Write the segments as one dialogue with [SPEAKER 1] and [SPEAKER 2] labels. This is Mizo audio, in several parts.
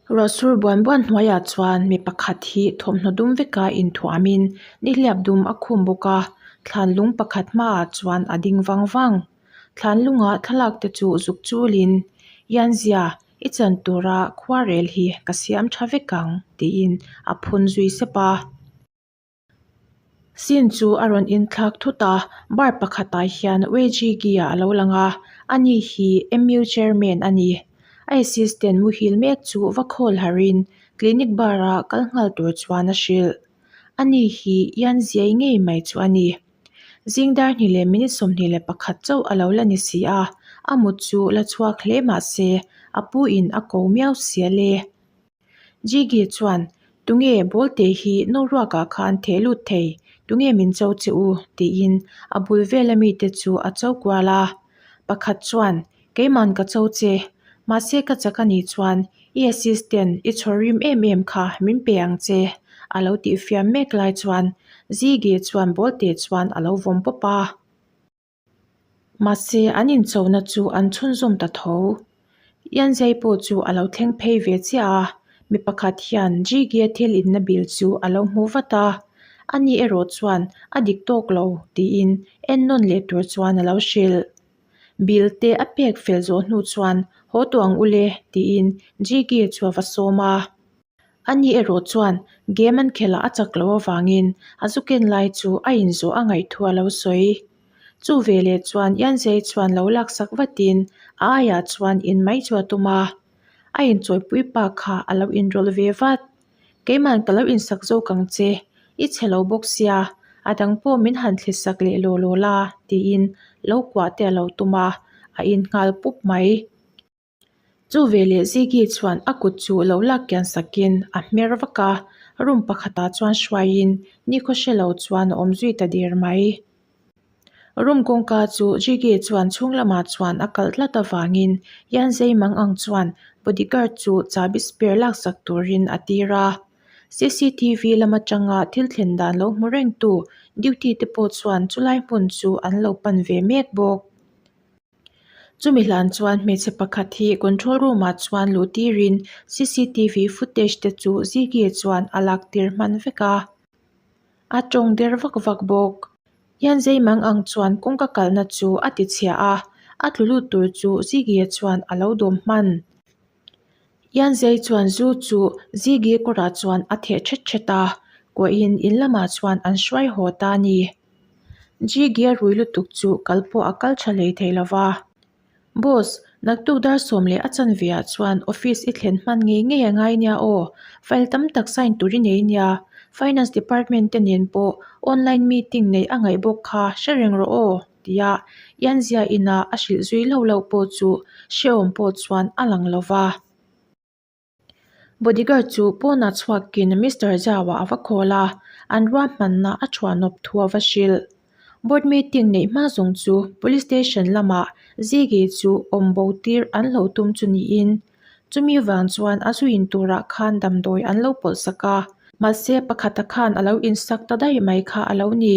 [SPEAKER 1] Ruah sur buan buan hnuaiah chuan mi pakhat hi thawmhnaw dum veka inthuamin nihliap dum a khum bawk a thlan lung pakhat hmaah chuan a ding vang vang. Thlan lunga thlalak te chu zuk chulin Yanzia i chan tura khuarel hi ka siam tha vek ang tiin a phun zui sep a. Scene chu a rawn inthlak thut a, bar pakhatah hian Wei-Ji-Gi-a a lo lang a, ani hi M_U chairman a ni. A assistant muhil mek chu va call harhin clinic bar a kal nghal tur chuan a hrilh. Ani hi Yan Ziai ngei mai chu a ni. Zing dar hnih leh minute 21 chauh a lo la ni si a, a mut chu la chhuak hle mah se a pu in a ko miau sia le. Jiggy chuan, Tunge bawlte hi Noruakah khan theh lut thei, tunge min cho che u? tiin a bul vela mite chu a cho kual a. Pakhat chuan, Keiman ka cho che, mahse ka chak a nih chuan i assistant i chhawr rim em em kha min pe ang che, a lo tihfiam mek lai chuan Jiggy chuan bawlte chuan a lo vawm pawp a. Mahse, an inchona chu an chhunzawm ta tho. Yanzei pawh chu a lo thleng phei ve chiah a, mi pakhat hian Jiggy-a thil inna bil chu a lo hmu vat a, ani erawh chuan a dik tawk lo tiin en nawn leh tur chuan a lo hrilh. Bill te a pek fel zawh hnu chuan haw tawh ang ule tiin Jiggy chu a va sawm a. Ani erawh chuan game an khelh a chak loh avangin a zu ken lai chu a inzawh a ngaihthu a lo sawi. Chu veleh chuan Yanzei chuan lo laksak vatin a aiah chuan in mai chu a tum a. A inchawipui pa kha a lo inrawlh ve vat. Keiman ka lo insak zawk ang che, i chhe lo bawk sia, a dang pawh min han thlisak leh law law la tiin lo kuah te a lo tum a, a innghal pup mai. Chu veleh Ziggy chuan a kut chu lo lak kian sakin a hmer vak a, room pakhatah chuan hruaiin nikhaw hre lo chuan a awm zui ta der mai. Room kawngka chu Ziggy chuan chhung lamah chuan a kalh tlat avangin Yanzei mang ang chuan bodyguard chu chahbi spare laksak turin a tir a. CCTV lam atanga thil thlen dan lo hmu rengtu duty te pawh chuan chulai hmun chu an lo pan ve mek bawk. Chumi hlan chuan hmeichhe pakhat hi control room ah chuan luh tirin cctv footage te chu Ziggy chuan a lak tir hman vek a, a tawng der vak vak bawk. Hian zei mang ang chuan kawngka kalna chu a ti chhia a, a tlu lut tur chu Ziggy chuan a lo dawm hman. Hian zei chuan zu chu Ziggy kawrah chuan a theh thet thet a, kuahin in lamah chuan an hruai haw ta a ni. Gigi a rui lutuk chu kal pawh a kal tha hlei thei lo va. Boss, naktuk dar sawm leh a chanve ah chuan office i thlen hman ngei ngei a ngai nia aw, file tam tak sign tur i nei nia, finance department te nen pawh online meeting neih a ngaih bawk kha hre reng rawh aw, tia Yanzia inah a hrilh zui lo loh pawh chu hrehawm pawh chuan a lang lo va. Bodyguard chu pawnah chhuakin Mister Zhao-a a va call a, an ruahmanna a thuanawp thu a va hrilh. Board meeting neih hma zawng chu Police Station lamah Ziggy chu awm bo tir an lo tum chu niin, chumi vang chuan a zu in turah khan damdawi an lo pawlh sak a, mahse pakhata khan a lo insak ta daih mai kha a lo ni.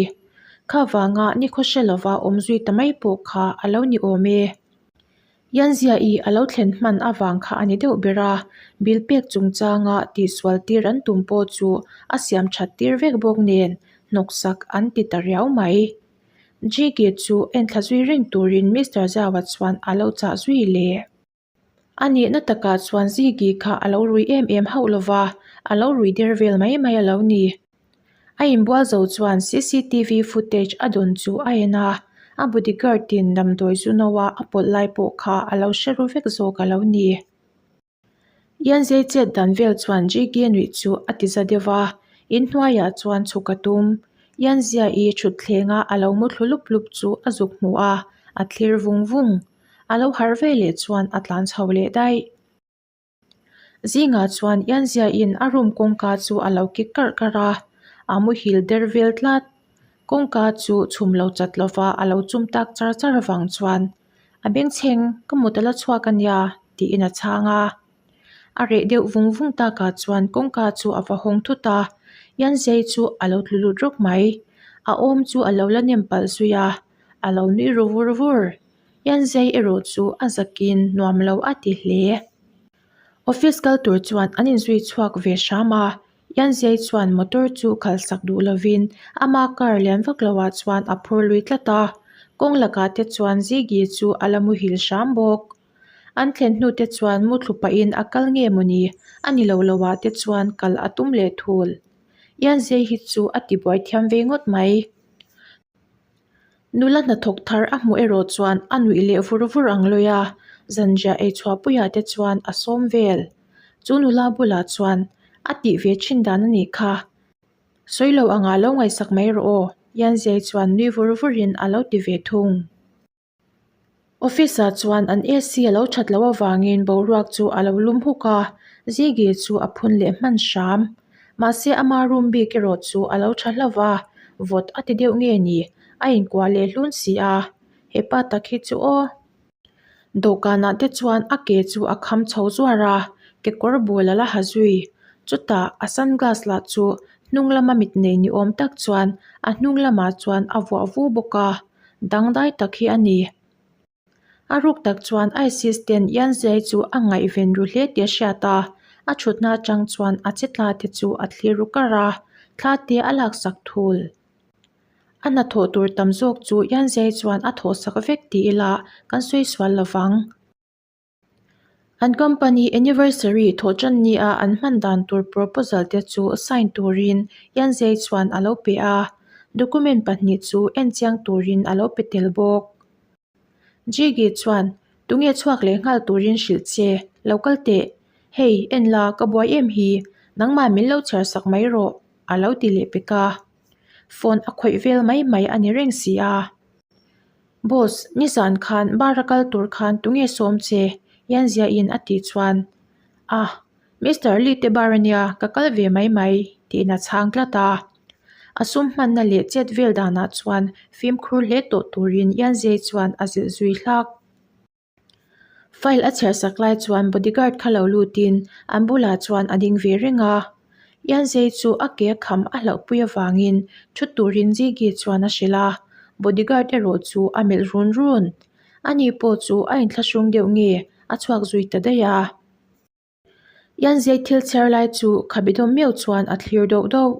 [SPEAKER 1] Kha vanga nikhaw hre lova awm zui ta mai pawh kha a lo ni awm e. Yanzia-i a lo thlen hman avang kha a ni deuh ber a, bill pek chungchanga tihsual tir an tum pawh chu a siam that tir vek bawk nen hnawksak an ti ta riau mai. Jiggy chu enthla zui reng turin Mister Zhao-a chuan a lo chah zui leh. A nihna takah chuan Ziggy kha a lo rui em em hauh lova, a lo rui der vel mai mai a lo ni. A inbual zo chuan cctv footage a dawn chu a en a, a bodyguard in damdawi zu no a a pawlh lai pawh kha a lo hre ru vek zawk a lo ni. Yanzei chet dan vel chuan JK nuih chu a ti za deuh a, inhnuaiah chuan chhuk a tum. Yanzia-i thutthleng a a lo mu thlu lup lup chu a zuk hmu a, a thlir vung vung. A lo harh veleh chuan a tlan chho leh daih. Zingah chuan Yanzia-in a room kawngka chu a lo kik karh karh a, a muhil der vel tlat. Kawngka chu chhum lo chat lova a lo chum tak char char avang chuan a bengchheng ka mut a la chhuak a nia tiin a chhang a. A reh deuh vung vung takah chuan kawngka chu a va hawng thut a, Yanzei chu a lo tlu lut rawk mai. A awm chu a lo la nem palh zui a, a lo nui ru vur vur. Yanzei erawh chu a zakin nuam lo a ti hle. Office kal tur chuan an inzui chhuak ve hram a, Yanzei chuan motor chu khalhsak duh lovin ama car lian vak loah chuan a phur lui tlat a, kawng lakah te chuan Ziggy chu a la muhil hram bawk. An thlen hnu te chuan muthlu pahin a kal nge mawni a ni lo loah te chuan kal a tum leh thul. Yanzei hi chu a tibuai thiam ve ngawt mai. Nula hnathawk thar a hmuh erawh chuan a nuih leh vur vur ang lawi a, zanriah ei chhuahpuiah te chuan a sawm vel. Chu nula bulah chuan a tih ve thin dan a nih kha. Sawi lo angah lo ngaihsak mai rawh aw, Yanzei chuan nui vur vurin a lo ti ve thung. Office ah chuan an AC a lo that loh avangin boruak chu a lo lum huk a, Ziggy chu a phun leh hman hram. Mahse ama room bik erawh chu a lo tha hlauh va, vawt a ti deuh nge ni, a inkuah leh hlun si a, hepa tak hi chu aw. Dawhkanah te chuan a ke chu a kham chho zuar a, kekawr bul a la ha zui. Chutah a sunglass lah chu hnung lama mit nei ni awm tak chuan a hnung lamah chuan a vuah vu bawk a. Dangdai tak hi a ni. A ruk tak chuan ISIS ten Yanzai chu a ngaihven ru hle tih a hriat a, a thutna atang chuan a che tla te chu a thlir ru kar a, thla te a laksak thul. A hnathawh tur tam zawk chu Yanzai chuan a thawhsak vek ti ila kan sawi sual lo vang. An company anniversary thawhṭan nia an hman dan tur proposal te chu sign turin Yanzei chuan a lo pe a, document pahnih chu enchiang turin a lo pe tel bawk. Jiggy chuan, Tunge chhuak leh nghal turin hrilh che, lo kal teh. Hei, en la, ka buai em hi, nangmah min lo chhiar sak mai rawh, a lo ti leh pek a. Phone a khawih vel mai mai a ni reng si a. Boss, nizan khan bar a kal tur khan tunge sawm che? Yanzia-in a tih chuan, Ah, Mister Lee te bar ania, ka kal ve mai mai, tiin a chhang tlat a. A sum hmanna leh chet vel danah chuan fimkhur hle tawh turin Yanzia chuan a zilh zui hlak. File a chhiar sak lai chuan bodyguard kha lo lutin an bulah chuan a ding ve reng a. Yanzei chu a ke a kham a hlauhpui avangin thu turin Ziggy chuan a hrilh a, bodyguard erawh chu a melh run run. Ani pawh chu a inthlahrung deuh nge a chhuak zui ta daih a. Yanzei thil chhiar lai chu khabe dawm meuh chuan a thlir deuh deuh.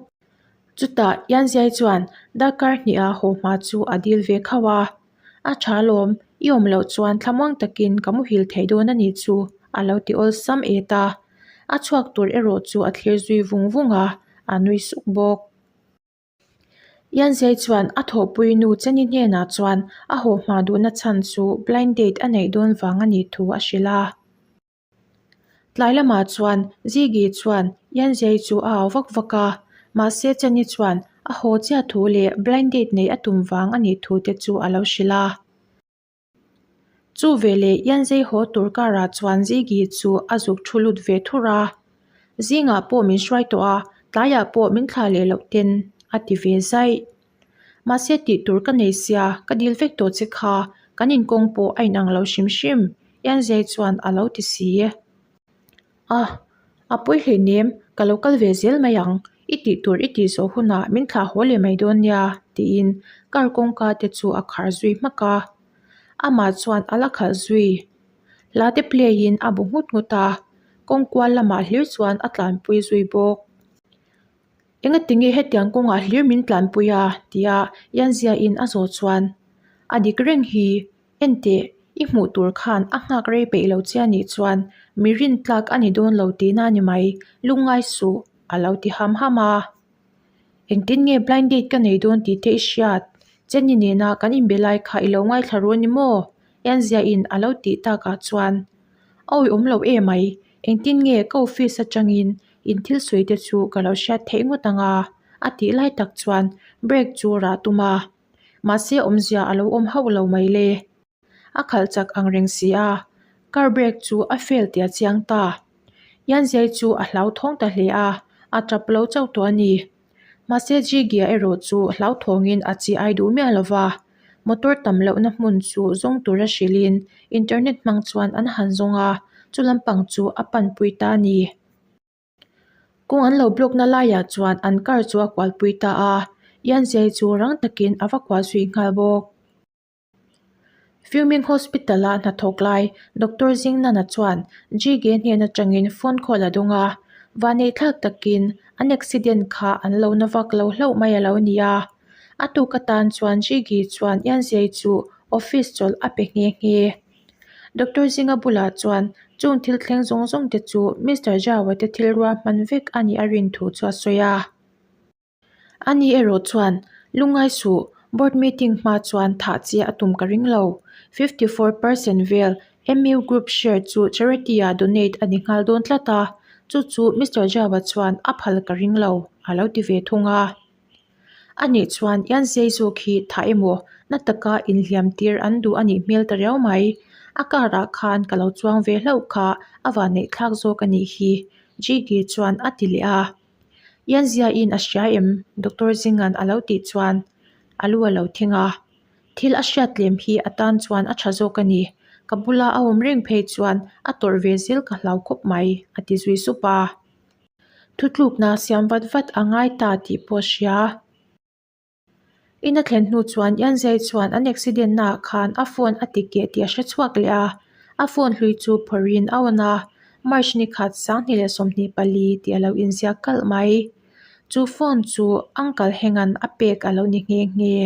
[SPEAKER 1] Chutah Yanzei chuan darkar hniha haw hma chu a dil ve khauh a, A tha lawm, i awm loh chuan thlamuang takin ka muhil thei dawn a nih chu a lo ti awlsam et a. A chhuak tur erawh chu a thlir zui vung vung a, a nui suk bawk. Yanzei chuan a thawhpui nu Jenny hnenah chuan a haw hma duhna chhan chu blind date a neih dawn vang a nih thu a hrilh a. Tlai lamah chuan Ziggy chuan Yanzei chu a au vak vak a, mahse Jenny chuan a haw chiah thu leh blind date neih a tum vang a nih thu te chu a lo hrilh a. Chu veleh Yanzei haw tur karah chuan Ziggy chu a zuk thu lut ve thur a, Zingah pawh min hruai tawh a, tlaiah pawh min thlah leh loh ten a ti ve zaih. Mahse tih tur ka nei sia, ka dil vek tawh che kha, kan inkawng pawh a inang lo hrim hrim, Yanzei chuan a lo ti si. A, a pawi hleinem, ka lo kal ve zel mai ang, i tih tur i tih zawh hunah min thlah haw leh mai dawn nia, tiin car kawngka te chu a khar zui hmak a. Amah chuan a la khalh zui. Hla te play in a bu nghut nghut a, kawng kual lamah hlir chuan a tlanpui zui bawk. Engatinge hetiang kawngah hlir min tlanpui a? tia Yanzia-in a zawh chuan, A dik reng hi, enteh, i hmuh tur khan a nghak rei peih lo che a nih chuan mi rintlak a ni dawn lo tihna a ni mai, lungngai suh, a lo ti ham ham a. Engtin nge blind date ka nei dawn tih te i hriat? Jenny nena kan inbe lai kha i lo ngaithla ru a ni maw? Yanzia-in a lo tih takah chuan, A awihawm lo em mai, engtin nge ka office atangin In thil sawi te chu ka lo hriat theih ngawt ang a, a tih lai tak chuan brake chu rah tum a. Mahse awmzia a lo awm hauh lo mai le. A khalh chak ang reng si a, car brake chu a fail tih a chiang ta. Yanzei chu a hlauthawng ta hle a, a tap lo chauh tawh a ni. Mahse Jigia erawh chu hlauthawngin a chi ai duh miah lo va, motor tam lohna hmun chu zawng tura hrilhin internet hmang chuan an han zawng a, chu lampang chu a panpui ta a ni. Kawng an lo block na laiah chuan an car chu a kualpui ta a, Yanzei chu rang takin a va kual zui nghal bawk. Fuming Hospital-a hnathawk lai Doctor Zingnana chuan Jige hnen atangin phone call a dawng a, vaneihthlak takin an accident kha an lo na vak lo hlauh mai a lo ni a. A tuk atan chuan Jige chuan Yanzei chu office chawlh a pe nghe nghe. Doctor Zinga bulah chuan chung thil thleng zawng zawng te chu Mister Zhao-a te thil ruahman vek a nih a rin thu chu a sawi a. Ani erawh chuan, Lungngai suh, board meeting hma chuan thah chiah a tum ka ring lo. 54 percent vel MU Group share chu charity ah donate a ni nghal dawn tlat a, chu chu Mister Zhao-a chuan a phal ka ring lo, a lo ti ve thung a. Anih chuan Yanzei zawk hi thah emaw na taka inhliam tir an duh a nih hmel ta riau mai. A car ah khan ka lo chuang ve hlauh kha a vanneih thlak zawk a nih hi, Jiggy chuan a ti leh a. Yanzia-in a hria em? Doctor Zinga'n a lo tih chuan a lu a lo thing a. Thil a hriat tlem hi a tan chuan a tha zawk a ni. Ka bula a awm reng phei chuan a tawrh ve zel ka hlau khawp mai, a ti zui sup a. Thutlukna siam vat vat a ngai ta tih pawh a hria. In a thlen hnu chuan Yanzai chuan an accident naah khan a phone a ti keh tih a hre chhuak leh a, a phone hlui chu phawrhin a on a, March ni khat 2024 tih a lo inziak kalh mai. Chu phone chu Uncle Henga'n a pek a lo ni nghe nghe.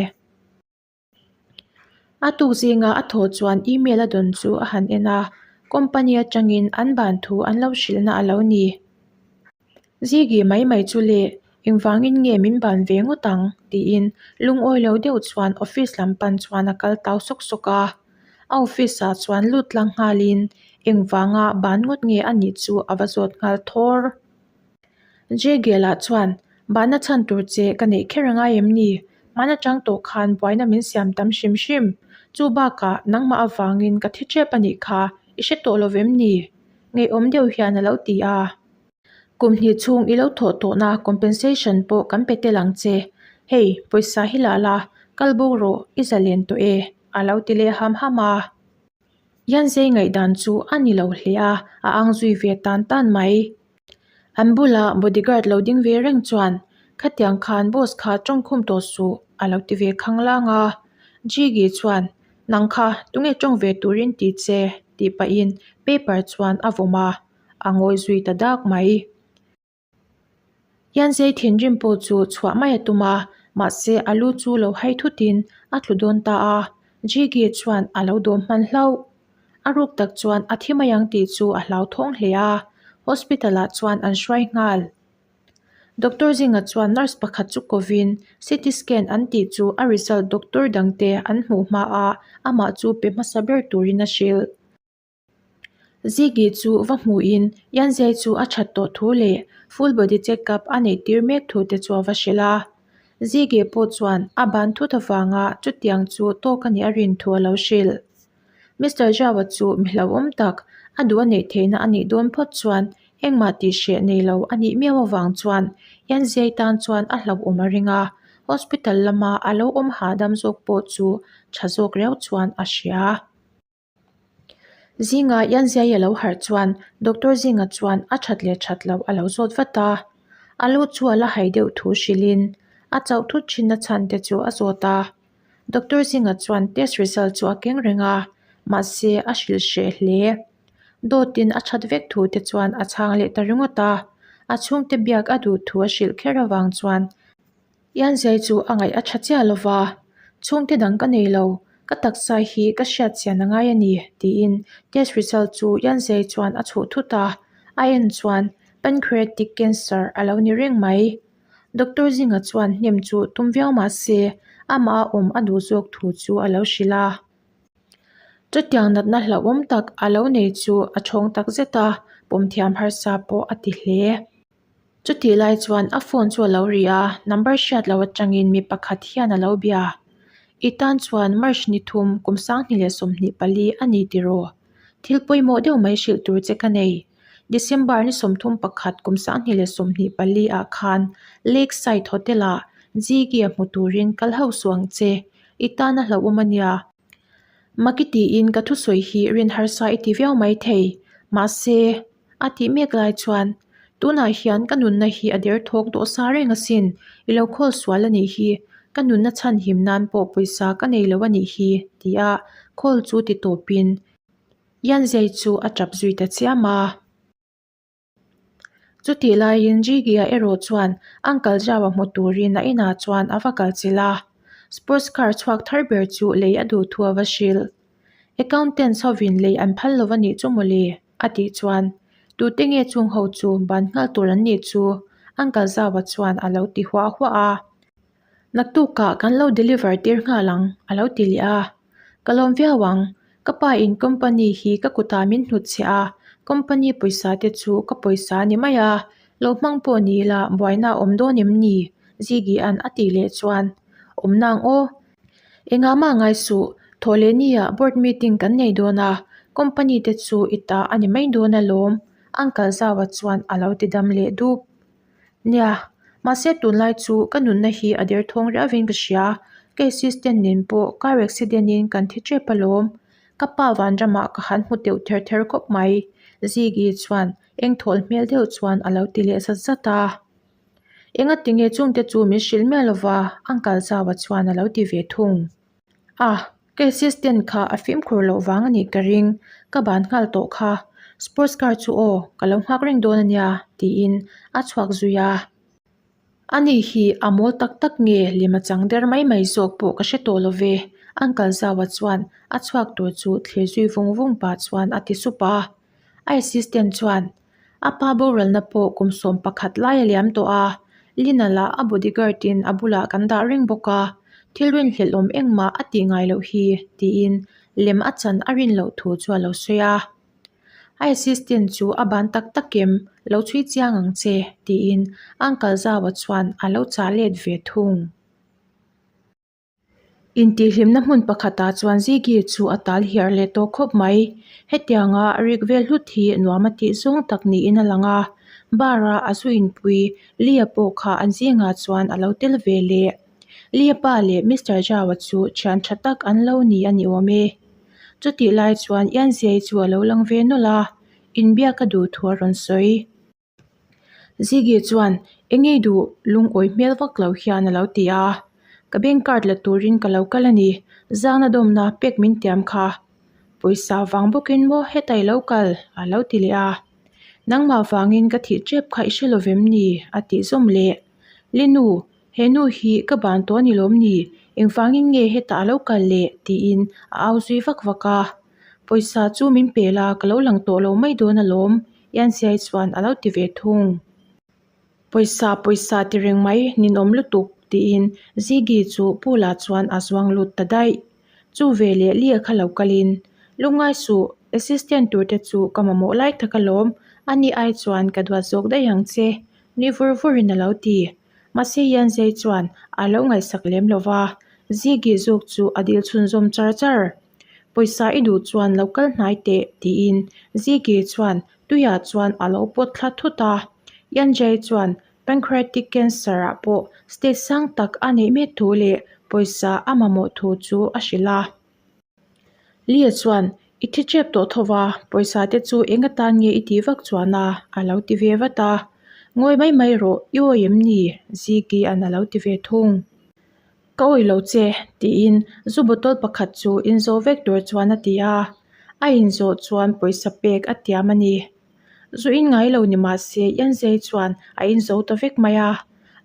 [SPEAKER 1] A tuk zinga a thaw chuan email a dawn chu a han en a, company atangin an ban thu an lo hrilhna a lo ni. Zigi mai mai chu le, engvangin nge min ban ve ngawt ang? tiin lungawi lo deuh chuan office lam pan chuan a kal tau sawk sawk a. A office ah chuan lut tlang nghalin engvanga ban ngawt nge a nih chu a va zawt nghal thawr. Jegel-ah chuan, Bahna chhan tur che ka neih kher angai em ni? Hman atang tawh khan buaina min siam tam hrim hrim. Chu bakah nangmah avangin ka thi tep a nih kha, i hre tawh lo vem ni? Ngeiawm deuh hian a lo ti a. Kum hnih chhung i lo thawh tawhna compensation pawh kan pe tel ang che. Hei, pawisa hi lah la, kal bo rawh, i zalen tawh e, a lo ti leh ham ham a. Yanzei ngaihdan chu a ni lo hle a, a ang zui ve tan tan mai. An bula bodyguard lo ding ve reng chuan, Khatiang khan boss kha tawngkhum tawh suh, a lo ti ve khanglang a. Jiggy chuan, Nang kha tunge tawng ve turin ti che? tih pahin paper chuan a vawm a, a ngawi zui ta dak mai. Yanzei thinrim pawh chu chhuah mai a tum a, mahse a lu chu lo hai thutin a tlu dawn ta a, Jiggy chuan a lo dawm hman hlauh. A ruk tak chuan a thi mai ang tih chu a hlauthawng hle a, hospital ah chuan an hruai nghal. Doctor zinga chuan nurse pakhat chu kovin CT scan an tih chu a result doctor dangte an hmuh hma a, amah chu pe hmasa ber turin a hrilh. Ziggy chu va hmuhin Yanzei chu a that tawh thu leh full body check up a neih tir mek thu te chu a va hrilh a. Ziggy pawh chuan a ban thut avanga chutiang chu tawk a nih a rin thu a lo hrilh. Mister Zhao-a chu mi hlauhawm tak, a duh a neih theihna a nih dawn phawt chuan engmah tih hreh nei lo a nih miau avang chuan Yanzei tan chuan a hlauhawm a ring a, hospital lama a lo awm hahdam zawk pawh chu tha zawk riau chuan a hria. Zinga Yanzei a lo harh chuan Doctor Zinga chuan a that leh that loh a lo zawt vat a, a lu chu a la hai deuh thu hrilhin a chauh thut thinna chhan te chu a zawt a. Doctor Zinga chuan test result chu a keng reng a, mahse a hrilh hreh hle. Dawtin a that vek thu te chuan a chhang leh ta ringawt a, a chhungte biak a duh thu a hrilh kher avang chuan Yanzai chu a ngaih a tha chiah lo va, Chhungte dang ka nei lo, ka taksa hi ka hriat chian a ngai a ni, tiin test result chu Yanzai chuan a chhuh thut a, a en chuan pancreatic cancer a lo ni reng mai. Doctor Zinga chuan hnem chu tum viau mah se, amah a awm a duh zawk thu chu a lo hrilh a. Chutiang natna hlauhawm tak a lo nei chu a thawng tak zet a, pawmthiam harsa pawh a ti hle. Chutih lai chuan a phone chu a lo ri a, number hriat loh atangin mi pakhat hian a lo bia. I tan chuan March ni thum kum 2024 a ni tiraw? Thil pawimawh deuh mai hrilh tur che ka nei. December ni 31 kum 2024 ah khan Lakeside Hotel ah Ziggy a hmu turin kal ho suh ang che. I tan a hlauhawm a nia. Maki tiin ka thusawi hi rin harsa i ti viau maithei. Mahse. A tih mek lai chuan, Tunah hian ka nunna hi a derthawk tawh sa reng asin, i lo khawl sual a nih hi. Ka nunna chhanhim nan pawh pawisa ka nei lo a nih hi, tia call chu ti tawpin Yanzei chu a tap zui ta chiam a. Chutih laiin Jiggy-a erawh chuan Uncle Zhao-a hmu turin a inah chuan a va kal chilh a, sports car chhuak thar ber chu lei a duh thu a va hrilh. Accountants hovin lei an phal lo a nih chu mawle, a tih chuan tute nge chung ho chu ban nghal tur an nih chu Uncle Zhao-a chuan a lo ti huah huah a. Naktukah kan lo deliver tir nghal ang, a lo ti leh a. Ka lawm viau ang, ka pa in company hi ka kutah min hnutchhiah a, company pawisa te chu ka pawisa a ni mai a, lo hmang pawh ni ila buaina a awm dawn em ni? Ziggy an a tih leh chuan, Awm nang aw. Engah mah ngai suh, thawh leh ni ah board meeting kan nei dawn a, company te chu i ta a ni mai dawn alawm, Uncle Zaua chuan a lo ti dam leh dup. Nia, mahse tunlai chu ka nunna hi a derthawng riauvin ka hria, ka assistant nen pawh car accident in kan thi tep alawm, ka pa vanramah ka han hmu teuh ther ther khawp mai, Ziggy chuan engthawl hmel deuh chuan a lo ti leh zat zat a. Engatinge chungte chu min hrilh miah lova Uncle Zaua chuan a lo ti ve thung. A, ka assistant kha a fimkhur loh vang a nih ka ring, ka ban nghal tawh kha. Sports car chu aw, ka lo nghak reng dawn a nia, tiin a chhuak zui a. Ani hi a mawl tak tak nge lem a chang der mai mai zawk pawh ka hre tawh lo ve, Uncle Zaua chuan a chhuak tur chu thlir zui vung vung pah chuan a ti sup a. A assistant chuan A pa boralna pawh kum 11 lai a liam tawh a, Lina lah a bodyguard in a bulah kan dah reng bawk a, thil rinhlelh awm engmah a tih ngai loh hi, tiin lem a chan a rin loh thu chu a lo sawi a. A assistant chu a ban tak tak em, lo chhui chiang ang che, tiin Uncle Zaua chuan a lo chah let ve thung. Intihhlimna hmun pakhatah chuan Ziggy chu a tal hiar leh tawh khawp mai. Hetianga rik vel hlut hi nuam a tih zawng tak niin a lang a, bar a a zu inpui Lia pawh kha an zingah chuan a lo tel ve leh. Lia pa leh Mister Zhao-a chu thian tha tak an lo ni a ni awm e. Chutih lai chuan Yanzei chu a lo lang ve nawlh a, inbiak a duh thu a rawn sawi. Ziggy chuan eng ei duh lungawi hmel vak lo hian a lo ti a, Ka bank card la turin ka lo kal a ni, zangna dawmna pek min tiam kha. Pawisa vang bawkin maw heta i lo kal? a lo ti leh a. Nangmah vangin ka thih tep kha i hre lo vem ni? a tih zawm leh. Linu, he nu hi ka ban tawh a ni lawm ni? Engvangin nge hetah a lo kal leh? tiin a au zui vak vak a. Pawisa chu min pe la, ka lo lang tawh lo mai dawn alawm, Yansiai chuan a lo ti ve thung. Pawisa, pawisa ti reng mai, ninawm lutuk, tiin Ziggy chu pool ah chuan a zuang lut ta daih. Chu ve leh Lia kha lo kalin, Lungngai suh, assistant tur te chu ka mamawh lai tak alawm, ani ai chuan ka duat zawk daih ang che, nui vur vurin a lo ti. Mahse Yanzei chuan a lo ngaihsak lem lo va, Ziggy zawk chu a dil chhunzawm char char. Pawisa i duh chuan lo kal hnai teh tiin Ziggy chuan tuiah chuan a lo pawt thla thut a. Yanjay chuan pancreatic cancer ah pawh stage sang tak a neih mek thu leh pawisa a mamawh thu chu a hrilh a. Lia chuan i thi tep tawh tho va, pawisa te chu eng atan nge i tih vak chuan a? a lo ti ve vat a. Ngawi mai mai rawh, i awi em ni? Ziggy an a lo ti ve thung. Ka awih lo che, tiin zu bottle pakhat chu inzawh vek tur chuan a ti a. A inzawh chuan pawisa pek a tiam a ni. Zu in ngai lo ni mah se Yanzei chuan a inzo ta vek mai a.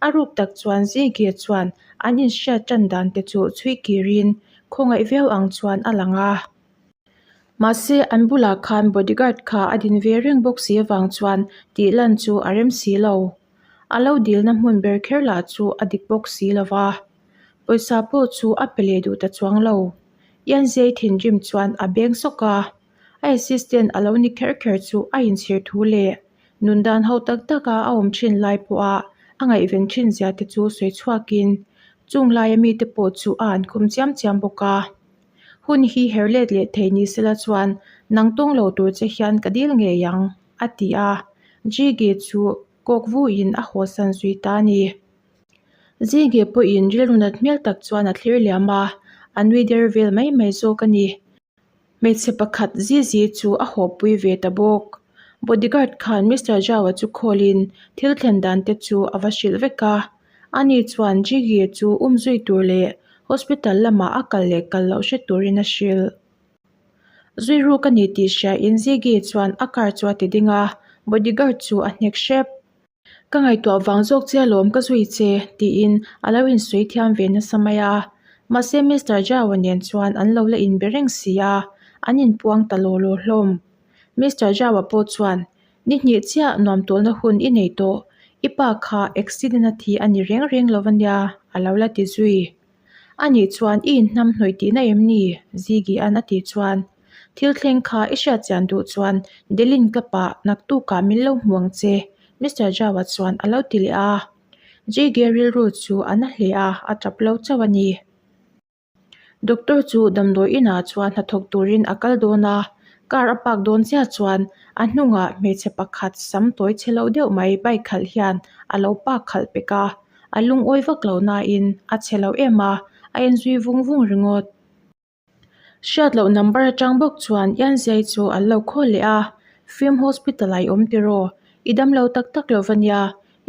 [SPEAKER 1] A ruk tak chuan Ziggy chuan an inhriat tan dan te chu chhui kirin khawngaih viau ang chuan a lang a. Mahse an bulah khan bodyguard kha a din ve reng bawk si avang chuan tih lan chu a rem si lo. A lo dilna hmun ber kher lah chu a dik bawk si lo va, pawisa pawh chu a pe leh duh ta chuang lo. Yanzei thinrim chuan a beng sawk a, a assistant a lo ni kher kher chu a inchhir thu leh nun dan ho tak taka a awm thin lai pawha a ngaihven thin zia te chu sawi chhuakin chung laia mite pawh chu a han khum chiam chiam bawk a. Hun hi her let leh thei ni sela chuan nang tawng lo tur che hian ka dil ngei ang, a ti a. Jiggy chu kawk vuiin a hawsan zui ta a ni. Jiggy pawhin rilru nat hmel tak chuan a thlir liam a, a nui der vel mai mai zawk a ni. Hmeichhe pakhat Zizi chu a hawpui ve ta bawk. Bodyguard khan Mister Zhao-a chu call-in thil thlen dan te chu a va hrilh vek a. Ani chuan Jiggy chu umzui tur leh hospital lamah a kal leh kal loh hre turin a hrilh. Zui ruk a ni tih hriain Ziggy chuan a car chu a ti ding a, bodyguard chu a hnek hrep. Ka ngaihtuah vang zawk che alawm ka zui che tiin a lo insawi thiam ve nasa mai a. Mahse Mister Zhao-a nen chuan an lo la inbe reng si a, an inpuang ta law law hlawm. Mister Zhao-a pawh chuan, Ni hnih chiah nuam tawlna hun i nei tawh, i pa kha accident a thi a ni reng reng lo a nia a lo la ti zui. A nih chuan i inhnam hnawih tihna em ni? Ziggy-a'n a tih chuan, Thil thleng kha i hriat chian duh chuan Delin Club-ah naktukah min lo hmu ang che, Mister Zhao-a chuan a lo ti leh a. Jiggy rilru chu a na hle a, a tap lo chauh a ni. Doctor chu damdawi inah chuan hnathawk turin a kal dawn a, car a park dawn chiah chuan a hnungah hmeichhe pakhat sam tawi chhe lo deuh mai bike khalh hian a lo park khalh pek a, a lungawi vak lo nain a chhe lo em a, a enzui vung vung ringawt. Hriat loh number atang bawk chuan Ianzei chu an lo khawl leh a, Film Hospital ah i awm tiraw? I damlo tak tak lo va nia,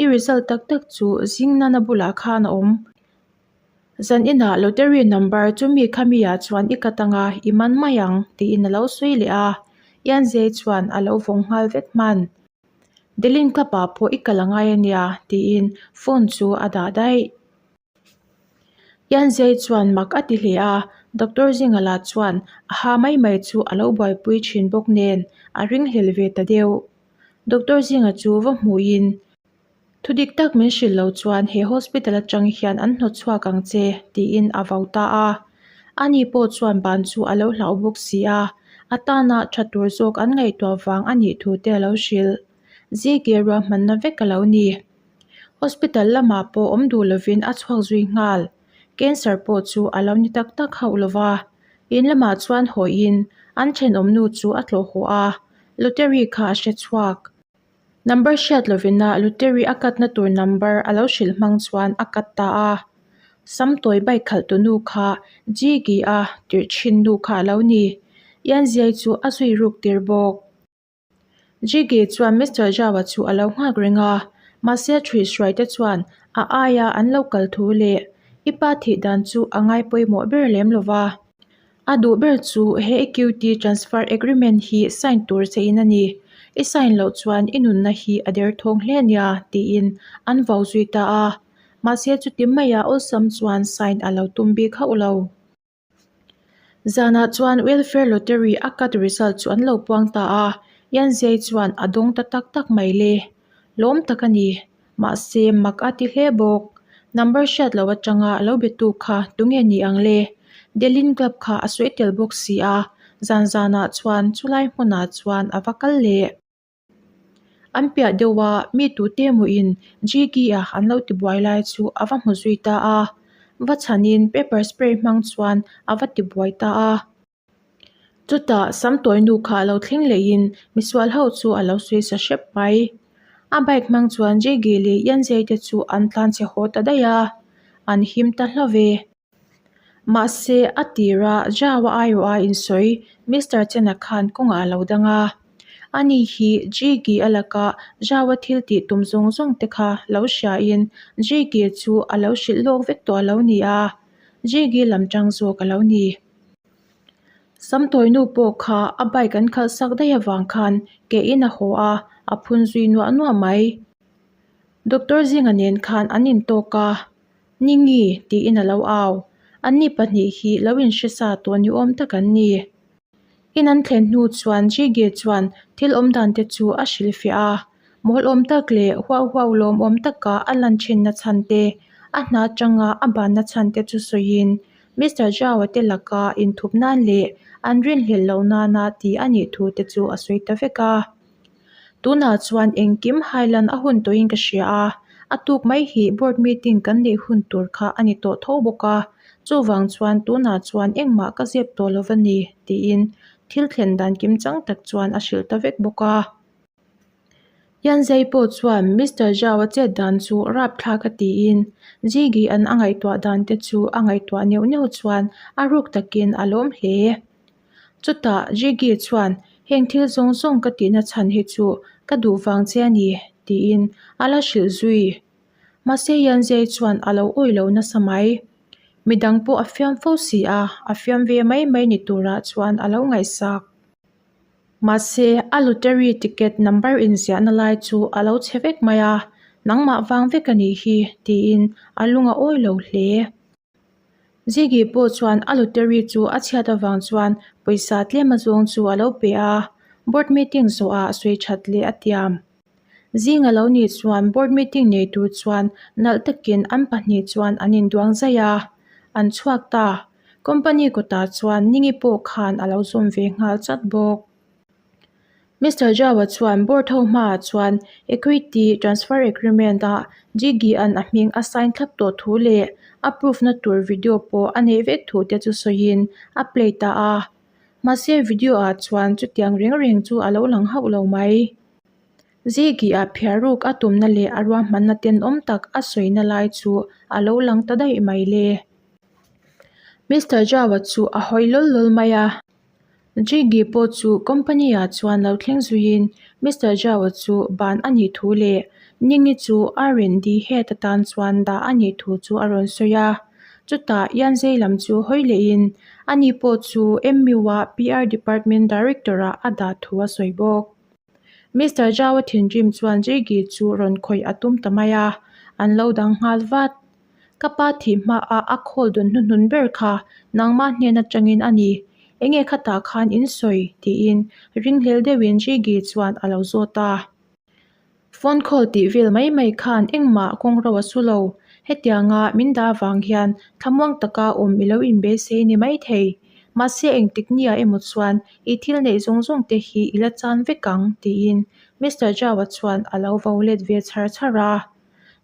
[SPEAKER 1] i result tak tak chu zing nana bulah khan a awm. Zan inah lottery number chu mi kha mi ah chuan i cut anga i man mai ang tiin a lo sawi leh a, Ianzei chuan a lo vawng nghal vek hman. Delin club ah pawh i kal a ngai ania tiin phone chu a dah daih. Ianzei chuan mak a ti hle a, doctor zinga lah chuan a ha mai mai chu a lo buaipui thin bawk nen a ringhlel ve ta deuh. Doctor zinga chu va hmuhin Thu dik tak min hrilh lo chuan he hospital atang hian an hnawt chhuak ang che tiin a vau ta a. Ani pawh chuan ban chu a lo hlauh bawk si a, a tana tha tur zawk an ngaihtuah vang a nih thu te a lo hrilh. Zike ruahmanna vek a lo ni. Hospital lamah pawh awm duh lovin a chhuak zui nghal. Cancer pawh chu a lo ni tak tak hauh lo va. In lamah chuan hawiin an thenawm nu chu a tlawh haw a, lottery kha a hre chhuak. Number hriat lovina lottery a cut na tur number a lo hrilh hmang chuan a cut ta a. Samtawi bike khalh tu nu kha Jiggy a tirh thin nu kha a lo ni. Ianziai chu a zui ruk tir bawk. Jiggy chuan Mister Zhao-a chu a lo nghak reng a, mahse ṭhuihhruai te chuan a aia an lo kal thu leh i pa thih dan chu a ngai pawimawh ber lem lo va. A duh ber chu he equity transfer agreement hi sign tur che in a ni. I sign loh chuan i nunna hi a derthawng hle ania tiin an vau zui ta a. Mahse chuti maia awlsam chuan sign a lo tum bik hauh lo. Zanah chuan welfare lottery a cut result chu an lo puang ta a, Yanzei chuan a dawng ta tak tak mai le. Lawm tak a ni. Mahse mak a ti hle bawk. Number hriat loh atanga lo be tu kha tunge ni ang le? Delin club kha a sawi tel bawk si a, zan zanah chuan chulai hmunah chuan a va kal leh. An piah deuh a, mi tute emaw-in Jiggy-a an lo tibuai lai chu a va hmu zui ta a. Va chhanin pepper spray hmang chuan a va tibuai ta a. Chutah Samtawi nu kha a lo thleng lehin misual ho chu a lo sawi sa hrep mai. A bike hmang chuan Jiggy leh Yanzei te chu an tlan chhe haw ta daih a, an him ta hlo ve. Mahse, a tira Zhao-a aiawha insawi Mister Chen-a khan kawngah a lo dang a. Ani hi Jiggy a laka Zhao-a thil tih tum zawng zawng te kha lo hriain Jiggy chu a lo hrilh lawk vek tawh a lo ni a, Jiggy lam tang zawk a lo ni. Samtawinu pawh kha a bike an khalh sak daih avang khan ke in a haw a, a phun zui nuah nuah mai. Doctor Zinga nen khan an intawk a. Ningi, tiin a lo au. Anni pahnih hi lo inhre sa tawh ni awm tak an ni. In an thlen hnu chuan Jiggy chuan thil awm dan te chu a hrilhfiah a. Mawl awm tak leh huau huau lawm awm taka a lan thinna chhan te, a hna atanga a banna chhan te chu sawiin Mister Zhao-a te laka inthup nan leh an rinhlelh loh nana ti a nih thu te chu a sawi ta vek a. Tunah chuan engkim hailan a hun tawhin ka hria a, a tuk mai hi board meeting kan neih hun tur kha a ni tawh tho bawk a, chuvang chuan tunah chuan engmah ka zep tawh lo va ni tiin thil thlen dan kim chang tak chuan a hrilh ta vek bawk a. Yanzei pawh chuan Mister Zhao-a chet dan chu rapthlak a tiin Jiggy an a ngaihtuah dan te chu a ngaihtuah neuh neuh chuan a ruk takin a lawm hle. Chutah Jiggy chuan heng thil zawng zawng ka tihna chhan hi chu ka duh vang che a ni tiin a la hrilh zui. Mahse Yanzei chuan a lo awih lo nasa mai. Midang pawh a fiam fo si a, a fiam ve mai mai ni turah chuan a lo ngaihsak. Mahse, a lottery ticket number inziahna lai chu a lo chhe vek mai a, nangmah vang vek a nih hi, tiin a lung a awi lo hle. Ziggy pawh chuan a lottery chu a chhiat avang chuan pawisa tlem azawng chu a lo pe a, board meeting zawhah sawi that leh a tiam. Zing a lo nih chuan board meeting nei tur chuan nalh takin an pahnih chuan an induang zaih a, an chhuak ta. Company kawtah chuan Ningi pawh khan a lo zawm ve nghal chat bawk. Mister Zhao-a chuan board ho hmaah chuan equity transfer agreement ah Jiggy-a'n a hming a sign thlap tawh thu leh a proof na tur video pawh a neih vek thu te chu sawiin a play ta a. Mahse video ah chuan chutiang reng reng chu a lo lang hauh lo mai. Ziggy-a phiar ruk a tumna leh a ruahmanna tenawm tak a sawina lai chu a lo lang ta daih mai le. Mister Zhao-a chu a hawi lawl lawl mai a. Jiggy pawh chu company ah chuan lo thleng zuiin Mister Zhao-a chu ban a nih thu leh Ningi chu R&D head atan chuan dah a nih thu chu a rawn sawi a. Chutah Yanzei lam chu hawi lehin ani pawh chu MU-a PR department director-ah a dah thu a sawi bawk. Mister Zhao-a thinrim chuan Jiggy chu rawn khawih a tum ta mai a, an lo dang nghal vat. Ka pa thih hmaah a khawl dawn hnuhnun ber kha nangmah hnen atangin a ni. Enge khatah khan in sawi? tiin ringhlel deuhin Jiggy chuan a lo zawt a. Phone call tih vel mai mai khan engmah kawngro a su lo. Hetianga min dah avang hian thlamuang taka awm i lo inbeisei ni maithei. Mahse engtik nia emaw chuan i thil neih zawng zawng te hi i la chan vek ang tiin Mister Zhao-a chuan a lo vo let ve chhar chhar a.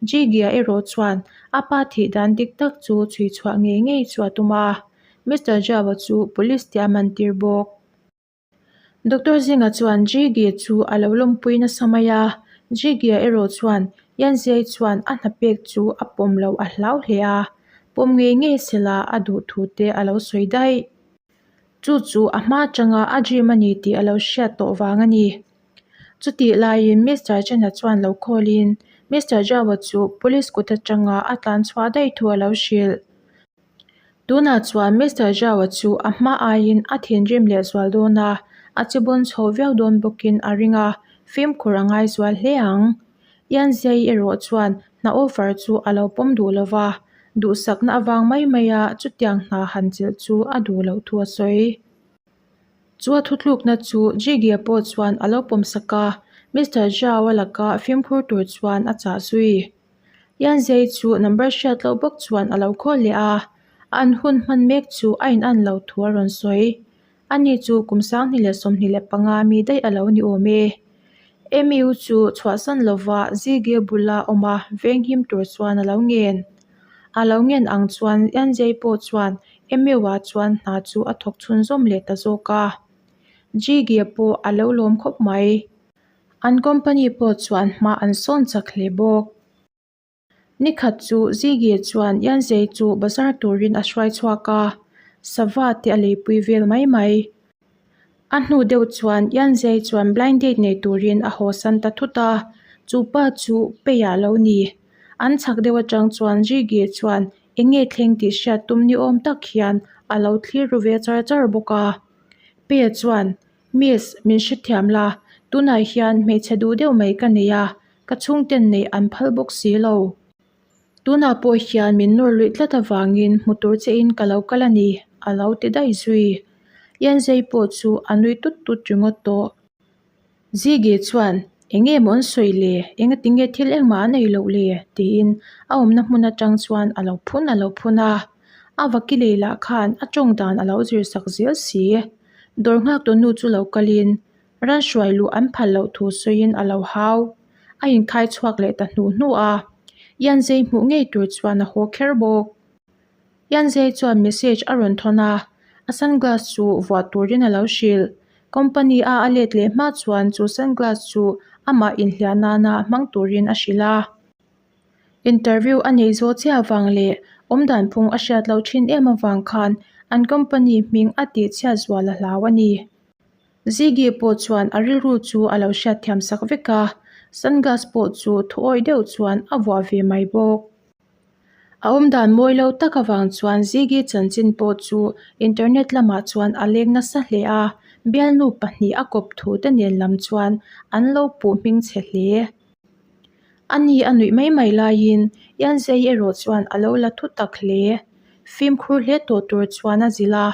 [SPEAKER 1] Jiggy-a erawh chuan a pa thih dan dik tak chu chhui chhuah ngei ngei chu a tum a, Mister Zhao-a chu police te a man tir bawk. Doctor Zinga chuan Jiggy chu a lo lawmpui nasa mai a, Jiggy-a erawh chuan Yanzei chuan a hna pek chu a pawm loh a hlau hle a, pawm ngei ngei sela a duh thu te a lo sawi daih. Chu chu a hma atanga a dream a ni tih a lo hriat tawh vang a ni. Chutih laiin Mister Chen-a chuan lo call-in Mister Zhao-a chu police kut atanga a tlan chhuah daih thu a lo hrilh. Tunah chuan Mister Zhao-a chu a hma aiin a thinrim leh zual dawn a, a che bawn chho viau dawn bawkin a ring a, fimkhur a ngai zual hle ang. Yan Ziai erawh chuan hna offer chu a lo pawm duh lo va, duhsakna avang mai maia chutiang hna han chelh chu a duh loh thu a sawi. Chu a thutlukna chu Jiggy-a pawh chuan a lo pawm sak a, Mister Zhao-a laka fimkhur tur chuan a chah zui. Yan Zai chu number hriat loh bawk chuan a lo khawl leh a, an hun hman mek chu a inan lo thu a rawn sawi. Ani chu kum 2025 mi daih a lo ni awm e. MU chu chhuahsan lova Ziggy bula awm a venghim tur chuan a lo ngen. A lo ngen ang chuan Yan Zai pawh chuan MU-ah chuan hna chu a thawk chhunzawm leh ta zawk a. Jiggy-a pawh a lo lawm khawp mai. An company pawh chuan hma an sawn chak hle bawk. Nikhat chu Ziggy chuan Yanzei chu bazar turin a hruai chhuak a, sava te a leipui vel mai mai. A hnu deuh chuan Yanzei chuan blind date nei turin a hawsan ta thut a, chu pa chu Pei-ah a lo ni. An chhak deuh atang chuan Ziggy chuan eng nge thleng tih hriat tum ni awm tak hian a lo thlir ru ve char char bawk a. Pei-a chuan Miss, min hrethiam la, tunah hian hmeichhe duh deuh mai ka nei a, ka chhungten neih an phal bawk si lo. Tunah pawh hian min nawr luih tlat avangin hmu tur chein ka lo kal a ni, a lo ti daih zui. Yanzei pawh chu a nui tut tut ringawt tawh. Ziggy chuan, Eng nge maw an sawi le? Engati nge thil engmah a nei loh le? tiin a awmna hmun atang chuan a lo phun a lo phun a. A vaki lei lah khan a tawng dan a lo zir sak zel si. Dawr nghak tu nu chu lo kalin ran hruai luh an phal loh thu sawiin a lo hau. A inkhai chhuak leh ta hnu hnu a. Yanzei hmuh ngei tur chuan a haw kher bawk. Yanzei chuan message a rawn thawn a, a sunglass chu vuah turin a lo hrilh. Company a a let leh hma chuan chu sunglass chu amah inhliah nana hmang turin a hrilh a. Interview a nei zawh chiah avang leh awmdan phung a hriat loh thin em avang khan an company hming a tih chhiat zual a hlau a ni. Ziggy pawh chuan a rilru chu a lo hriat thiam sak vek a. Sunglass pawh chu thu awih deuh chuan a vuah ve mai bawk. A awmdan mawi lo tak avang chuan Ziggy chanchin pawh chu internet lamah chuan a leng nasa hle a, bialnu pahnih a kawp thu te nen lam chuan an lo puh hming chhe hle. A ni a nuih mai mai laiin Yanzei erawh chuan a lo la thu tak hle. Fimkhur hle tawh tur chuan a zilh a.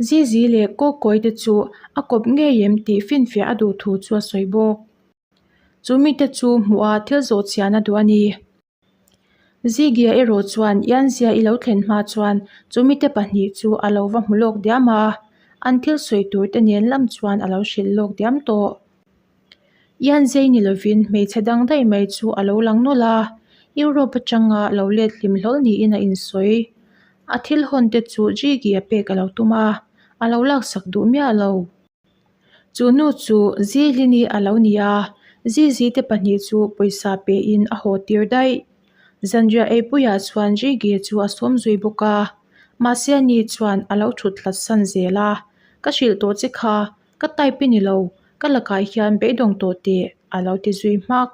[SPEAKER 1] Zizi leh Kawkawi te chu a kawp ngei em tih finfiah a duh thu chu a sawi bawk. Chu mite chu hmuh a thil zawh chhian a duh a ni. Zigia erawh chuan Yanzia i lo thlen hma chuan chu mite pahnih chu a lo va hmu lawk diam a, an thil sawi tur te nen lam chuan a lo hrilh lawk diam tawh. Yanzei ni lovin hmeichhe dang daih mai chu a lo lang nawlh a, Europe atanga lo let hlim hlawl niin a insawi. A thil hawn te chu Zigia pek a lo tum a, a lo laksak duh miah lo. Chu nu chu Zihlini a lo ni a, Zizi te pahnih chu pawisa pein a haw tir daih. Zanriah eipuiah chuan Rigi chu a sawm zui bawk a, mahse ani chuan a lo thut hlat san zel a, Ka hrilh tawh che kha, ka type i ni lo, ka lakah hian beidawng tawh teh a lo ti zui hmak.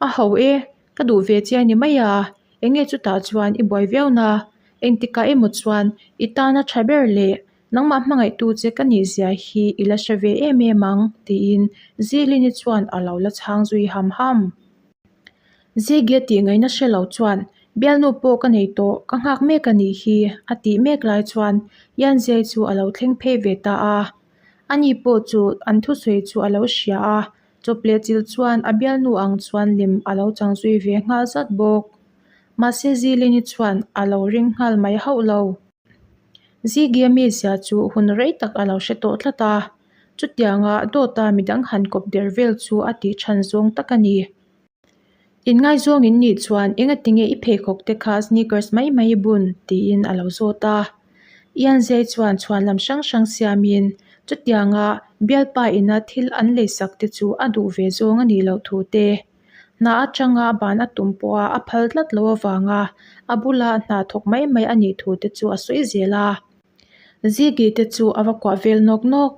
[SPEAKER 1] A ho e, ka duh ve che a ni mai a, enge chutah chuan i buai viau na, engtikah emaw chuan i tana tha ber leh Nangmah hmangaihtu che ka nih zia hi i la hre ve em em ang, tiin Zilini chuan a lo la chhang zui ham ham. Ziggy tih ngaihna hre lo chuan, Bialnu pawh ka nei tawh, ka nghak mek a nih hi, a tih mek lai chuan Yanzei chu a lo thleng phei ve ta a. Ani pawh chu an thusawi chu a lo hria a, chawp leh chilh chuan a bialnu ang chuan lem a lo chang zui ve nghal zat bawk. Mahse Zilini chuan a lo ring nghal mai hauh lo. Ziggy mizia chu hun rei tak a lo hre tawh tlat a, chutianga dawta midang han kawp der vel chu a tih chhan zawng tak a ni. Inngaizawng in nih chuan engatinge i pheikhawk te kha sneakers mai mai i bun? tiin a lo zawt a. Ianzei chuan chhuan lam hrang hrang siamin chutianga bialpa ina thil an leisak te chu a duh ve zawng a nih loh thu te Hna atanga ban a tum pawha a phal tlat lo avanga a bula hna thawk mai mai a nih thu te chu a sawi zel a. Ziggy te chu a va kuah vel nawk nawk.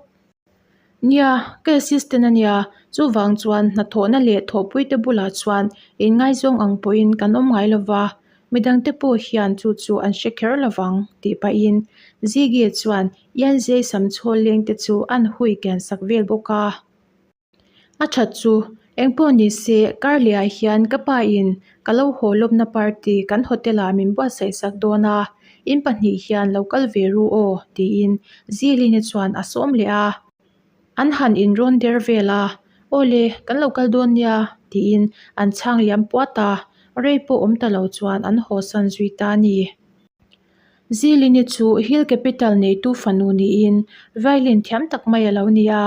[SPEAKER 1] Nia, ka assistant a nia, chuvang chuan hnathawhna leh thawhpui te bulah chuan inngaizawng ang pawhin kan awm ngai lo va, midangte pawh hian chu chu an hre kher lo vang tih pahin Ziggy chuan Yanzei samchhawl leng te chu an hui kian sak vel bawk a. A that chu, engpawh ni se, Karleh-ah hian ka pa in ka lo haw lawpna party kan hotel-ah min buatsaih sak dawn a, in pahnih hian lo kal ve ru aw, tiin Zilini chuan a sawm leh a. An han inrawn der vel a, Aw le, kan lo kal dawn nia, tiin an chhang liam puat a, rei pawh awm ta lo chuan an haw san zui ta a ni. Zilini chu Hill Capital neitu fanu niin violin thiam tak mai a lo ni a.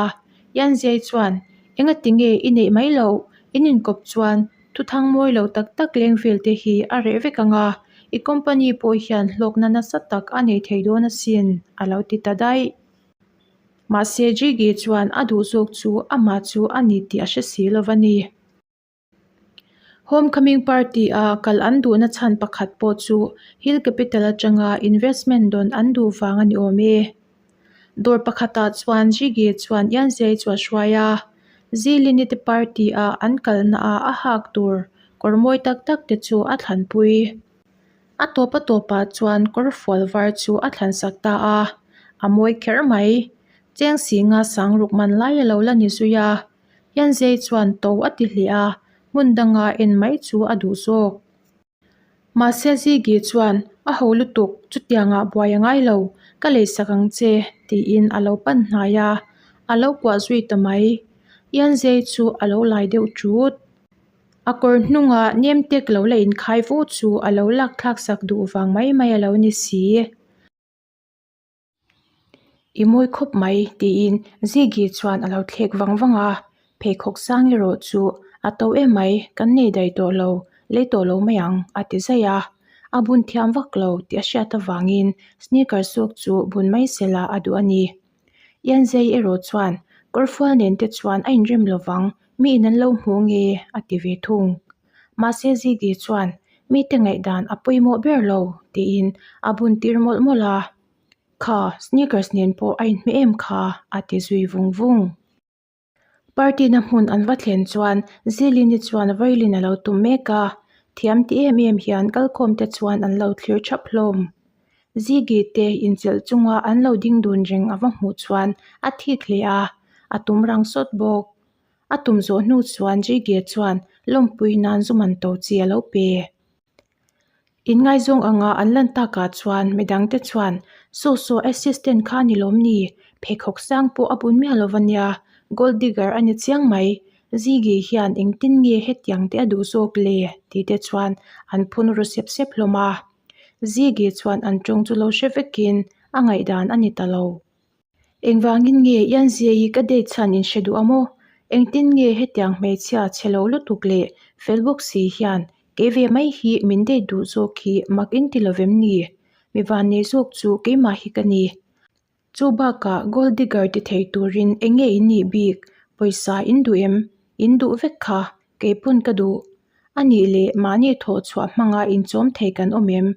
[SPEAKER 1] Yanzei chuan, Engati nge i neih mai loh? In inkawp chuan thuthang mawi lo tak tak leng vel te hi a reh vek ang a, i company pawh hian hlawkna nasa tak a nei thei dawn asin, a lo ti ta daih. Mahse Jiggy chuan a duh zawk chu amah chu a ni tih a hre si lo va ni. Homecoming party-a kal an duhna chhan pakhat pawh chu Hill Capital atanga investment dawn an duh vang a ni awm e. Dawr pakhatah chuan Jiggy chuan Yanzei chu a hruai a, Zilini te party-a an kalnaah a hak tur kawr mawi tak tak te chu a thlanpui. A tawp a tawpah chuan kawr fual var chu a thlansak ta a, a mawi kher mai. Cheng singa sangruk man lai a lo la ni zui a. Yanzei chuan to a ti hle a, hmun danga en mai chu a duh zawk. Mahse Ziggy chuan, A ho lutuk, chutiangah buai a ngai lo, ka leisak ang che, tiin a lo pan hnai a, a lo kuah zui ta mai. Yanzei chu a lo lai deuh ṭut. A kawr hnunga nemtek lo la inkhai vu chu a lo lak thlak sak duh vang mai mai a lo ni si. I mawi khawp mai tiin Ziggy chuan a lo thlek vang vang a, pheikhawk sang erawh chu a to em mai, kan nei daih tawh lo, lei tawh lo mai ang a ti zaih a, a bun thiam vak lo tih a hriat avangin sneaker suk chu bun mai sela a duh a ni. Yanzei erawh chuan kawrfual nen te chuan a inrem lo vang, mi in an lo hmu nge a ti ve thung. Mahse Ziggy chuan mite ngaihdan a pawimawh ber lo tiin a bun tir mawlh mawlh a. Kha sneakers nen pawh a inhmeh em kha a ti zui vung vung. Party na hmun an va thlen chuan Zilini chuan violin a lo tum mek a, thiam ti em em hian kalkhawm te chuan an lo thlir thap hlawm. Zigi te inchelh chunga an lo ding dun reng a va hmuh chuan a thik hle a, a tum rang sawt bawk. A tum zawh hnu chuan Zigi chuan lawmpui nan zu man to chi a lo pe. Inngaizawng anga an lan takah chuan midangte chuan, Saw saw assistant kha ni lawm ni? Pheikhawk sang pawh a bun miah lo va nia, gold digger a ni chiang mai. Zigi hian engtin nge hetiang te a duh zawk le? tih te chuan an phun ru sep sep hlawm a. Zigi chuan an tawng chu lo hre vekin a ngaihdan a ni ta lo. Engvangin nge Ianziaii ka date chhan in hre duh a maw? Engtin nge hetiang hmeichhia chhe lo lutuk leh fel bawk si hian kei ve mai hi min date duh zawk hi mak in ti lo vem ni? Mi vannei zawk chu keimah hi ka ni. Chu bakah gold digger ti thei turin eng nge in nih bik? Pawisa in duh em? In duh vek kha, kei pawn ka duh. A nih leh mahni thawhchhuah hmanga inchawm thei kan awm em?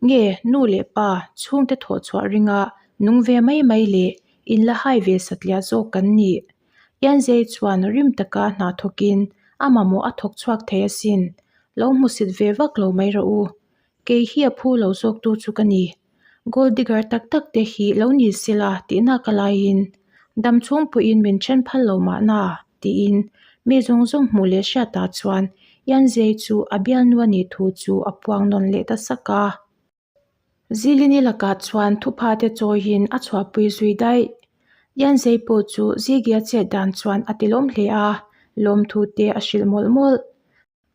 [SPEAKER 1] Nge nu leh pa chhungte thawhchhuah ringa nung ve mai mai leh inla hai ve satliah zawk kan nih? Ianzei chuan rim taka hna thawkin a mamawh a thawk chhuak thei asin. Lo hmusit ve vak lo mai rawh u. Kei hi a phu lo zawktu chu ka ni. Gold digger tak tak te hi lo ni sela tihna ka laiin dam chhung pawhin min then phal lo mahna tiin mi zawng zawng hmuh leh hriatah chuan Ianzei chu a bialnu a nih thu chu a puang nawn leh ta sak a. Zilini lakah chuan thupha te chawiin a chhuahpui zui daih. Ianzei pawh chu Zigia chet dan chuan a tilawm hle a, lawmthu te a hrilh mawlh mawlh.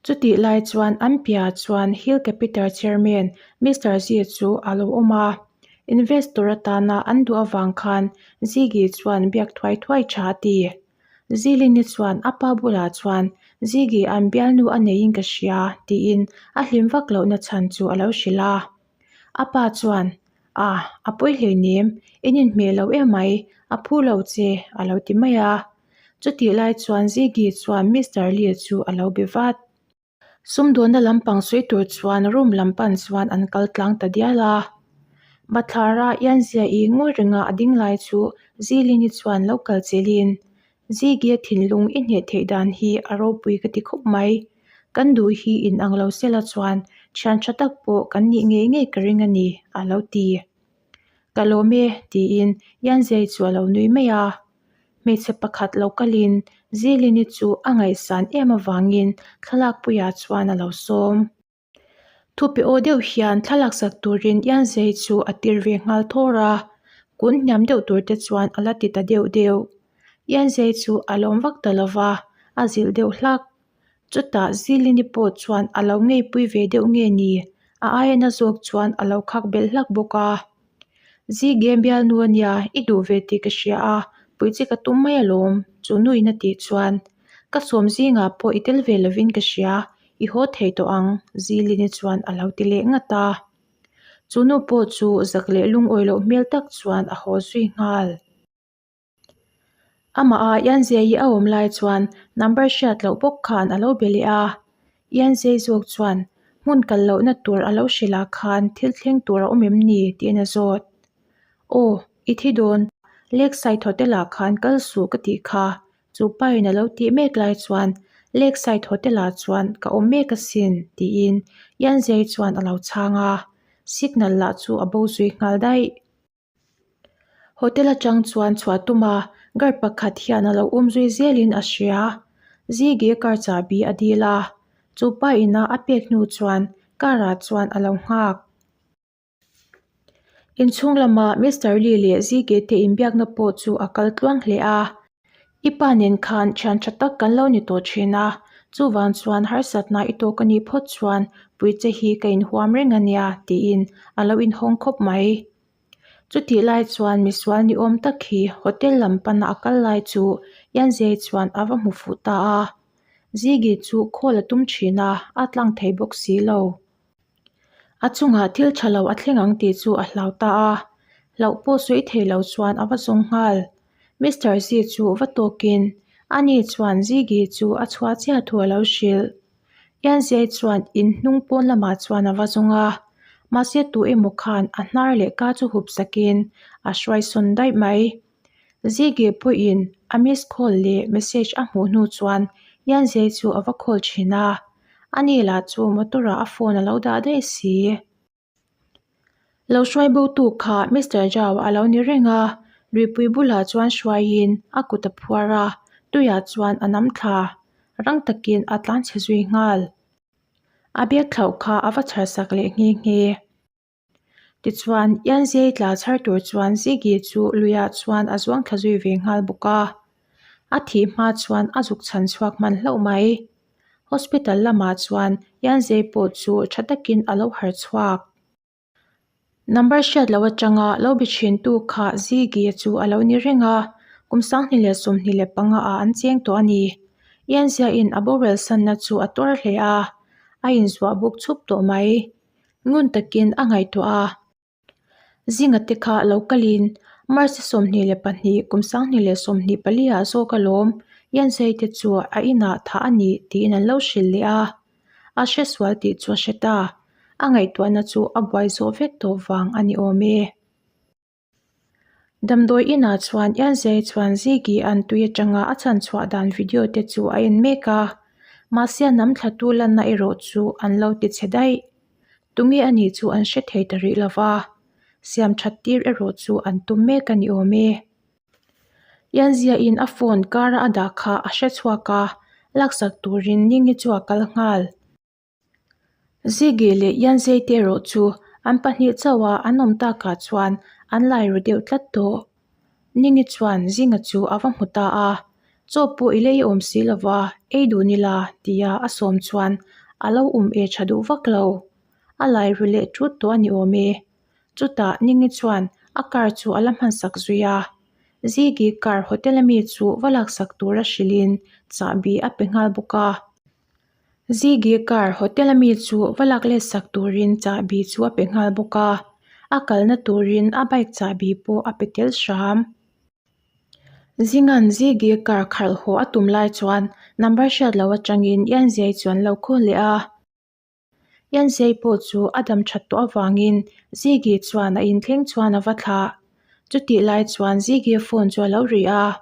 [SPEAKER 1] Chutih lai chuan an piahah chuan Hill Capital Chairman Mister Zee chu a lo awm a. Investor atana an duh avang khan Ziggy chuan biak thuai thuai tha a ti. Zilini chuan a pa bulah chuan Ziggy an bialnu a neiin ka hria tiin a hlim vak lohna chhan chu a lo hrilh a. A pa chuan, A, a pawi hleinem, in inhmeh lo emai, a phu lo che a lo ti mai a. Chutih lai chuan Ziggy chuan Mister Lee chu a lo be vat. Sumdawnna lampang sawi tur chuan room lam pan chuan an kal tlang ta dial a. Bathlara Ianzia-i ngawi renga a ding lai chu Zilini chuan lo kal chelhin, Ziggy-a thinlung i hneh theih dan hi a ropui ka ti khawp mai. Kan duh hi inang lo sela chuan thian tha tak pawh kan nih ngei ngei ka ring a ni, a lo ti. Ka lawm e, tiin Ianzia-i chu a lo nui mai a. Hmeichhe pakhat lo kalin Zilini chu a ngaihsan em avangin thlalakpuiah chuan a lo sawm. Thupe aw deuh hian thlalak sak turin Ianzei chu a tir ve nghal thawr a, kun hniam deuh tur te chuan a la ti ta deuh deuh. Ianzei chu a lawm vak ta lo va, a zilh deuh hlak. Chutah Zilini pawh chuan a lo ngeipui ve deuh nge ni, a aia na zawk chuan a lo khak belh hlak bawk a. Zige bialnu a nia, i duh ve tih ka hria a, puih che ka tum mai alawm, chu nuin a tih chuan, Ka sawm zingah pawh i tel ve lovin ka hria, i haw thei tawh ang, Zilini chuan a lo ti leh ngat a. Chu nu pawh chu zak leh lungawi loh hmel tak chuan a haw zui nghal. Amah a Ianzei a awm lai chuan number hriat loh bawk khan a lo be leh a. Ianzei zawk chuan hmun kal lohna tur a lo hrilh ah khan thil thleng tur a awm em ni tiin a zawt. Aw, i thi dawn. Lakeside Hotel ah khan kal suh ka tih kha. Chu pa in a lo tih mek lai chuan Lakeside Hotel ah chuan ka awm mek asin tiin Ianzei chuan a lo chhang a. Signal lah chu a bo zui nghal daih. Hotel atang chuan chhuah tum a, guard pakhat hian a lo um zui zelin a hria. Zigi car chahbi a dil a, chu pa ina a pek hnu chuan car ah chuan a lo nghak. Inchhung lama Mister Lee leh Zigi te inbiakna pawh chu a kal tluang hle a. I pa nen khan thian tha tak kan lo ni tawh thin a, chuvang chuan harsatna i tawk a nih phawt chuan puiche hi ka inhuam reng a nia tiin a lo inhawng khawp mai. Chutih lai chuan misual ni awm tak hi hotel lam pana a kal lai chu Yanzei chuan a va hmu fuh ta a. Zigi chu call a tum thin a, a tlang thei bawk si lo. A chungah thil tha lo a thleng ang tih chu a hlau ta a, hlauh pawh sawi thei lo chuan a va zawng nghal. Mister Zi chu va tawkin ani chuan Zigi chu a chhuah chiah thu a lo hrilh. Ianzei chuan in hnung pawn lamah chuan a va zawng a, mahse tu emaw khan a hnar leh ka chu hup sakin a hruai sawn daih mai. Ziggy pawhin a miss call leh message a hmuh hnu chuan Yanzei chu a va call thin a, ani lah chu motor ah a phone a lo dah daih si. Lo hruai bo tu kha Mister Zhao a lo ni reng a, luipui bulah chuan hruaiin a kut a phuar a, tuiah chuan a nam thla. Rang takin a tlan chhe zui nghal. A bag thlauh kha a va chhar sak leh nghe nghe. Tichuan, Yanzei tla chhar tur chuan Ziggy chu luiah chuan a zuang thla zui ve nghal bawk a. A thih hma chuan a zuk chhan chhuak hman hlauh mai. Hospital lamah chuan Yanzei pawh chu tha takin a lo harh chhuak. Number hriat loh atanga lo be thintu kha Ziggy chu a lo ni reng a, kum 2025 ah an cheng tawh a ni. Yanzeiin a boral sanna chu a tuar hle a, a inzuah buk chhup tawh mai. Ngun takin a ngaihtuah a. Zinga te kha lo kalin March 22 kum 2024 ah zawk alawm Yanzei te chu a inah thah a ni tiin an lo hrilh leh a. A hre sual tih chu a hre ta. A ngaihtuahna chu a buai zawh vek tawh vang a ni awm e. Damdawi inah chuan Yanzei chuan Ziggy an tui atanga a chhan chhuah dan video te chu a en mek a, mahse a nam thlatu lanna erawh chu an lo ti chhe daih. Tunge a nih chu an hre thei ta rih lova, siam that tir erawh chu an tum mek a ni awm e. Yanzia-in a phone kara a dah kha a hre chhuak a, laksak turin Ningi chu a kal nghal. Ziggy leh Yanzei te erawh chu an pahnih chauh a an awm takah chuan an lai ru deuh tlat tawh. Ningi chuan Zinga chu a va hmu ta a, Chaw pawh i lei awm si lova, ei duh ni la, tia a sawm chuan a lo um e tha duh vak lo. A lai ru leh tut tawh a ni awm e. Chutah Ningi chuan a car chu a la hmansak zui a. Ziggy car hotel ami chu va laksak tura hrilhin chahbi a pe nghal bawk a. Ziggy car hotel ami chu va lak let sak turin chahbi chu a pe nghal bawk a, a kalna turin a bike chahbi pawh a pe tel hram. Zingan Ziggy car khalh haw a tum lai chuan number hriat loh atangin Yanzei chu an lo call leh a. Yanzei pawh chu a dam that tawh avangin Ziggy chuan a inthleng chuan a va thlah. Chutih lai chuan Ziggy phone chu a lo ri a.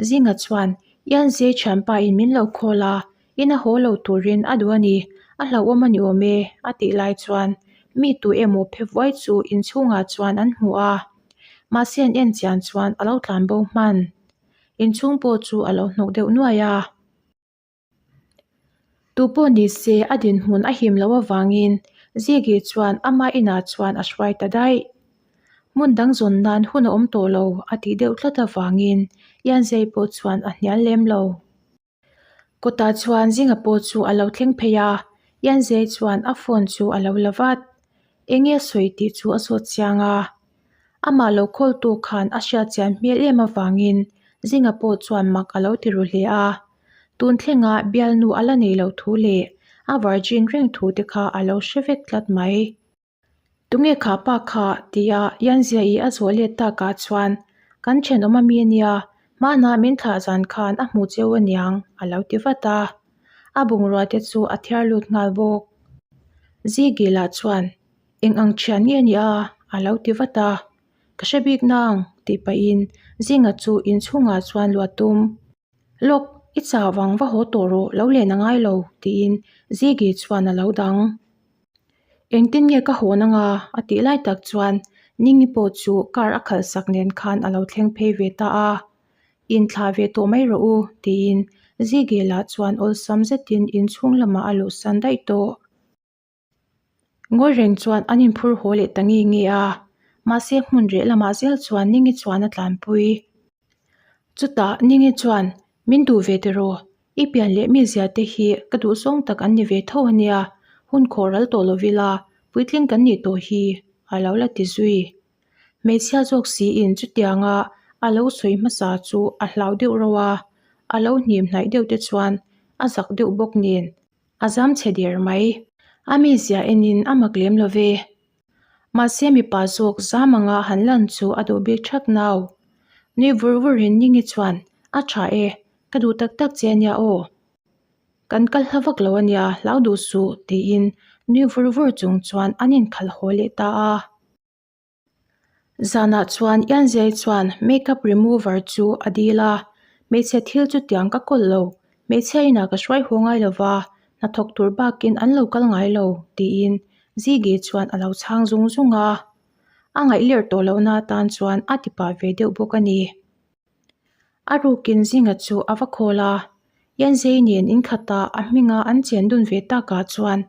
[SPEAKER 1] Zinga chuan, Yanzei thianpa in min lo call a, ina haw lo turin a duh a ni, a hlauhawm a ni awm e, a tih lai chuan mi tu emaw phe vuai chu inchhungah chuan an hmu a. Mahse an en chian chuan a lo tlan bo hman. Inchhung pawh chu a lo hnawk deuh nuai a. Tu pawh ni se a dinhmun a him loh avangin Ziggy chuan ama inah chuan a hruai ta daih. Hmun dang zawn nan hun a awm tawh lo a tih deuh tlat avangin Yanzei pawh chuan a hnial lem lo. Kawtah chuan Zinga pawh chu a lo thleng phei a, Yanzei chuan a phone chu a lo la vat. Enge a sawi tih chu a zawt chiang a. Amah lo khawltu khan a hriat chian hmel em avangin Zinga pawh chuan mak a lo ti ru hle a. Tun thlenga bialnu a la nei lo thu leh a virgin reng thu te kha a lo hre vek tlat mai. Tunge kha pa kha? tia Yanzia-i a zawh let takah chuan kan thenawm ami ania, hmanah min thlah zan khan a hmu cheu aniang a lo ti vat a. A bungrua te chu a thiar lut nghal bawk. Ziggy lah chuan Eng ang thian nge nia? a lo ti vat a. Ka hre bik nang tih pahin Zinga chu inchhungah chuan luah tum. Lawk, i chau vang va haw tawh rawh, lo len a ngai lo, tiin Ziggy chuan a lo dang. Engtin nge ka hawn anga? a tih lai tak chuan Ningi pawh chu car a khalh sak nen khan a lo thleng phei ve ta a. Inthlah ve tawh mai rawh u, tiin Ziggy lah chuan awlsam zetin inchhung lamah a luhsan daih tawh. Ngawi reng chuan an inphur haw leh ta nge nge a, mahse hmun reh lamah zel chuan Ningi chuan a tlanpui. Chutah Ningi chuan, Min duh ve tiraw? I pian leh mi zia te hi ka duh zawng tak an ni ve tho a nia, hun khawh ral tawh lovila puitling kan nih tawh hi, a lo la ti zui. Hmeichhia zawk siin chutianga a lo sawi hmasa chu a hlau deuh rauh a, a lo hnim hnaih deuh te chuan a zak deuh bawk nen. A zam chhe der mai. A mizia enin a mak lem lo ve. Mahse mipa zawk zam anga han lan chu a duh bik thak nau. Nui vur vurin Ningi chuan, A tha e, ka duh tak tak che ania aw. Kan kal hla vak lo ania, hlau duh suh, tiin nui vur vur chung chuan an inkhalh haw leh ta a. Zanah chuan Yanzei chuan makeup remover chu a dil a, Hmeichhe thil chutiang ka kawl lo, hmeichhia inah ka hruai haw ngai lova, hnathawk tur bakin an lo kal ngai lo, tiin Ziggy chuan a lo chhang zung zung a. A ngaih ler tawh lohna atan chuan a ti pah ve deuh bawk a ni. A rukin zinga chu a va khawl a, Yanzei nen inkhata a hminga an chen dun ve takah chuan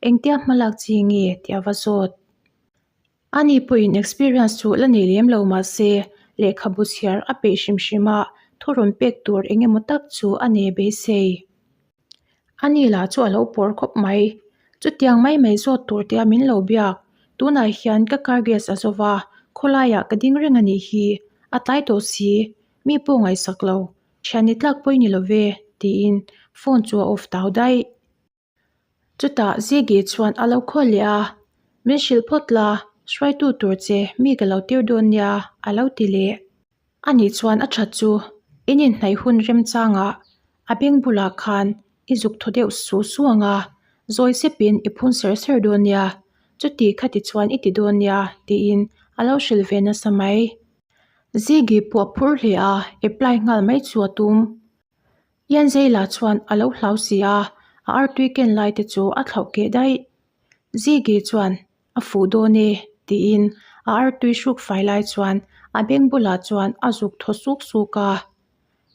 [SPEAKER 1] engtia hmalak chi nge tih a va zawt. Ani pawhin experience chu la nei lem lo mah se, lehkhabu chhiar a peih hrim hrim a, thurawn pek tur eng emaw tak chu a nei beisei. Ani lah chu a lo pawr khawp mai. Chutiang mai mai zawt tur tia min lo biak. Tunah hian ka car gas a zo va, khawlaiah ka ding reng a nih hi. A tlai tawh si. Mi pawh ngaihsak lo. Thian ni tlak pawh i ni lo ve, tiin phone chu a off tau daih. Chutah Ziggy chuan a lo khawl leh a, Min hrilh phawt la, hruaitu tur che mi ka lo tir dawn nia, a lo ti leh. Ani chuan a that chu in inhnaih hun remchangah a beng bulah khan i zuk thaw deuh su su ang a, zawi sepin i phun ser ser dawn nia, chuti khati chuan i ti dawn nia, tiin a lo hrilh ve nasa mai. Ziggy pawh a phur hle a, apply nghal mai chu a tum. Yanzei-la chuan a lo hlau si a, a artui ken lai te chu a thlauh keh daih. Ziggy chuan a fuh dawn e tiin a artui hruk fai lai chuan a beng bulah chuan a zuk thaw suk suk a.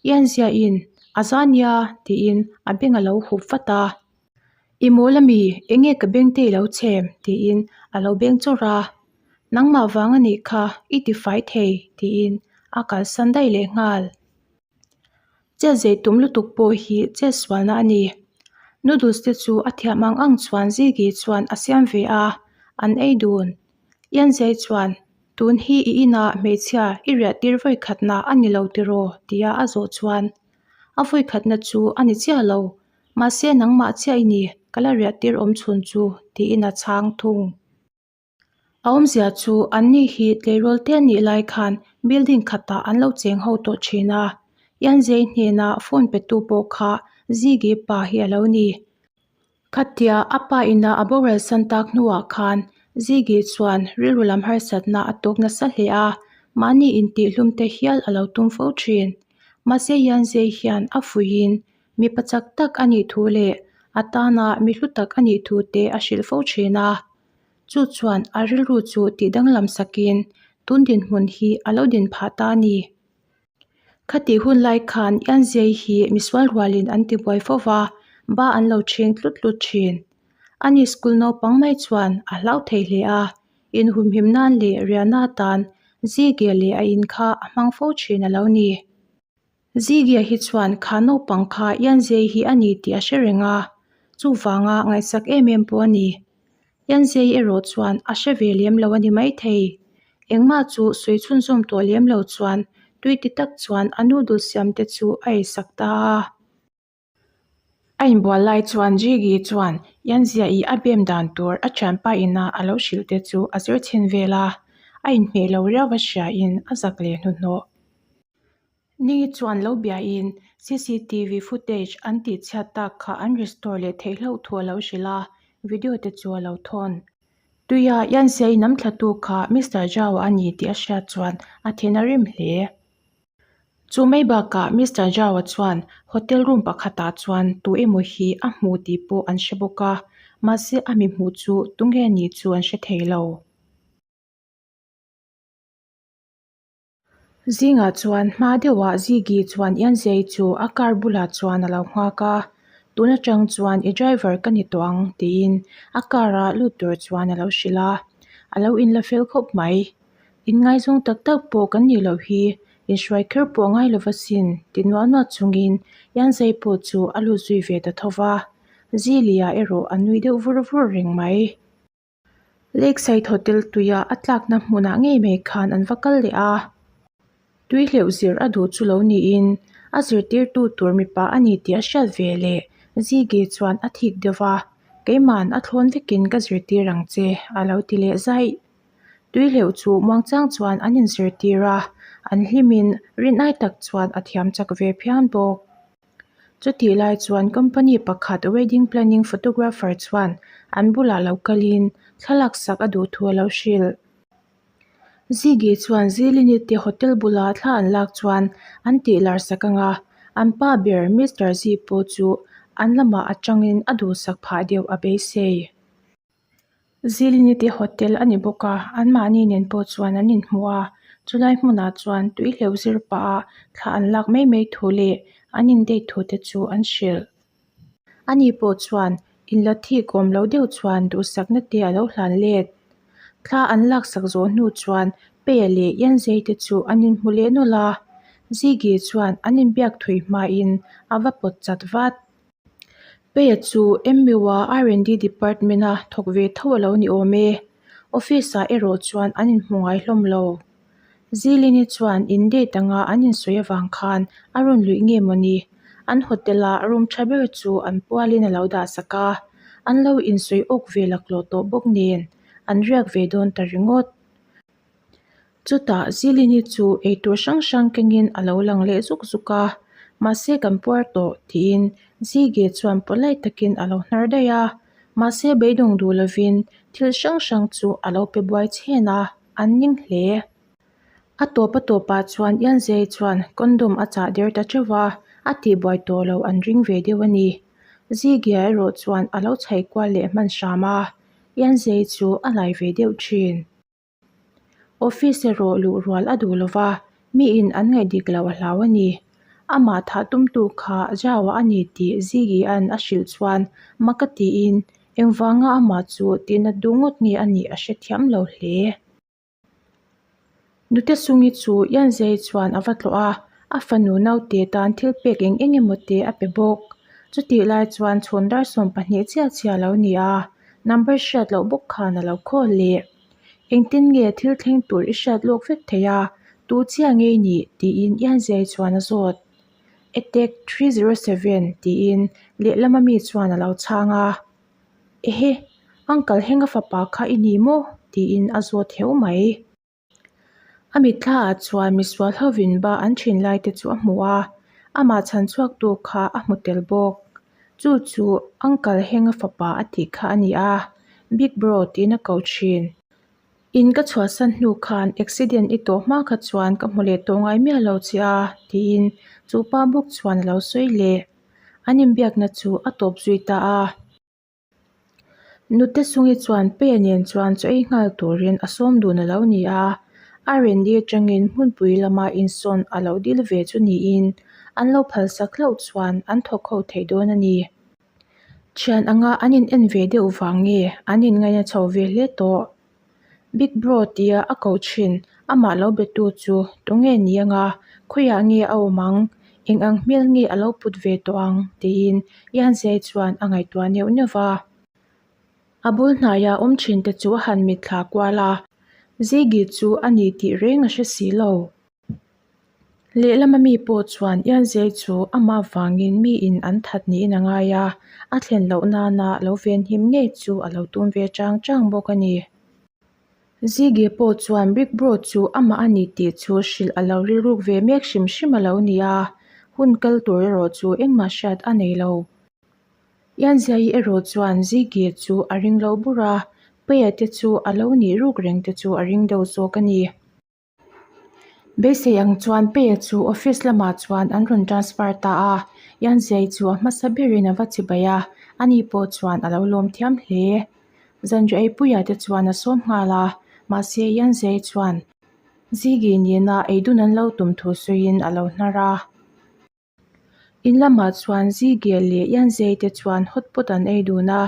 [SPEAKER 1] Yanzia-in a za nia tiin a beng a lo hup vat a. I mawl ami, enge ka beng te i lo chhem tiin a lo beng chawrh a. Nangmah vang a nih kha i ti fai thei tiin a kalsan daih leh nghal. Chet zei tum lutuk pawh hi chet sualna a ni. Noodles te chu a thiam ang ang chuan Ziggy chuan a siam ve a, an ei dun. Yanzei chuan, Tun hi i inah hmeichhia i riah tir vawi khatna a ni lo tiraw? tia a zawh chuan, A vawi khatna chu a ni chiah lo, mahse nangmah chiah i ni, ka la riah tir awm chhun chu, tiin a chhang thung. A awmzia chu anni hi tleirawl te nih lai khan building khatah an lo cheng ho tawh thin a, Yanzei hnena phone pe tu pawh kha Ziggy pa hi a lo ni. Khatia a pa ina a boral san tak hnuah khan Ziggy chuan rilru lam harsatna a tawk nasa hle a, mahni intihhlum te hial a lo tum fo thin. Mahse Yanzei hian a fuihin mipa chak tak a nih thu leh a tana mi hlu tak a nih thu te a hrilh fo thin a. Chu chuan a rilru chu tih danglam sakin tun dinhmun hi a lo din phah ta a ni. Khatih hun lai khan Yanzei hi misual rualin an ti buai fo va, ba an lo chhing tlut tlut thin. Ani school naupang mai chuan a hlau thei hle a, inhumhim nan leh riahna atan Zige leh a in kha a hmang fo thin a lo ni. Ziggy hi chuan kha naupang kha Yanzei hi a ni tih a hre reng a, chuvanga ngaihsak em em pawh a ni. Yanzei erawh chuan a hre ve lem lo a ni maithei. Engmah chu sawi chhunzawm tawh lem lo chuan tui ti tak chuan a noodle siam te chu a eisak ta a. A inbual lai chuan Ziggy chuan Yanzia-i a bem dan tur a thianpa ina a lo hrilh te chu a zir chhin vel a, a inhmeh lo riau a hriain a zak leh hnuhnawh. Ni chuan lo biain cctv footage an tih chhiat tak kha an restore leh theih hlauh thu a lo hrilh a, video te chu a lo thawn. Tuia Yanzia-i nam thlatu kha Mister Zhao a ni tih a hriat chuan a thin a rim hle. Chu mai bakah Mister Zhao-a chuan hotel room pakhatah chuan tu emaw hi a hmu tih pawh an hre bawk a, mahse a mi hmuh chu tunge ni chu an hre thei lo. Zingah chuan hma deuhah Ziggy chuan Yanzei chu a car bulah chuan a lo nghak a, tun atang chuan i driver ka ni tawh ang tiin a car a lut tur chuan a lo hrilh a, a lo inla fel khawp mai. Inngaizawng tak tak pawh kan nih loh hi inhruai kher pawh a ngai lova sin ti nuah nuah chungin Yanzei pawh chu a lut zui ve ta tho va, Zilia erawh a nui deuh vur vur reng mai. Lakeside Hotel tuia a tlakna hmunah ngei mai khan an va kal leh a, tui hleuh zir a duh chu lo niin a zirtirtu tur mipa a ni tih a hriat ve leh Ziggy chuan a thik deuh va, Keiman a thlawn vekin ka zirtir ang che a lo ti leh zaih. Tui hleuh chu muangchang chuan an inzirtir a, an hlimin rinai tak chuan a thiam chak ve phian bawk. Chutih lai chuan company pakhat wedding planning photographer chuan an bulah lo kalin thlalak sak a duh thu a lo hrilh. Ziggy chuan Zilini te hotel bula thla an lak chuan an tih lar sak ang a, an pa ber Mister Zi pawh chu an lamah atangin a duhsak phah deuh a beisei. Zilini te hotel a ni bawk a, anmahni nen pawh chuan an inhmu a, chulai hmunah chuan tui hleuh zir pah a thla an lak mai mai thu leh an in date thu te chu an hrilh. Ani pawh chuan inla thik awm lo deuh chuan duhsakna te a lo hlan let. Thla an laksak zawh hnu chuan Peia leh Ianzei te chu an inhmu leh nawlh a, Ziggy chuan an inbiak thui hmain a va pawt chat vat. Peia chu MU-a R&D department-a thawk ve tho a lo ni awm e. Office-ah erawh chuan an inhmu ngai hlawm lo. Zilini chuan in date anga an insawi avang khan a rawn luih nge mawni? An hotel-a room tha ber chu an pualin a lo dah sak a, an lo insawi awk ve laklawh tawh bawk nen an riak ve dawn ta ringawt. Chutah Zilini chu eitur hrang hrang kengin a lo lang leh zuk zuk a, mahse kan puar tawh tiin Zige chuan polite takin a lo hnar daih a, mahse beidawng duh lovin thil hrang hrang chu a lo pe buai chhen a, an ning hle. A tawp a tawpah chuan Ianzei chuan condom a chah der ta teuh a, a tihbuai tawh loh an ring ve deuh a ni. Zige erawh chuan a lo chhaih kual leh hman hram a, Ianzei chu a lai ve deuh thin. Office erawh luh rual a duh lo va, miin an ngaih dik loh a hlau a ni. Amah thah tumtu kha Zhao-a a ni tih Ziggy-a'n a hrilh chuan mak a tiin engvanga amah chu tihnat duh ngawt nge a nih a hrethiam lo hle. Nute Sungi chu Yanzei chuan a va tlawh a, a fanu naute tan thil pek eng eng emaw te a pe bawk. Chutih lai chuan chhawn dar 12 chiah chiah a lo ni a, number hriat loh bawk khan a lo khawl leh. Engtin nge thil thleng tur i hriat lawk vek thei a, tu chiah nge i nih? tiin Ianzei chuan a zawt. Attack 307 tiin lehlama mi chuan a lo chhang a. Ehe, Uncle Henga fapa kha i ni maw? tiin a zawt heu mai. A mitthlaah chuan misual hovin ba an thin lai te chu a hmu a, amah chhan chhuaktu kha a hmu tel bawk. Chu chu Uncle Henga fapa a tih kha a ni a, Big Bro tiin a ko thin. In ka chhuahsan hnu khan accident i tawh hma kha chuan ka hmu leh tawh ngai miah lo che a, tiin chu pa bawk chuan a lo sawi leh. An inbiakna chu a tawp zui ta a. Nute Sungi chuan Peia nen chuan chaw ei nghal turin a sawm dun a lo ni a, a Randy atangin hmunpui lama insawn a lo dil ve chu niin an lo phalsak hlauh chuan an thawk ho thei dawn a ni. Thian anga an in en ve deuh vang nge an inngaina chho ve hle tawh. Big Bro tia a ko thin, amah lo betu chu tunge ni anga, khawiah nge a awm ang, eng ang hmel nge a lo put ve tawh ang tiin Yanzei chuan a ngaihtuah neuh neuh va. A bul hnaia awm thin te chu a han mitthla kual a, Ziggy chu a ni tih reng a hre si lo. Lehlama mi pawh chuan Ianzei chu amah vangin miin an that niin a ngai a, a thlen loh nana lo venhim ngei chu a lo tum ve chang chang bawk a ni. Ziggy pawh chuan Big Bro chu amah a ni tih chu hrilh a lo rilruk ve mek hrim hrim a lo ni a, hun kal tur erawh chu engmah hriat a nei lo. Ianzei erawh chuan Ziggy chu a ring lo bur a, Peia te chu a lo nih ruk reng te chu a ring deuh zawk a ni. Beisei ang chuan Peia chu office lamah chuan an rawn transfer ta a, Yanzei chu a hmasa berin a va chibai a, ani pawh chuan a lo lawm thiam hle. Zanriah eipuia te chuan a sawm nghal a, mahse Yanzei chuan Ziggy nena eidun an lo tum thu sawiin a lo hnar a. In lamah chuan Zigel leh Yanzei te chuan hot pot an ei dun a,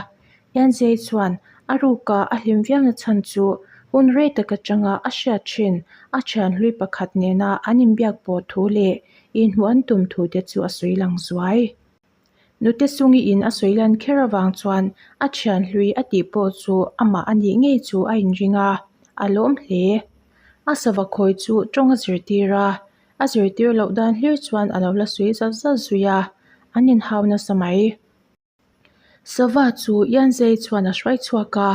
[SPEAKER 1] Yanzei chuan a ruka a hlim viauna chhan chu hun rei tak atanga a hriat thin a thian hlui pakhat nena an inbiak pawh thu leh inhmuh an tum thu te chu a sawi lang zuai. Nute Sungi in a sawi lan kher avang chuan a thian hlui a tih pawh chu amah a nih ngei chu a inring a, a lawm hle. A sava khawi chu tawng a zirtir a, A zirtir loh dan hlir chuan a lo la sui zat zat zui a, an inhau nasa mai. Sava chu Ianzei chuan a hruai chhuak a,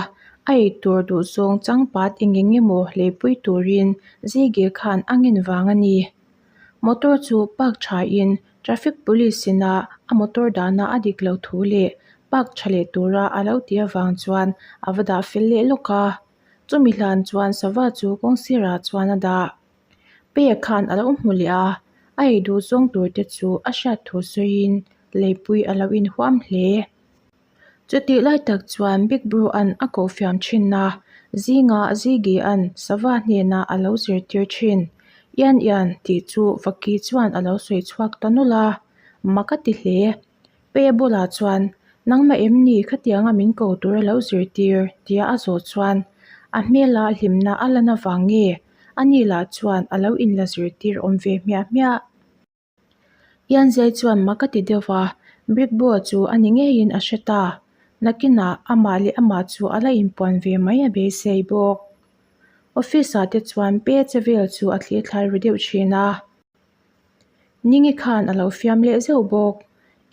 [SPEAKER 1] a ei tur duh zawng changpat eng eng emaw hleipui turin Ziggy khan a ngen vang a ni. Motor chu park thain traffic police ina a motor dahna a dik lo thu leh park tha leh tura a lo tih avang chuan a va dah fel leh lawk a. Chumi hlan chuan sava chu kawng sirah chuan a dah. Peia khan a lo hmu leh a, a ei duh zawng tur te chu a hriat thu sawiin leipui a lo inhuam hle. Chutih lai tak chuan Big Bro an a koh fiam thin a, zingah Ziggy an sava hnenah a lo zirtir thin. Ian Ian tih chu Vaki chuan a lo sawi chhuak ta nawlh a, mak a ti hle. Peia bulah chuan, Nangmah em ni khatianga min ko tur a lo zirtir? tia a zawh chuan a hmela hlimna a lan avang nge ani lah chuan a lo inla zirtir awm ve hmiah hmiah. Ianzai chuan mak a ti deuh va, Brickboa chu a ni ngeiin a hre ta. Nakinah amah leh amah chu a la inpuan ve mai a beisei bawk. Office ah te chuan pe che vel chu a thlir thlai ru deuh thin a. Ningi khan a lo fiam leh zeuh bawk.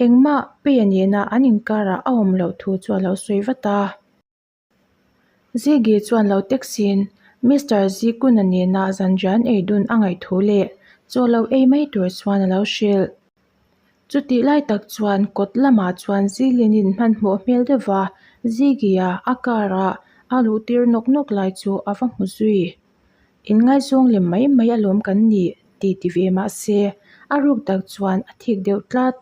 [SPEAKER 1] Engmah Peia nena an inkarah a awm loh thu chu a lo sawi vat a. Ziggy chuan lo taxi-in Mister Zikuna nena zanrian ei dun a ngaih thu leh chaw lo ei mai tur chuan a lo hrilh. Chutih lai tak chuan kawt lamah chuan Zilinin hmanhmawh hmel deuh va Ziggy-a a car-ah a luh tir nawk nawk lai chu a va hmu zui. Inngaizawng lem mai mai alawm kan nih ti ti ve mah se a ruk tak chuan a thik deuh tlat.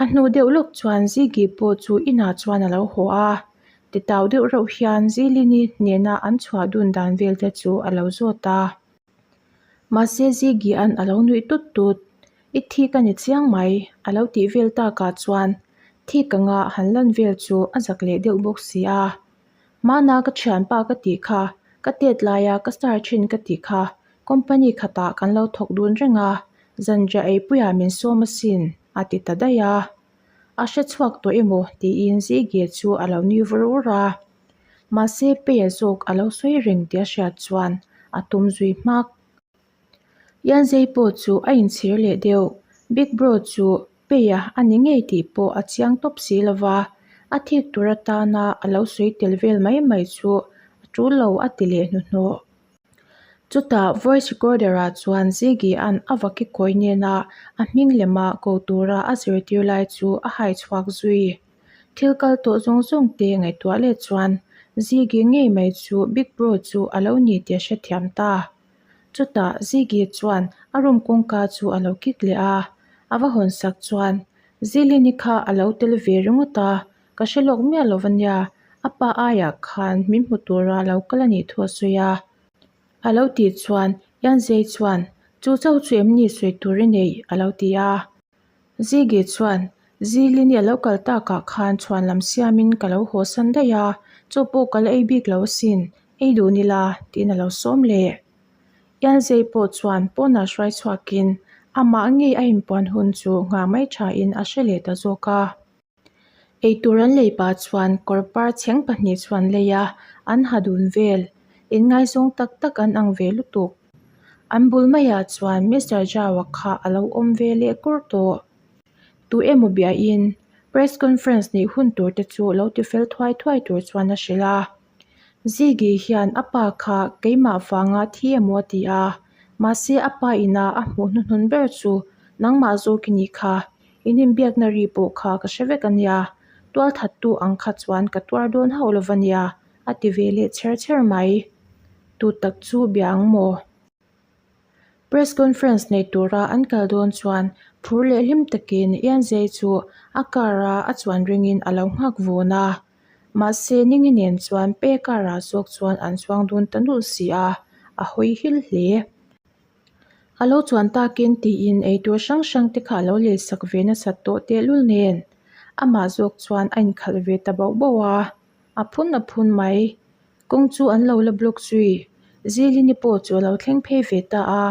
[SPEAKER 1] A hnu deuh lawk chuan Ziggy pawh chu inah chuan a lo haw a, titau deuh reuh hian Zilini nena an chhuah dun dan vel te chu a lo zawt a. Mahse Ziggy an a lo nuih tut tut, I thik a ni chiang mai, a lo tih vel takah chuan thik anga han lan vel chu a zak leh deuh bawk si a. Hmana ka thianpa ka tih kha, ka tet laia ka star thin ka tih kha, company khatah kan lo thawk dun reng a, zanriah eipuiah min sawm asin, a ti ta daih a. A hre chhuak tawh emaw tiin Ziggy chu a lo nui vur vur a. Mahse Peia zawk a lo sawi reng tih a hriat chuan a tum zui hmak. Yanzei pawh chu a inchhir leh deuh, Big Bro chu Peia a ni ngei tih pawh a chiang tawp si lo va, a thik tur atana a lo sawi tel vel mai mai chu a tul lo a ti leh hnuhnawh. Chutah voice recorder ah chuan Ziggy an a va kikawi nena a hming lema ko tura a zirtir lai chu a hai chhuak zui. Thil kal tawh zawng zawng te ngaihtuah leh chuan Ziggy ngei mai chu Big Bro chu a lo ni tih a hrethiam ta. Chutah Ziggy chuan a room kawngka chu a lo kik leh a, a va hawn sak chuan Zilini kha a lo tel ve ringawt a, ka hre lawk miah lo va nia, a pa aiah khan min hmu tura lo kal a nih thu a sawi a. A lo tih chuan Yanzei chuan, Chu chauh chu em ni sawi tur i nei? a lo ti a. Ziggy chuan, Zilini a lo kal takah khan chhuan lam siamin ka lo haw san daih a, chaw pawh ka la ei bik lo asin, ei duh ni la, tiin a lo sawm leh. Yanzei pawh chuan pawnah hruai chhuakin amah ngei a inpuan hun chu nghah mai thain a hre leh ta zawk a. Eitur an lei pah chuan kawr par chheng pahnih chu an lei a, an ha dun vel. Inngaizawng tak tak an ang ve lutuk. An bul maiah chuan Mister Zhao-a kha a lo awm ve leh kur tawh. Tu emaw biahin press conference neih hun tur te chu lo ti fel thuai thuai tur chuan a hrilh a. Ziggy hian a pa kha keimah vanga thi emaw a ti a, mahse a pa ina a hmuh hnuhnun ber chu nangmah zawk i nih kha, in inbiakna ri pawh kha ka hre vek a nia, tualthattu ang kha chuan ka tuar dawn hauh lo va nia, a ti ve leh chher chher mai. Tu tak chu bia ang maw? Press conference nei tura an kal dawn chuan phur leh hlim takin Ianzei chu a car a a chuan ringin a lo nghak vun a. Mahse Ningi nen chuan pe car ah zawk chuan an chuang dun ta nulh si a, a hawi hil hle. A lo chuan takin tiin eitur hrang hrang te kha a lo lei sak ve nasat tawh tehlul nen amah zawk chuan a inkhalh ve ta bauh bauh a, a phun a phun mai. Kawng chu an lo la block zui. Zilini pawh chu a lo thleng phei ve ta a,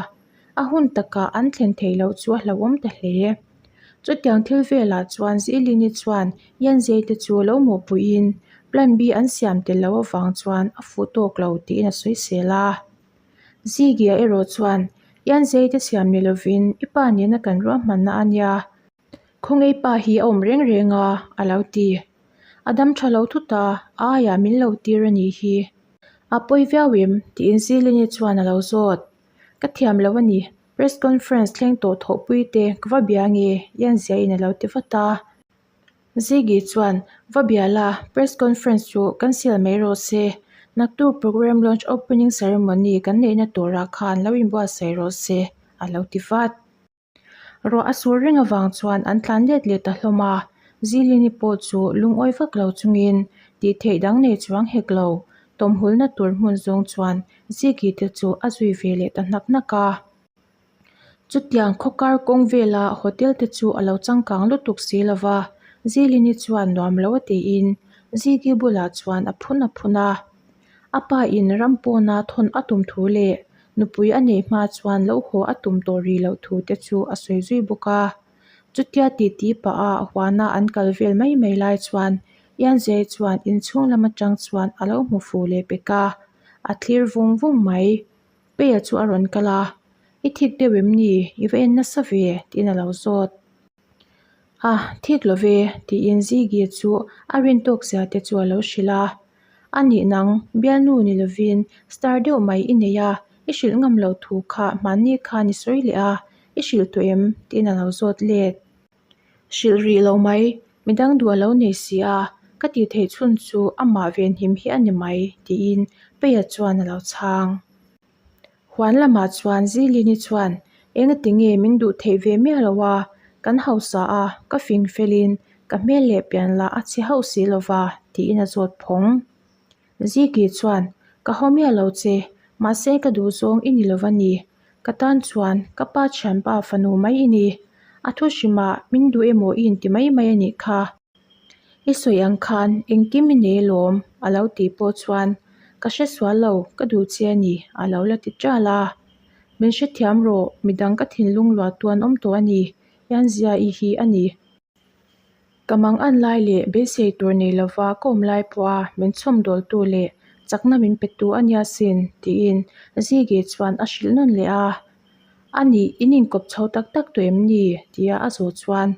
[SPEAKER 1] a hun takah an thlen theih loh chu a hlauhawm ta hle. Chutiang thil velah chuan Zilini chuan Yanzei te chu lo mawhpuiin plan B an siam tel loh avang chuan a fuh tawk lo tiin a sawisel a. Zigia erawh chuan Yanzei te siam ni lovin i pa nena kan ruahmanna a nia, Khawngei pa hi a awm reng reng a, a lo ti. A dam tha lo thut a, a aiah min lo tir a nih hi. A pawi viau em? tiin Zilini chuan a lo zawt. Ka thiam lo a ni, press conference thleng tawh thawhpui te ka va bia nge? Ianziain a lo ti vat a. Ziggy chuan, Va bia la, press conference chu cancel mai rawh se. Naktuk programme launch opening ceremony kan neihna turah khan lo inbuatsaih rawh se, a lo ti vat. Ruah a sur reng avang chuan an tlan let leh ta hlawm a, Zilini pawh chu lungawi vak lo chungin tih theih dang nei chuang hek lo, tawmhulna tur hmun zawng chuan Ziki te chu a zui ve leh ta hnak hnak a. Chutiang khawkar kawng vela hotel te chu a lo changkang lutuk si lo va, Zilini chuan nuam lo a tiin Ziki bulah chuan a phun a phun a. A pa in ram pawna thawn a tum thu leh nupui a neih hma chuan lo haw a tum tawh rih loh thu te chu a sawi zui bawk a. Chutia titi pah a huana an kal vel mai mai lai chuan Ianzei chuan inchhung lam atang chuan a lo hmu fuh leh pek a, a thlir vung vung mai. Peia chu a rawn kal a, I thik deuh em ni? I va en nasa ve? tiin a lo zawt. A, thik lo ve, tiin Ziggy chu a rin tawk zia te chu a lo hrilh a. A nih nang, bialnu ni lovin star deuh mai i nei a, i hrilh ngam lo thu kha hmanni khan i sawi leh a, i hrilh tawh em? tiin a lo zawt let. Hrilh rih lo mai, midang duh a lo nei si a, ka tih theih chhun chu amah venhim hi a ni mai, tiin Peia chuan a lo chhang. Huan lamah chuan Zilini chuan engati nge min duh theih ve miah lo a, kan hausa a, ka fing felin ka hmel leh pian lah a chhe hauh si lo va, tiin a zawt phawng. Ziki chuan, Ka haw miah lo che, mahse ka duh zawng i ni lo va ni. Ka tan chuan ka pa thianpa fanu mai i ni. A thu hrimah min duh emaw i inti mai mai a nih kha. I sawi ang khan engkim i nei alawm a lo tih pawh chuan ka hre sual lo, ka duh che a ni a lo la ti ṭal a. Min hrethiam rawh, midang ka thinlung luah tu an awm tawh a ni, Ianzia i hi a ni. Ka mang an lai leh beisei tur nei lova ka awm lai pawha min chhawmdawltu leh chakna min petu a nia sin tiin Ziggy chuan a hrilh nawn leh a. A nih, in inkawp chho tak tak tawh em ni? tia a zawh chuan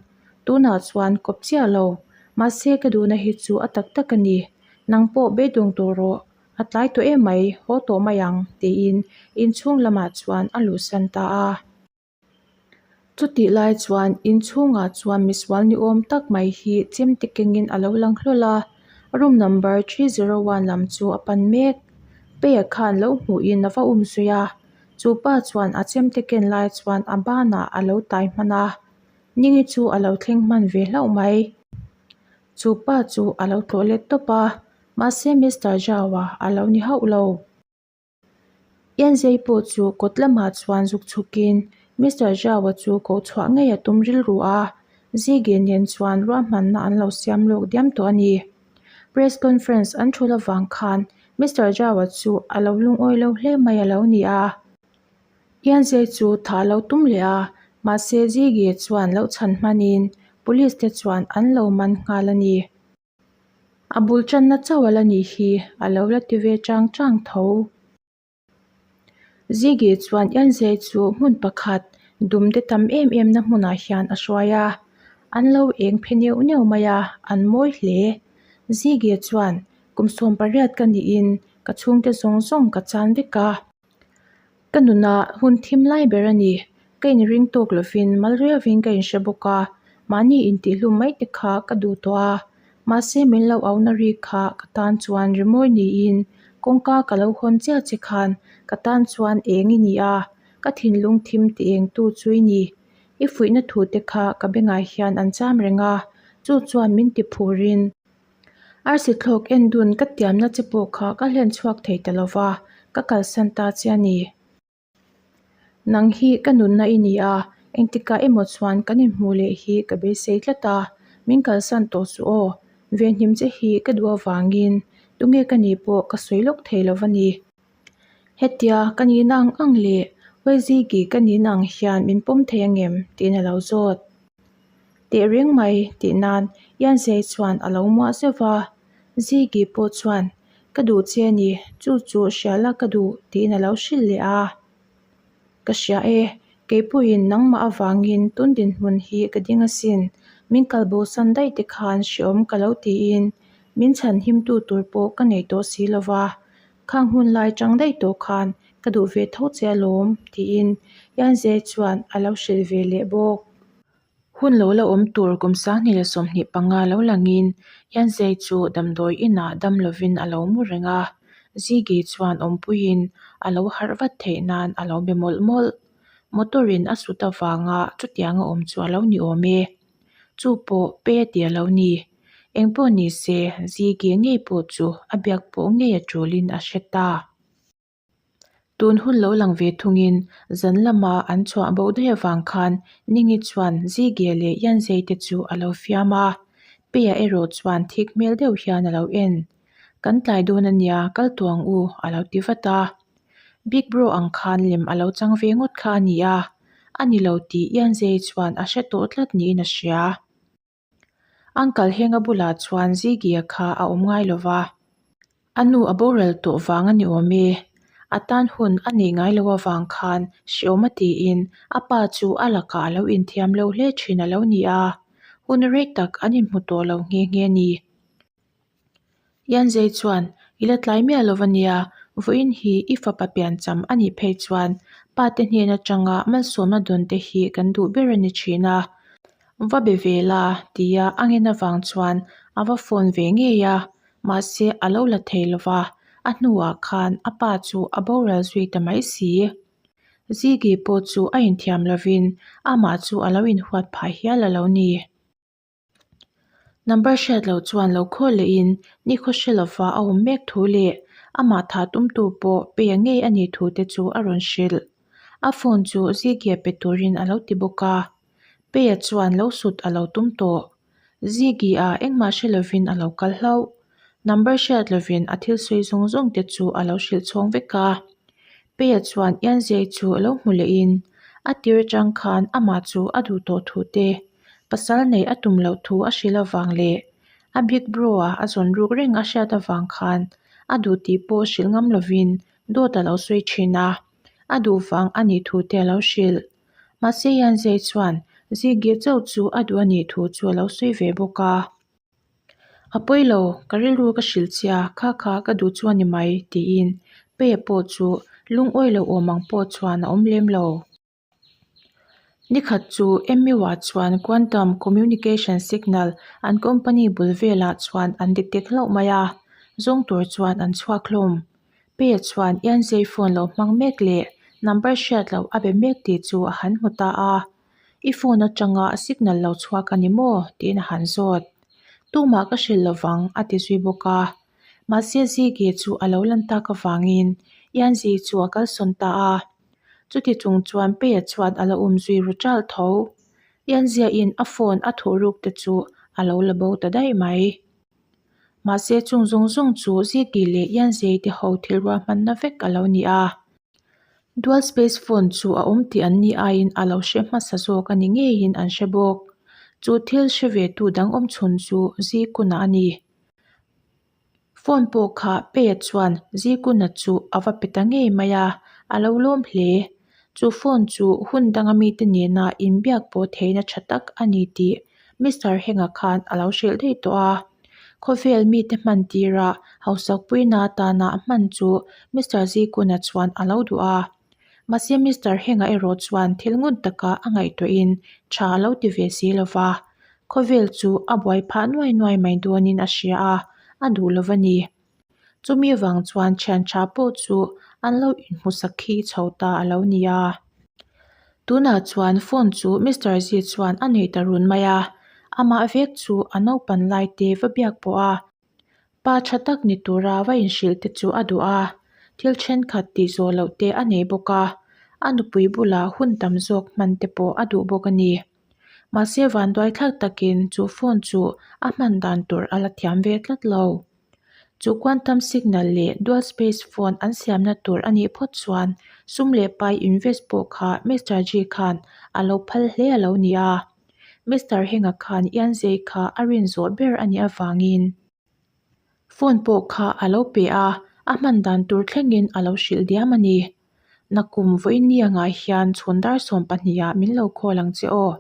[SPEAKER 1] Tunah chuan kawp chiah lo, mahse ka duhna hi chu a tak tak a ni. Nang pawh beidawng tawh rawh, a tlai tawh em mai, haw tawh mai ang tiin inchhung lamah chuan a luhsan ta a. Chutih lai chuan inchhungah chuan misual ni awm tak mai hi chemte kengin a lo lang hlawl a, room number 301 lam chu a pan mek. Peia khan lo hmuhin a va um zui a, chu pa chuan a chemte ken lai chuan a banah a lo tai hman a, Ningi chu a lo thleng hman ve hlauh mai. Chu pa chu a lo tlawh let tawp a, mahse Mister Zhao-a a lo ni hauh lo. Ianzei pawh chu kawt lamah chuan zuk chhukin Mister Zhao-a chu koh chhuah ngei a tum rilru a, Zige nen chuan ruahmanna an lo siam lawk diam tawh a ni. Press conference an thul avang khan Mister Zhao-a chu a lo lungawi lo hle mai a lo ni a. Ianzei chu thah lo tum leh a, mahse Zige chuan lo chhan hmanin police te chuan an lo man nghal a ni. A bul tanna chauh a la nih hi a lo la ti ve chang chang tho. Ziggy chuan Ianzei chu hmun pakhat dumte tam em em na hmunah hian a hruai a, an lo eng phe neuh neuh mai a, an mawi hle. Ziggy chuan kum 18 ka niin ka chhungte zawng zawng ka chan vek a. Ka nunah hun thim lai ber a ni. Ka inring tawk lovin mal riauvin ka inhre bawk a, mahni intihhlum mai te kha ka duh tawh a. Mahse min lo auhna ri kha ka tan chuan rimawi niin kawngka ka lo hawn chiah che khan ka tan chuan eng i ni a, ka thinlung thim ti eng tu chu i ni. I fuihna thu te kha ka bengah hian an cham reng a, chu chuan min ti phurin. Arsi thlawk en dun ka tiamna che pawh kha ka hlen chhuak thei ta lo va, ka kalsan ta che a ni. Nang hi ka nunna i ni a, engtikah emaw chuan kan inhmuh leh hi ka beisei tlat a, min kalsan tawh suh aw. Venhim che hi ka duh avangin tunge ka nih pawh ka sawi lawk thei lo va ni. Hetia ka nihna ang ang leh Wezigi ka nihna ang hian min pawm thei angem? tiin a lo zawt. Teh reng mai tih nan Ianzei chuan a lo muah zeuh va, Zigi pawh chuan Ka duh che a ni, chu chu hria la ka duh tiin a lo hrilh leh a. Ka hria e, kei pawhin nangmah avangin tun dinhmun hi ka ding asin, min kalbosan daih te khan hreawm ka lo tiin min chhan himtu tur pawh ka nei tawh si lo va, khang hun lai chang daih tawh khan ka duh ve tho che alawm tiin Ianzei chuan a lo hrilh ve leh bawk. Hun lo la awm tur kum 2025 lo langin Ianzei chu damdawi inah dam lovin a lo mu reng a. Ziggy chuan awmpuiin a lo harh vat theih nan a lo be mawlh mawlh. Motor in a sut avanga chutianga awm chu a lo ni awm e. Chu pawh pe a ti a lo ni. Engpawh ni se Ziggy ngei pawh chu a biak pawh ngei a tulin a hre ta. Tun hun lo lang ve thungin zan lama an chhuah bo daih avang khan Ningi chuan Ziggy leh Yanzei te chu a lo fiam a. Peia erawh chuan thik hmel deuh hian a lo en. Kan tlai dawn a nia, kal tawh ang u, a lo ti vat a. Big Bro ang khan lem a lo chang ve ngawt kha a ni a, a ni lo tih Yanzei chuan a hre tawh tlat niin a hria. Uncle Henga bulah chuan Ziggy-a kha a awm ngai lo va, a nu a boral tawh vang a ni awm e. A tan hun a neih ngai lo avang khan hreawm a tiin a pa chu a lakah a lo inthiam lo hle thin a lo ni a, hun rei tak an inhmu tawh lo nghe nghe a ni. Yanzei chuan, I la tlai miah lo ania, vawiin hi i fapa piancham a nih phei chuan pa te hnen atanga malsawmna dawn te hi kan duh ber a ni thin a, va be ve la tia a ngen avang chuan a va phone ve ngei a, mahse a lo la thei lo va, a hnuah khan a pa chu a boral zui ta mai si. Ziggy pawh chu a inthiam lovin amah chu a lo inhuat phah hial a lo ni. Number hriat loh chuan lo khawl lehin nikhaw hre lova a awm mek thu leh amah thah tumtu pawh pe ngei a nih thu te chu a rawn hrilh. A phone chu Ziggy-a pe turin a lo ti bawk a. Peia chuan lo sut a lo tum tawh. Ziggy-a engmah hre lovin a lo kal hlauh. Number hriat lovin a thil sawi zawng zawng te chu a lo hrilh chhawng vek a. Peia chuan Ianzei chu a lo hmu lehin a tir atang khan amah chu a duh tawh thu te, pasal neih a tum loh thu a hrilh avang leh a big bro-a a zawn ruk reng a hriat avang khan a duh tih pawh hrilh ngam lovin dawt a lo sawi thin a, a duh vang a nih thu te a lo hrilh. Mahse Ianzei chuan Ziggy chauh chu a duh a nih thu chu a lo sawi ve bawk a. A pawi lo, ka rilru ka hrilh che a, kha kha ka duh chu a ni mai, tiin Peia pawh chu lungawi lo awm ang pawh chuan a awm lem lo. Nikhat chu MU-ah chuan Quantum Communication Signal an company bul velah chuan an detect hlauh mai a, zawng tur chuan an chhuak hlawm. Peia chuan Ianzei phone lo hmang mek leh number hriat loh a be mek tih chu a han hmu ta a. I phone atanga signal lo chhuak a ni maw? tiin a han zawt. Tumah ka hrilh lovang a ti zui bawk a. Mahse Ziggy chu a lo lan tak avangin Ianzi chu a kalsawn ta a. Chuti chung chuan Peia chuan a lo um zui ru ṭalh tho. Ianziain a phone a thuh ruk te chu a lo la bo ta daih mai. Mahse chung zawng zawng chu Ziggy leh Ianzei te ho thil ruahmanna vek a lo ni a. Dual space phone chu a awm tih an ni aiin a lo hre hmasa zawk a ni ngeiin an hre bawk. Chu thil hre ve tu dang awm chhun chu Zikuna a ni. Phone pawh kha Peia chuan Zikuna chu a va pe ta ngei mai a, a lo lawm hle. Chu phone chu hun danga mite nena inbiak pawh theihna tha tak a ni tih Mister Henga khan a lo hrilh daih tawh a. Khawvel mite hman tira hausakpuina atana hman chu Mister Zikuna chuan a lo duh a. Mahse Mister Henga erawh chuan thil ngun taka a ngaihtuahin tha a lo ti ve si lo va. Khawvel chu a buai phah nuai nuai mai dawnin a hria a, a duh lo va ni. Chumi vang chuan thian tha pawh chu an lo inhmusak khi chho ta a lo ni a. Tunah chuan phone chu Mister Z chuan a nei ta run mai a, amah vek chu a naupan lai te va biak pawh a, pa tha tak ni tura va inhrilh te chu a duh a, thil thenkhat tih zawh loh te a nei bawk a, a nupui bulah hun tam zawk hman te pawh a duh bawk a ni. Mahse vanduai thlak takin chu phone chu a hman dan tur a la thiam ve tlat lo. Chu quantum signal leh dual space phone an siamna tur a nih phawt chuan sum leh pai invest pawh kha Mister G khan a lo phal hle a lo ni a. Mister Henga khan Ianzei kha a rin zawh ber a nih avangin phone pawh kha a lo pe a, a hman dan tur thlengin a lo hrilh diam a ni. Nakum vawiin angah hian chhun dar 12 ah min lo call ang che aw.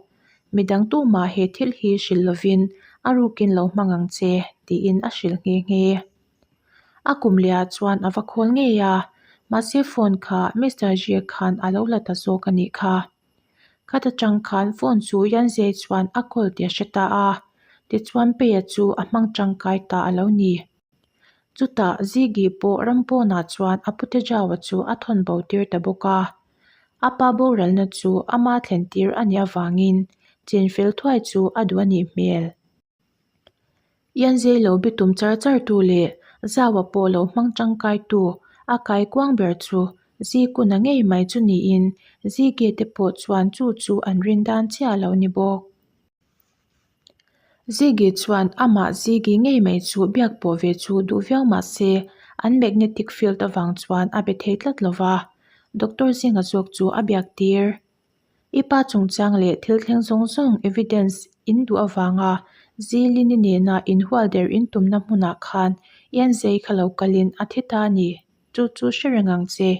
[SPEAKER 1] Midang tumah he thil hi hrilh lovin a rukin lo hmang ang che, tiin a hrilh nghe nghe. A kum lehah chuan a va call ngei a, mahse phone kha Mister Jie khan a lo la ta zawk a nih kha. Khat atang khan phone chu Yanzei chuan a call tih a hre ta a, tichuan Peia chu a hmang tangkai ta a lo ni. Chutah Ziggy pawh ram pawnah chuan a pute Jawa chu a thawn bo tir ta bawk a. A pa boralna chu ama thlen tir a nih avangin chenfel thuai chu a duh a nih hmel. Yanzei lo bitum char char tu leh Zaua pawh lo hmang tangkai tu a kai kuang ber chu Zikuna ngei mai chu niin Ziggy te pawh chuan chu chu an rin dan chiah lo ni bawk. Ziggy chuan amah Ziggy ngei mai chu biak pawh ve chu duh viau mah se an magnetic field avang chuan a be thei tlat lo va, Doctor zinga zawk chu a biak tir. I pa chungchang leh thil thleng zawng zawng evidence in duh avanga Zilini nena inhual der in tumna hmunah khan Ianzei kha lo kalin a thi ta a ni. Chu chu hre reng ang che.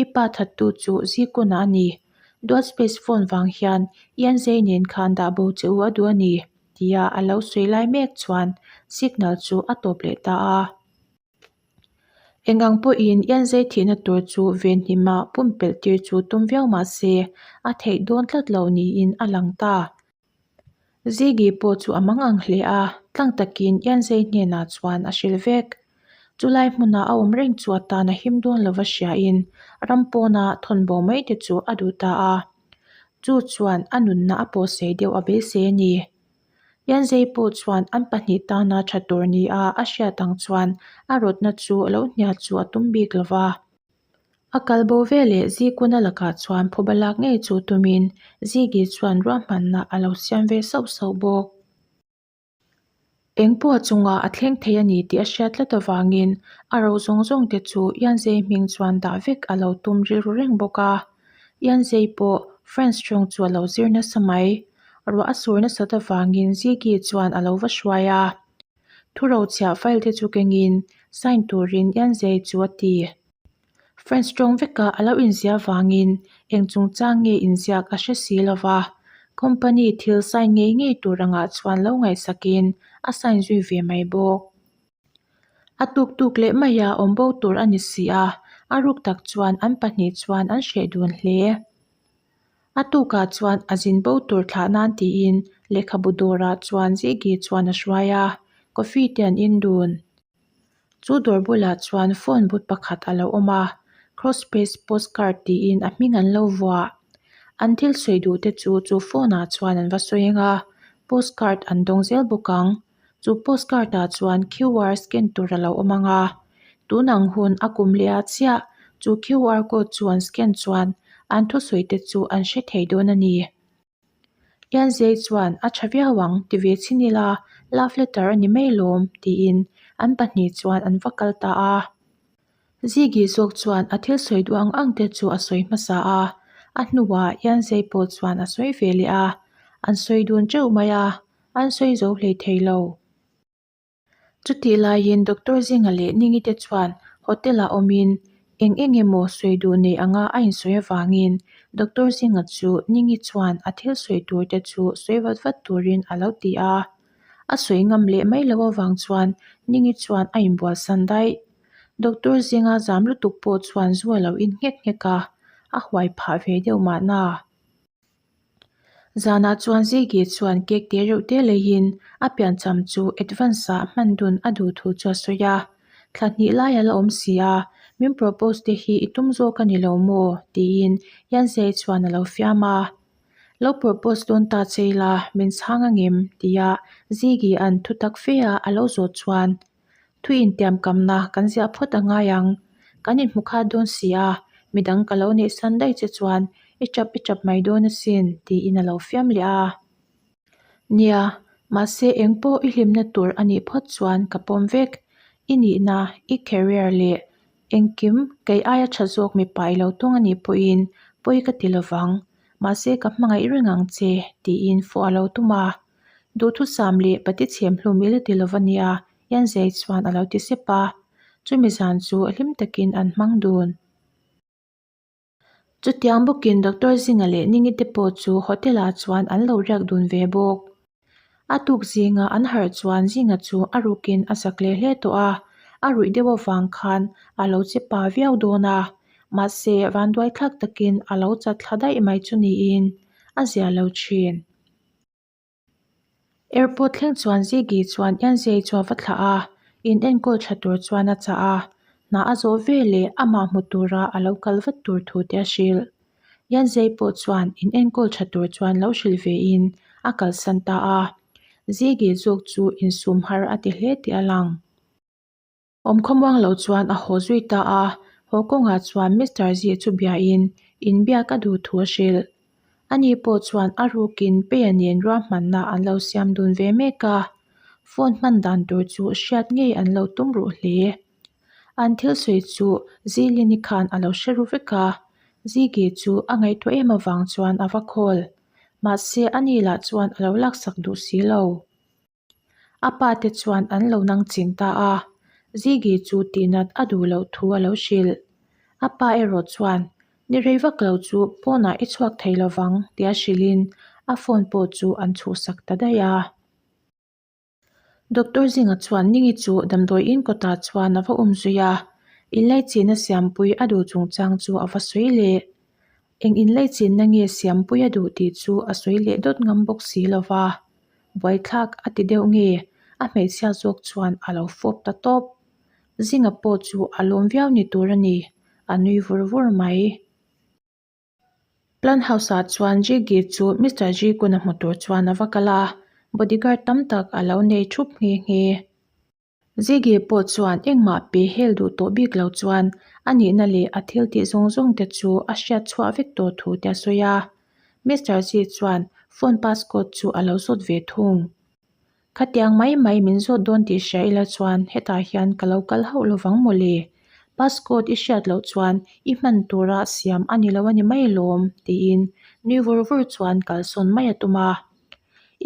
[SPEAKER 1] I pa thattu chu Zikuna a ni. Duat space phone vang hian Ianzei nen khan dah bo che u a duh a ni, tia a lo sawi lai mek chuan signal chu a tawp leh ta a. Eng ang pawhin Ianzei thihna tur chu venhima pumpelh tir chu tum viau mah se a theih dawn tlat lo niin a lang ta. Ziggy pawh chu a mang ang hle a, tlang takin Ianzei hnenah chuan a hrilh vek. Chulai hmuna a awm reng chu atan a him dawn lova hriain ram pawna thawn bo mai te chu a duh ta a. Chu chuan a nunna a pawhsei deuh a beisei a ni. Ianzei pawh chuan an pahnih tana tha tur nia a hriat ang chuan a rawtna chu lo hnial chu a tum bik lova. A kal bo veleh Zikuna lakah chuan phuba lak ngei chu tumin Zigi chuan ruahmanna a lo siam ve sauh sauh bawk. Eng pawh a chungah a thleng thei a ni tih a hriat tlat avangin a ro zawng zawng te chu Ianzei hming chuan dah vek a lo tum rilru reng bawk a. Ianzei pawh French tawng chu a lo zir nasa mai. Ruah a sur nasat avangin Zigi chuan a lo va hruai a. Thurochhiah file te chu kengin sign turin Ianzei chu a ti. French tawng vekah a lo inziah vangin eng chungchang nge inziak a hre si lo va, company thil sign ngei ngei tur angah chuan lo ngaihsakin a sign zui ve mai bawk. A tuk tuk leh maia awm bo tur a ni si a, a ruk tak chuan an pahnih chuan an hreh dun hle. A tukah chuan a zin bo tur thlah nan tiin lehkhabu dawrah chuan Ziggy chuan a hruai a, coffee te an in dun. Chu dawr bulah chuan phone but pakhat a lo awm a, Crosspace postcard tiin a hming an lo vuah. An thil sawi duh te chu chu phone ah chuan an va sawi ang a, postcard an dawng zel bawk ang. Chu postcard ah chuan QR scan tur a lo awm ang a, tun ang hun a kum leh ah chiah chu QR code chu an scan chuan an thusawi te chu an hre thei dawn a ni. Ianzei chuan a tha viau ang ti ve chhin ila love letter a ni mai lawm tiin an pahnih chuan an va kal ta a. Ziggy zawk chuan a thil sawi duh ang ang te chu a sawi hmasa a, a hnuah Ianzei pawh chuan a sawi ve leh a, an sawi dun teuh mai a, an sawi zo hlei thei lo. Chutih laiin Doctor Zinga leh Ningi te chuan hotel ah awmin eng eng emaw sawi duh nei anga a insawi avangin Doctor Zinga chu Ningi chuan a thil sawi tur te chu sawi vat vat turin a lo ti a. A sawi ngam leh mai loh avang chuan Ningi chuan a inbualsan daih. Doctor Zinga zam lutuk pawh chuan zu a lo in nghek nghek a, a huai phah ve deuh mahna. Zanah chuan Ziggy chuan cake te reuh te leiin a piancham chu advance ah hman dun a duh thu chu a sawi a. Thla hnih lai a la awm si a, min propose te hi i tum zawk a ni lo maw? tiin Yanzei chuan a lo fiam a. Lo propose dawn ta che ila min chhang angem? tia Ziggy an thutak fe a a lo zawh chuan Thu intiamkamna kan ziah phawt a ngai ang. Kan inhmu khat dawn si a, midang ka lo neih san daih che chuan i tap i tap mai dawn asin, tiin a lo fiam leh a. Nia, mahse eng pawh i hlimna tur a nih phawt chuan ka pawm vek. I nihna, i career leh engkim kei aia tha zawk mipa i lo tung a nih pawhin pawi ka ti lovang. Mahse ka hmangaih reng ang che, tiin fawh a lo tum a. Duhthusam leh pati chhem hlum i la ti lova nia, Yanzei chuan a lo ti sep a. Chumi zan chu hlim takin an hmang dun. Chutiang bawkin Doctor Zinga leh Ningi te pawh chu hotel ah chuan an lo riak dun ve bawk. A tuk zinga an harh chuan Zinga chu a rukin a zak leh hle tawh a, a ruih deuh avang khan a lo che pa viau dawn a. Mahse, vanduai thlak takin a lo chat thla daih mai chu niin a zia lo thin. Airport thleng chuan Ziggy chuan Yanzei chu a va thlah a. In enkawl tha tur chuan a chah a, hna a zawh ve leh amah hmu tura a lo kal vat tur thu te a hrilh. Yanzei pawh chuan in enkawl tha tur chuan lo hrilh ve in a kalsan ta a. Zigi zawk chu insum har a ti hle tih a lang. Awmkhawmuang lo chuan a haw zui ta a, haw kawngah chuan Mister Zi chu biain inbiak a duh thu a hrilh. Ani pawh chuan a rukin Peia nen ruahmanna an lo siam dun ve mek a, phone hman dan tur chu hriat ngei an lo tum ruh hle. An thil sawi chu Zilini khan a lo hre ru vek a, Zigi chu a ngaihtuah em avang chuan a va call. Mahse ani lah chuan a lo laksak duh si lo. A pa te chuan an lo nang ching ta a, Zigi chu tihnat a duh loh thu a lo hrilh. A pa erawh chuan, Ni rei vak lo chu pawnah i chhuak thei lovang tia hrilhin a phone pawh chu an chhuhsak ta daih a. Doctor Zinga chuan Ningi chu damdawi in kawtah chuan a va um zui a, inlaichinna siampui a duh chungchang chu a va sawi leh. Eng inlaichinna nge siampui a duh tih chu a sawi leh dawt ngam bawk si lo va. Buaithlak a ti deuh nge a hmeichhia zawk chuan a lo fawp ta tawp. Zinga pawh chu a lawm viau ni tur a ni, a nui vur vur mai. Plant house ah chuan Jiggy chu Mister Jikun a hmu tur chuan a va kal a, bodyguard tam tak a lo nei thup nghe nghe. Ziggy pawh chuan engmah pe hel duh tawh bik lo chuan a nihna leh a thil tih zawng zawng te chu a hriat chhuah vek tawh thu te a sawi a. Mister G chuan phone passcode chu a lo zawt ve thung. Khatiang mai mai min zawt dawn tih hria ila chuan hetah hian ka lo kal hauh lovang mawle. Passcode i hriat loh chuan i hman tura siam a ni lo a ni mai lawm tiin nui vur vur chuan kalsawn mai a tum a.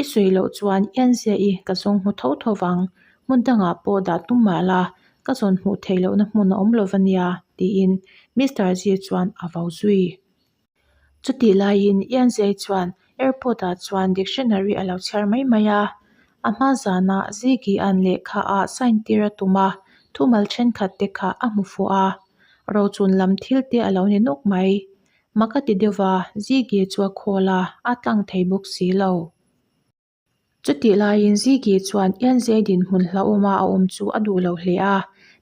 [SPEAKER 1] I sawi loh chuan Ianzia i ka zawng hmu tho tho vang, hmun dangah pawh dah tum mah la, ka zawn hmuh theih lohna hmun a awm lo va nia, tiin Mister Zi chuan a vau zui. Chutih laiin Ianzia chuan airport ah chuan dictionary a lo chhiar mai mai a, a hma zanah Zigia'n lehkha ah sign tir a tum a, thumal thenkhat te kha a hmu fuh a, rochun lam thil te a lo ni nawk mai. Mak a ti deuh va, Ziggy chu a khawl a, a tlang thei bawk si lo. Chutih laiin Ziggy chuan Ianzei dinhmun hlauhawma a awm chu a duh lo hle a,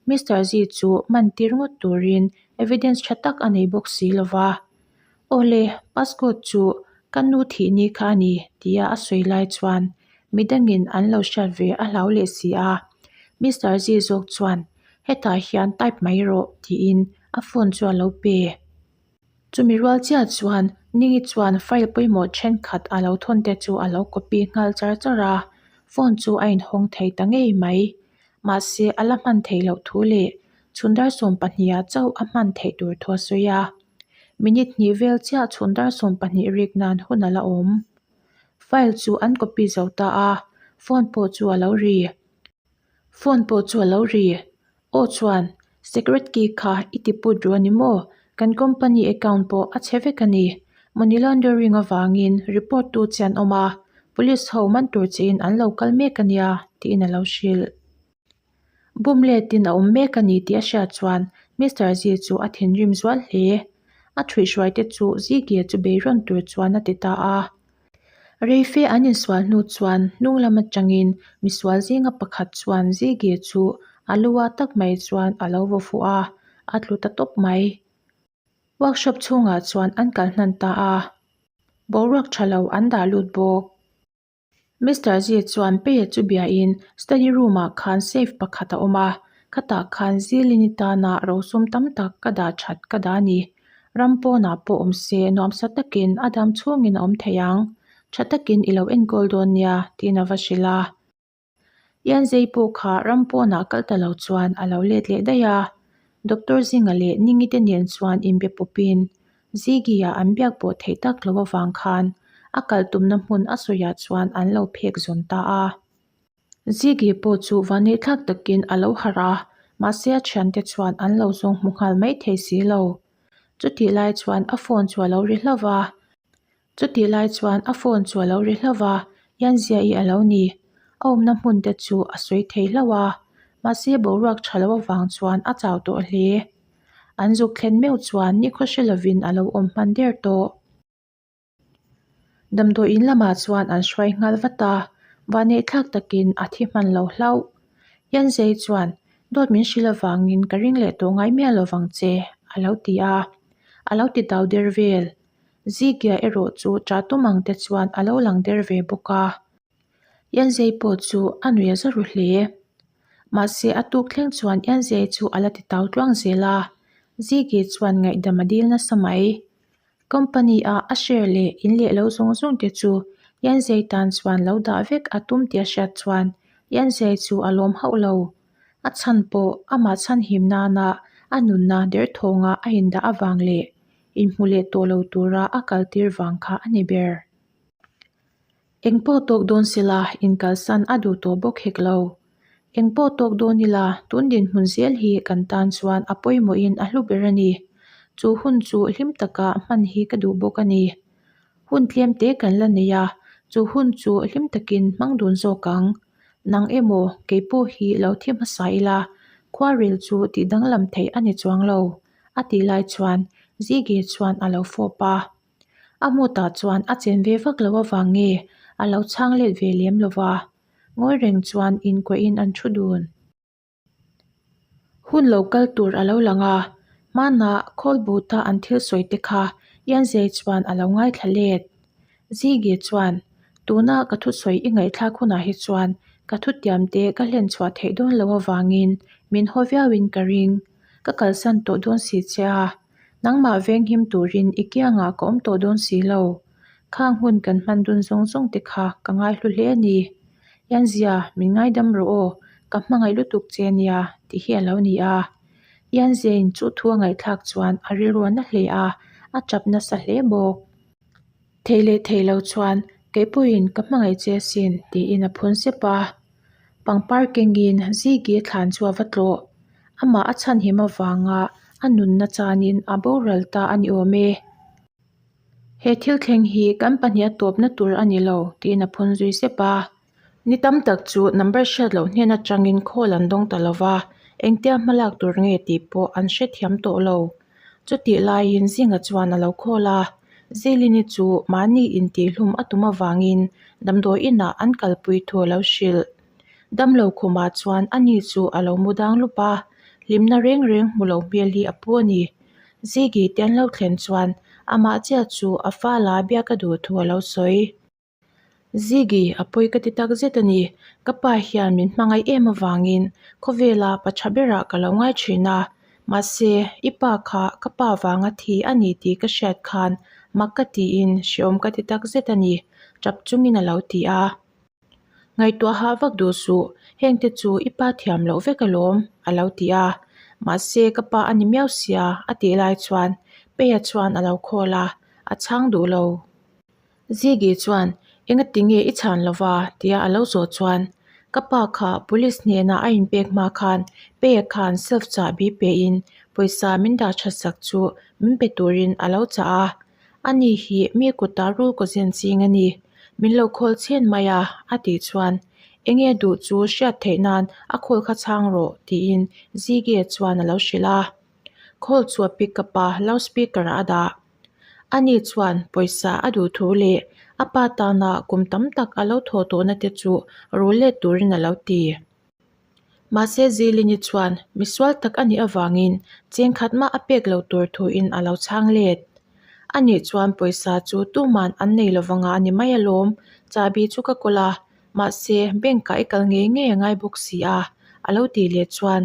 [SPEAKER 1] Mister Zi chu man tir ngawt turin evidence tha tak a nei bawk si lo va. Awle, passcode chu ka nu thih ni kha a ni, tia a sawi lai chuan midangin an lo hriat ve a hlau leh si a. Mister Zi zawk chuan hetah hian type mai rawh tiin a phone chu a lo pe. Chumi rual chiah chuan Ningi chuan file pawimawh thenkhat a lo thawn te chu a lo copy nghal char char a, phone chu a inhawng thei ta ngei mai. Mahse a la hman theih loh thu leh chhun dar 12 ah chauh a hman theih tur thu a sawi a. Minute hnih vel chiah chhun dar 12 rik nan hun a la awm. File chu an copy zo ta a, phone pawh chu a lo ri. Phone pawh chu a lo ri. Aw chuan, Secret key kha i ti put ru a ni maw? Kan company account pawh a chhe vek a ni. Money laundering avangin report tu che an awm a, police ho man tur chein an lo kal mek a nia, tiin a lo hrilh. Bum letin a awm mek a ni tih a hriat chuan Mister Zi chu a thinrim zual hle. A thuihhruai te chu Ziggy chu beirawn tur chuan a ti ta a. Reife an insual hnu chuan hnung lam atangin misual zinga pakhat chuan Ziggy chu a lu ah tak mai chuan a lo vaw fuh a, a tlu ta tawp mai. Workshop chhungah chuan an kal hnan ta a, boruak tha lo an dah lut bawk. Mister Zi chuan Peia chu biain study room ah khan safe pakhat a awm a, khatah khan Zilini tana rosum tam tak ka dah that ka dah a ni. Ram pawnah pawh awm se nuamsa takin a dam chhungin a awm thei ang. Tha takin i lo enkawl dawn nia tiin a va hrilh a. Ianzei pawh kha ram pawnah kal ta lo chuan a lo let leh daih a. Doctor Zinga leh Ningi te nen chuan inbe pawpin Ziggy-a an biak pawh theih tak lo avang khan a kal tumna hmun a sawiah chuan an lo phek zawn ta a. Ziggy pawh chu vaneihthlak takin a lo harh a, mahse a thiante chuan an lo zawng hmu nghal mai thei si lo. Chutih lai chuan a phone chu a lo ri hlauh va. Chutih lai chuan a phone chu a lo ri hlauh va, Yanzia-i a lo ni. A awmna hmun te chu a sawi thei hlauh a, mahse boruak tha lo avang chuan a chau tawh hle. An zuk thlen meuh chuan nikhaw hre lovin a lo awm hman der tawh. Damdawiin lamah chuan an hruai nghal vat a, vaneihthlak takin a thi hman lo hlauh. Yanzei chuan, Dawt min hrilh avangin ka ring leh tawh ngai miah lovang che, a lo ti a. A lo ti tau der vel. Zigia erawh chu ṭah tum ang te chuan a lo lang der ve bawk a. Yanzei pawh chu a nuih a za ru hle. Mahse a tuk thleng chuan Yanzei chu a la ti tau tluang zel a. Zigi chuan ngaihdam a dil nasa mai. Company-a a share leh in leh lo zawng zawng te chu Yanzei tan chuan lo dah vek a tum tih a hriat chuan Yanzei chu a lawm hauh lo. A chhan pawh amah chhanhim nana a nunna derthawnga a indah avang leh inhmu leh tawh lo tura a kaltir vang kha a ni ber. Eng pawh tawk dawn sela inkalsan a duh tawh bawk hek lo. Eng pawh tawk dawn ila tun dinhmun zel hi kan tan chuan a pawimawhin a hlu ber a ni. Chu hun chu hlim taka hman hi ka duh bawk a ni. Hun tlem te kan la nei a, chu hun chu hlim takin hmang dun zawk ang. Nang emaw kei pawh hi lo thi hmasa ila khuarel chu tih danglam theih a ni chuang lo, a tih lai chuan Ziggy chuan a lo fawp a. A hmutah chuan a chen ve vak lo avang nge a lo chhang let ve lem lo va, ngawi reng chuan inkuahin an thu dun. Hun lo kal tur a lo lang a, hmanah Khawlbuta an thil sawi te kha Yanzei chuan a lo ngaithla let. Zigi chuan, Tuna ka thusawi i ngaihthlak hunah hi chuan ka thutiam te ka hlen chhuah theih dawn lo avangin min haw viauin ka ring. Ka kalsan tawh dawn si che a, Nangmah venghim turin i kiangah ka awm tawh dawn si lo. Khang hun kan hman dun zawng zawng te kha ka ngaihlu hle a ni. Yanzia, min ngaidam rawh aw, ka hmangaih lutuk che nia, tih hi a lo ni a. Yanziain chu thu a ngaihthlak chuan a rilru a na hle a, a tap nasa hle bawk. Thei leh thei lo chuan kei pawhin ka hmangaih che asin tiin a phun sep a. Pangpar kengin Ziggy thlan chu a va tlawh. Amah a chhanhim avanga a nunna chanin a boral ta a ni awm e. He thil thleng hi kan pahnih a tawpna tur a ni lo tiin a phun zui sep a. Ni tam tak chu number hriat loh hnen atangin call an dawng ta lo va, engtia hmalak tur nge tih pawh an hrethiam tawh lo. Chutih laiin Zinga chuan a lo call a, Zilini chu mahni intihhlum a tum avangin damdawi inah an kalpui thu a lo hrilh. Damlo khumah chuan ani chu a lo mu dang lup a, hlimna reng reng hmu lo hmel hi a pu a ni. Zigi te an lo thlen chuan amah chiah chu a fala biak a duh thu a lo sawi. Ziggy, a pawi ka ti tak zet a ni. Ka pa hian min hmangaih em avangin khawvela pa tha berah ka lo ngai thin a. Mahse, i pa kha ka pa vanga thi a ni tih ka hriat khan mak ka tiin hreawm ka ti tak zet a ni, tap chungin a lo ti a. Ngaihtuah hah vak duh suh, hengte chu i pa thiam loh vek alawm, a lo ti a. Mahse, ka pa a ni miau sia, a tih lai chuan Peia chuan a lo call a, a chhang duh lo. Ziggy chuan, Engati nge i chhan lova? tia a lo zawh chuan, Ka pa kha police hnenah a inpek hma khan Peia khan self chahbi pein pawisa min dah that sak chu min pe turin a lo chah a. Ani hi mi kuta rul kaw zen ching a ni. Min lo khawl chhen mai a, a tih chuan, Enge duh chu hriat theih nan a khawl kha chhang rawh, tiin Ziggy chuan a lo hrilh a. Khawl chu a pick up a, loudspeaker ah a dah. Ani chuan pawisa a duh thu leh a pa tana kum tam tak a lo thawh tawhna te chu rul let turin a lo ti. Mahse Zilini chuan misual tak a nih avangin cheng khat mah a pek lo tur thuin a lo chhang let. Ani chuan pawisa chu tuman an nei lovanga a ni mai alawm, chahbi chu ka kawl a, mahse bank ah i kal ngei ngei a ngai bawk si a, a lo tih leh chuan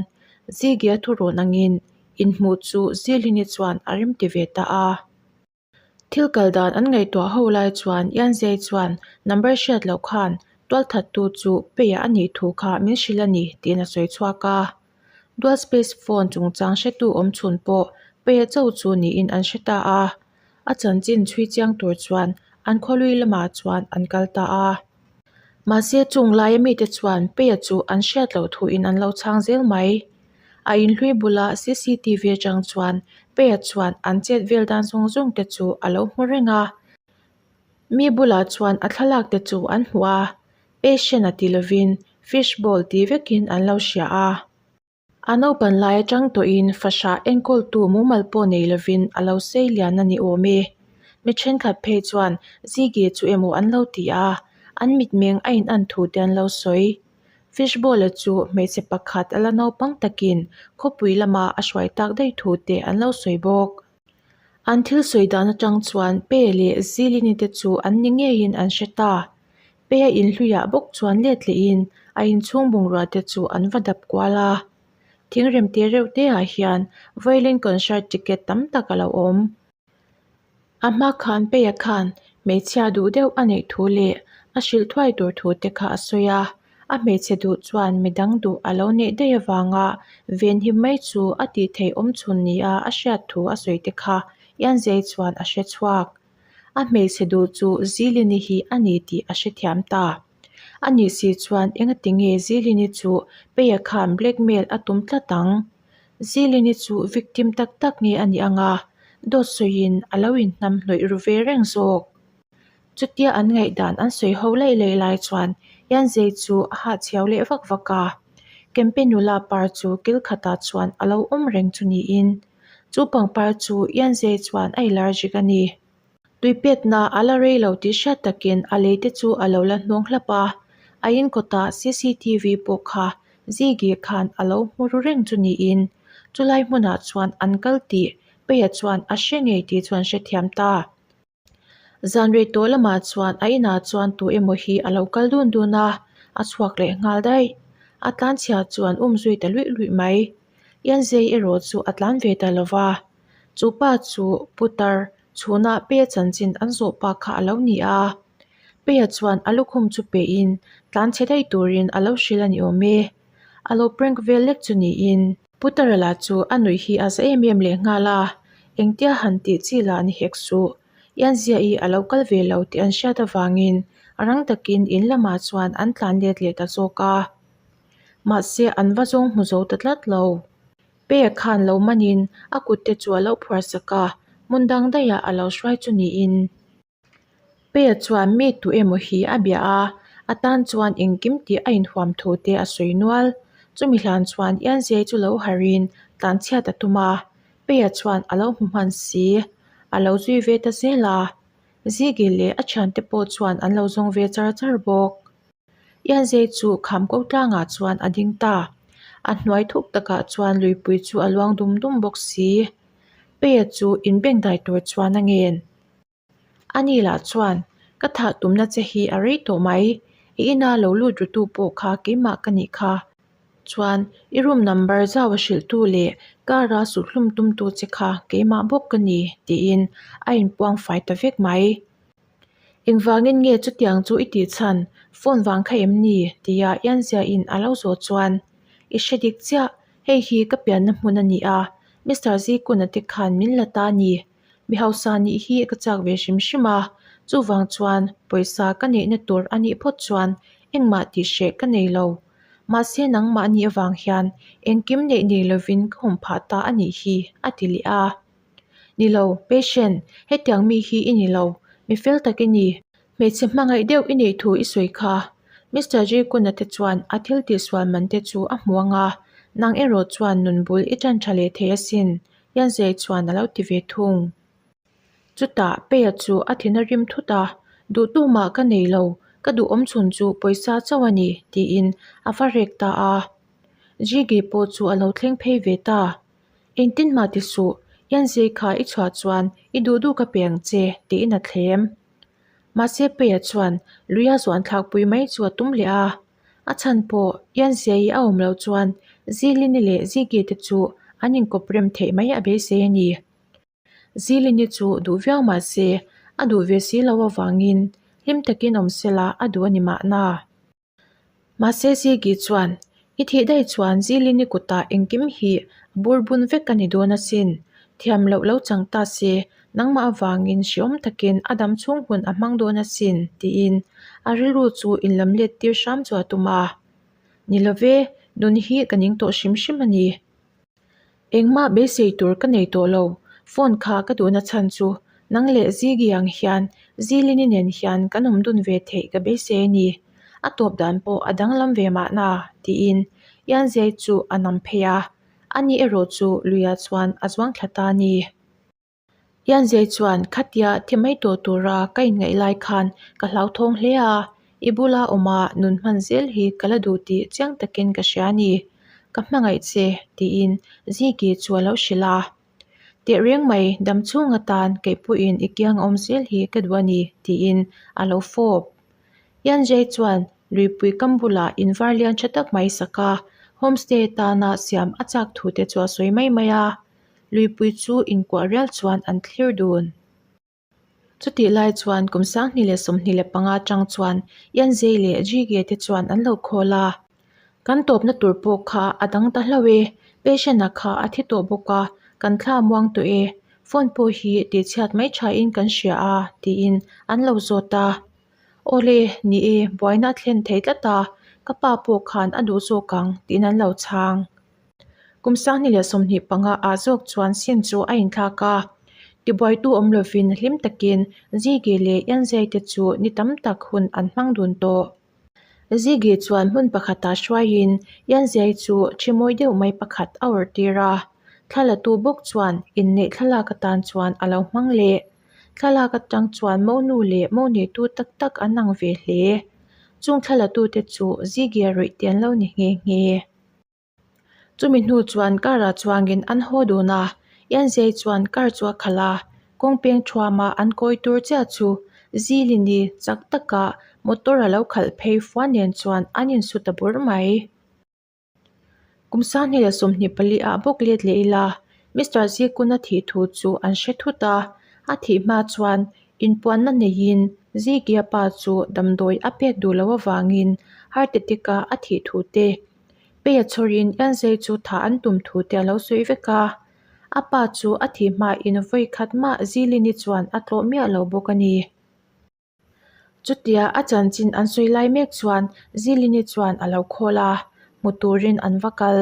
[SPEAKER 1] Ziggy-a thurawn angin Inhmuh chu Zilini chuan a rem ti ve ta a. Thil kal dan an ngaihtuah ho lai chuan Yanzei chuan number hriat loh khan tualthattu chu Peia a nih thu kha min hrilh a ni tiin a sawi chhuak a. Dual space phone chungchang hretu awm chhun pawh Peia chauh chu niin an hre ta a. A chanchin chhui chiang tur chuan an khawlui lamah chuan an kal ta a. Mahse chung laia mite chuan Peia chu an hriat loh thuin an lo chhang zel mai. A inhlui bula cctv atang chuan Peia chuan an chet vel dan zawng zawng te chu a lo hmu reng a. Mi bulah chuan a thlalak te chu an hmu a, patient a ti lovin fish bowl ti vekin an lo hria a. A naupan lai atang tawhin fahrah enkawltu mumal pawh nei lovin a lo sei lian a ni awm e. Mi thenkhat phei chuan Ziggy chu emaw an lo ti a, an mitmeng a in an thu te an lo sawi. Fishball-a chu hmeichhe pakhat a la naupang takin khawpui lama a hruai tak daih thu te an lo sawi bawk. An thil sawi dan atang chuan Pe leh Zilini te chu an ni ngeiin an hre ta. Pe-a inhluiah bawk chuan let lehin a inchhung bungrua te chu an va dap kual a. Thingrem te reuh te ah hian violin concert ticket tam tak a lo awm. A hma khan Peia khan hmeichhia duh deuh a neih thu leh a hrilh thuai tur thu te kha a sawi a, a hmeichhe duh chuan midang duh a lo neih daih avanga venhim mai chu a tih theih awm chhun nia a hriat thu a sawi te kha Ianzei chuan a hre chhuak. A hmeichhe duh chu Zilini hi a ni tih a hrethiam ta. A nih si chuan engati nge Zilini chu Peia khan blackmail a tum tlat ang? Zilini chu victim tak tak nge a nih anga dawt sawiin a lo inhnam hnawih ru ve reng zawk. Chutia an ngaihdan an sawi ho laih laih lai chuan Yanzei chu a hahchhiau leh vak vak a. Kempe nula par chu kil khatah chuan a lo awm reng chu niin chu pangpar chu Yanzei chuan a allergic a ni. Tuipekna a la rei lo tih hriat takin a lei te chu a lo la hnawng hlap a, a in kawtah cctv pawh kha Ziggy khan a lo hmu ru reng chu niin chulai hmunah chuan an kal tih Peia chuan a hre ngei tih chu an hrethiam ta. Zan rei tawh lamah chuan a inah chuan tu emaw hi a lo kal dun dun a, a chhuak leh nghal daih. A tlanchhia chu an um zui ta luih luih mai. Ianzei erawh chu a tlan ve ta lo va. Chu pa chu putar chhunah Peia chanchin an zawh pa kha a lo ni a. Peia chuan a lukhum chu pehin tlanchhe daih turin a lo hrilh a ni awm e. A lo prank vel lek chu niin. Putara lah chu a nuih hi a za em em leh nghal a, engtia han tih chi lah ni hek suh. Ianzia-i a lo kal ve lo tih an hriat avangin rang takin in lamah chuan an tlan let leh ta zawk a. Mahse an va zawng hmu zo ta tlat lo. Pe khan lo manin a kut te chu a lo phuar sak a, hmun dang daihah a lo hruai chu niin. Pe chuan mi tu emaw hi a bia a, a tan chuan engkim tih a inhuam thu te a sawi nual. Chumi hlan chuan Ianzei chu lo harhin tlanchhiat a tum a, Peia chuan a lo hmu hman si. A lo zui ve ta zel a, Zigi leh a thiante pawh chuan an lo zawng ve char char bawk. Ianzei chu kham ko tlangah chuan a ding ta. A hnuai thuk takah chuan luipui chu a luang dum dum bawk si. Peia chu inbengdai tur chuan a ngen. Ani lah chuan, Ka thah tumna che hi a rei tawh mai, i ina lo lut rutu pawh kha keimah ka nih kha. Chuan, i room number zau a hrilhtu leh car a sut hlum tumtu che kha keimah bawk ka ni, tiin a inpuang fai ta vek mai. Engvangin nge chutiang chu i tih chhan, phone vang kha em ni? tia Ianziain a lo zawh chuan, I hre dik chiah, hei hi ka pianna hmun a ni a, Mister Zikuna te khan min la ta a ni. Mi hausa nih hi ka chak ve hrim hrim a, chuvang chuan pawisa ka neihna tur a nih phawt chuan engmah tih hreh ka nei lo. Mahse nangmah nih avang hian engkim neih nei lovin ka hum phah ta a nih hi, a ti leh a. Ni lo, patient, hetiang mi hi i ni lo, mi fel tak i ni. Hmeichhe hmangaih deuh i neih thu i sawi kha. Mister Jikuna te chuan a thil tihsual man te chu a hmu ang a, nang erawh chuan nun bul i tan tha leh thei asin, Yanzei chuan a lo ti ve thung. Chutah Peia chu a thin a rim thut a, Duhtu mah ka nei lo, ka duh awm chhun chu pawisa chauh a ni, tiin a va rek ta a. Jigi pawh chu a lo thleng phei ve ta. Engtin mah ti suh, Yanzei kha i chhuah chuan i duh duh ka pe ang che, tiin a thlem. Mahse Peia chuan luia zuan thlakpui mai chu a tum leh a. A chhan pawh Yanzei a awm loh chuan Zilini leh Zigi te chu an inkawp rem theih mai a beisei a ni. Zilini chu duh viau mah se a duh ve si loh avangin hlim takin awm sela a duh a ni mahna. Mahse Zigi chuan i thih daih chuan Zilini kutah engkim hi a bur bun vek a ni dawn asin. Thiam loh lo chang ta se Nangmah avangin hreawm takin a dam chhung hun a hmang dawn asin, tiin a rilru chu inlam let tir hram chu a tum a. Ni love, nun hi ka ning tawh hrim hrim a ni. Engmah beisei tur ka nei tawh lo, phone kha ka duhna chhan chu nang leh Ziggy ang hian Zilini nen hian kan awm dun ve theih ka beisei a ni. A tawp dan pawh a danglam ve mahna, tiin Ianzei chu a nam phei a, ani erawh chu luiah chuan a zuang thla ta a ni. Ianzei chuan khatia thi mai tawh tura ka inngaih lai khan ka hlauthawng hle a. I bula awma nun hman zel hi ka la duh tih chiang takin ka hria a ni. Ka hmangaih che, tiin Ziki chu a lo hrilh a. Tehreng mai, dam chhung atan kei pawhin i kiang awm zel hi ka duh a ni, tiin a lo fawp. Yanjay chuan luipui kam bulah in var lian tha tak mai sak a, homestay tana siam a chak thu te chu a sawi mai mai a. Luipui chu inkuah rial chuan an thlir dun. Chutih lai chuan kum 2025 atang chuan Yanzei leh Jige te chuan an lo khawl a. Kan tawpna tur pawh kha a dang ta hlauh e, patient-a kha a thi tawh bawk a, kan thla muang tawh e, phone pawh hi tihchhiat mai thain kan hria a, tiin an lo zawt a. Awle, ni e, buaina a thlen thei tlat a, ka pa pawh khan a duh zawk ang, tiin an lo chhang. Kum 2025 ah zawk chuan sim chu a inthlak a, tibuaitu awm lovin hlim takin Zigi leh Yanzei te chu ni tam tak hun an hmang dun tawh. Zigi chuan hmun pakhatah hruaiin Yanzei chu thi mawi deuh mai pakhat a awrh tir a, thlalatu bawk chuan inneih thlalak atan chuan a lo hmang leh. Thlalak atang chuan monu leh mo neitu tak tak an ang ve hle. Chung thlalatute chu Zigi a rawih te an lo ni nghe nghe. Chumi hnu chuan car ah chuangin an haw dun a, Yanzei chuan car chu a khalh a, kawng peng thuama an kawi tur chiah chu Zilini chak taka motor a lo khalh phei fuan nen chuan an insu ta bur mai. Kum 2024 ah bawk let leh ila Mister Zikuna thih thu chu an hre thut a, a thih hma chuan inpuanna neiin Zikia pa chu damdawi a pek duh loh avangin heart attack a a thih thu te Peia chhawrin Yanzei chu thah an tum thu te a lo sawi vek a, a pa chu a thih hmain vawi khat mah Zilini chuan a tlawh miah lo bawk a ni. Chutia a chanchin an sawi lai mek chuan Zilini chuan a lo khawl a, hmu turin an va kal.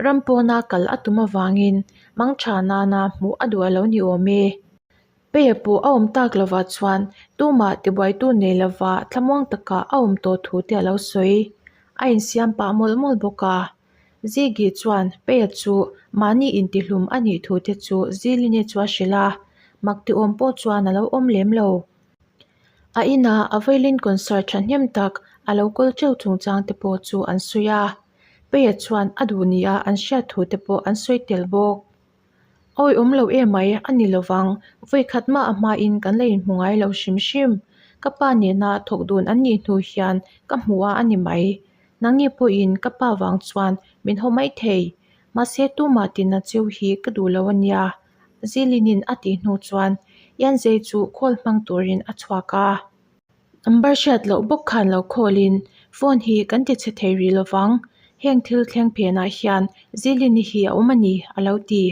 [SPEAKER 1] Ram pawna kal a tum avangin mangtha nana hmuh a duh a lo ni awm e. Peia pawh a awm tak lovah chuan tumah tibuaitu nei lova thlamuang taka a awm tawh thu te a lo sawi. A insiam pah mawlh mawlh bawk a. Zigi chuan Peia chu mahni intihlum a nih thu te chu Ziline chu a hrilh a, mak ti awm pawh chuan a lo awm lem lo. A inah a violin concert thahnem tak a lo kawl teuh chungchang te pawh chu an sawi a. Peia chuan a duh nia an hriat thu te pawh an sawi tel bawk. Awi awm lo emai a ni lovang, vawi khat mah a hmain kan la inhmu ngai lo hrim hrim. Ka pa nena thawk dun an nih hnu hian ka hmu a a ni mai. Nangni pawhin ka pa vang chuan min haw mai thei. Mahse tumah tina cheu hi ka duh lo a nia, Zilinin a tih hnu chuan Yanzei chu call hmang turin a chhuak a. Number hriat loh bawk khan lo call in phone hi kan ti chhe thei rih lovang, heng thil thleng phenah hian Zilini hi a awm a ni a lo ti.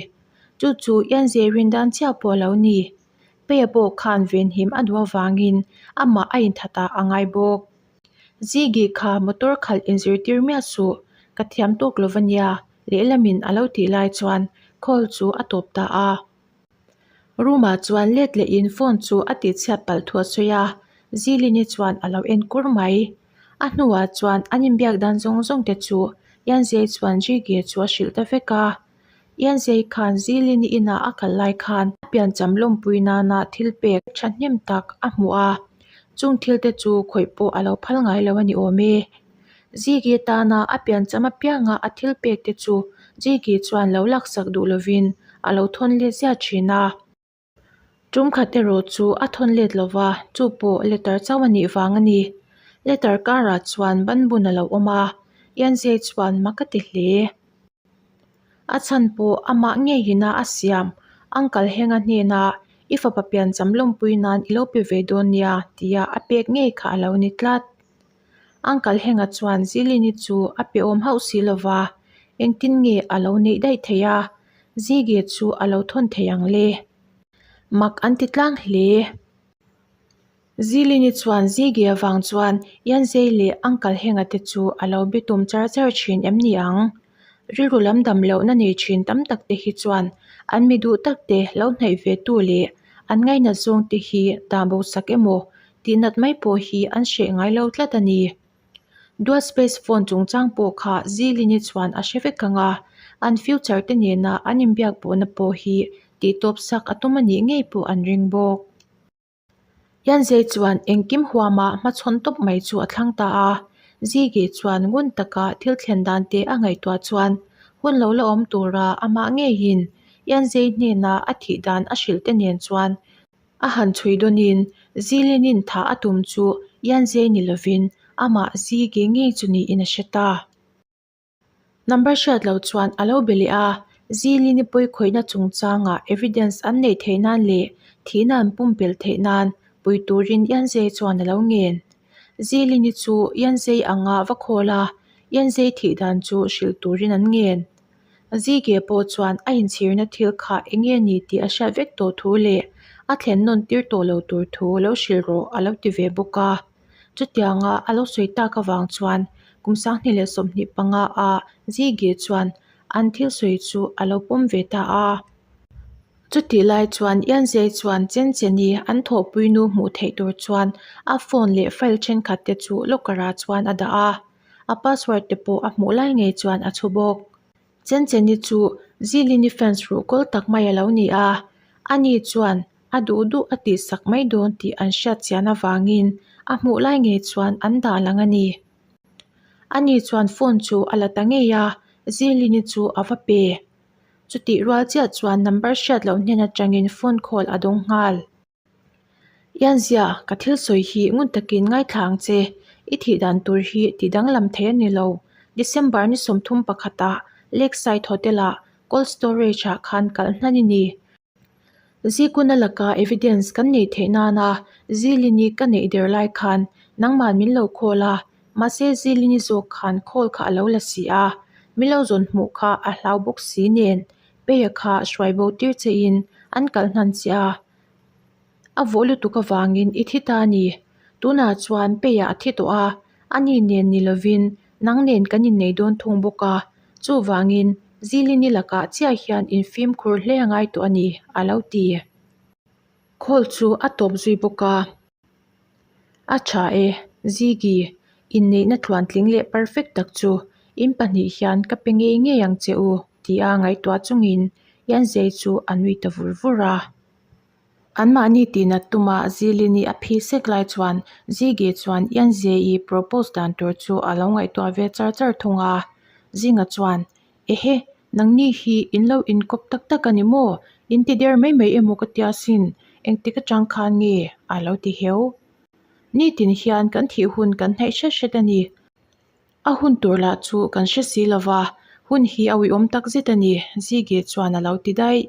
[SPEAKER 1] Chu chu Yanzei rin dan chiah pawh a lo ni. Peia pawh khan venhim a duh avangin amah a inthat ah a ngai bawk. Zigi kha motor khalh inzirtir miah suh, ka thiam tawk lo va nia, lehlamin a lo tih lai chuan call chu a tawp ta a. Room ah chuan let leh in phone chu a tih chhiat palh thu a sawi a, Zilini chuan a lo en kur mai. A hnuah chuan an inbiak dan zawng zawng te chu Yanzei chuan Jige chu a hrilh ta vek a. Yanzei khan Zilini inah a kal lai khan a piancham lawmpui nana thil pek thahnem tak a hmu a, chung thil te chu khawih pawh a lo phal ngai lo a ni awm e. Zigi tana a piancham apianga a thil pek te chu Zigi chuan lo laksak duh lovin a lo thawn let ziah thin a. Tum khat erawh chu a thawn let lova, chu pawh letter chauh a nih vang a ni. Letter karah chuan banbun a lo awm a, Yanzei chuan mak a ti hle. A chhan pawh amah ngeiin a a siam, Uncle Henga hnena i fapa piancham lawmpui nan i lo pe ve dawn nia tia a pek ngei kha a lo ni tlat. Uncle Henga chuan Zilini chu a pe awm hauh si lova, engtin nge a lo neih daih theih a, Zige chu a lo thawn thei ang le. Mak an ti tlang hle. Zilini chuan Zige avang chuan Yanzei leh Uncle Henga te chu a lo be tum char char thin em ni ang? Rilru lam dam lohna nei thin tam tak te hi chuan an mi duh tak te lo hnaih ve tu leh an ngainat zawng te hi dah bo sak emaw tih nat mai pawh hi an hreh ngai lo tlat a ni. Dual space phone chungchang pawh kha Zilini chuan a hre vek ang a, an future te nena an inbiak pawhna pawh hi tih tawp sak a tum a nih ngei pawh an ring bawk. Yanzei chuan engkim huama hmachhawn tawp mai chu a thlang ta a. Zigi chuan ngun taka thil thlen dan te a ngaihtuah chuan hun lo la awm tura amah ngeiin Yanzei hnena a thih dan a hrilh te nen chuan a han chhui dawnin Zilinin thah a tum chu Yanzei ni lovin amah Zigi ngei chu niin a hre ta. Number hriat loh chuan a lo be leh a, Zilini pawi khawihna chungchangah evidence an neih theih nan leh thihna an pumpelh theih nan pui turin Yanzei chuan a lo ngen. Zilini chu Yanzei anga va khawl a, Yanzei thih dan chu hrilh turin an ngen. Zige pawh chuan a inchhirna thil kha eng nge ni tih a hriat vek tawh thu leh a thlen nawn tir tawh lo tur thu lo hrilh rawh a lo ti ve bawk a. Chutianga a lo sawi tak avang chuan kum 2025 a Zige chuan an thil sawi chu a lo pawm ve ta a. Chutih lai chuan Yanzei chuan chen cheni an thawhpui nu hmuh theih tur chuan a phone leh file thenkhat te chu locker ah chuan a dah a. A password te pawh a hmuh lai ngei chuan a chhu bawk. Chen cheni chu Zilini fans ruhkawl tak mai a lo ni a, ani chuan a duh duh a tihsak mai dawn tih an hriat chian avangin a hmuh lai ngei chuan an dah lang a ni. Ani chuan phone chu a la ta ngei a, Zilini chu a va pe. Chutih rual chiah chuan number hriat loh hnen atangin phone call a dawng nghal. Ianzia, ka thil sawi hi ngun takin ngaithla ang che. I thih dan tur hi ti danglam thei a ni lo. December ni 30 pakhatah Lakeside Hotel-ah cold storage-ah khan kalh hnan i ni. Zikuna laka evidence kan neih theih nana Zilini ka neih der lai khan nangman min lo call a, mahse Zilini zawk khan call kha a lo la si a, min lo zawn hmuh kha a hlau bawk si nen Peia kha hruai bo tir che in an kalh hnan che a. A vawh lutuk avangin i thi ta a ni. Tunah chuan Peia a thi tawh a, ani nen ni lovin nang nen kan innei dawn thung bawk a. Chuvangin Zilini lakah chiah hian infimkhur hle a ngai tawh a ni, a lo ti. Call chu a tawp zui bawk a. A tha e, Ziggy, inneihna tluantling leh perfect tak chu in pahnih hian ka pe ngei ngei ang che u, tia ngaihtuah chungin Yanzei chu a nui ta vur vur a. Anmahni tihnat tuma Zilini a phi sek lai chuan Ziggy chuan Yanzei propose dan tur chu a lo ngaihtuah ve char char thung a. Zinga chuan, Ehe, nangni hi in lo inkawp tak tak a ni maw? In ti der mai mai emaw ka tia sin, engtik atang khan nge? a lo ti heu. Nitin hian kan thih hun kan hnaih hret hret a ni. A hun tur lah chu kan hre si lo va, hun hi a uiawm tak zet a ni, Ziggy chuan a lo ti daih.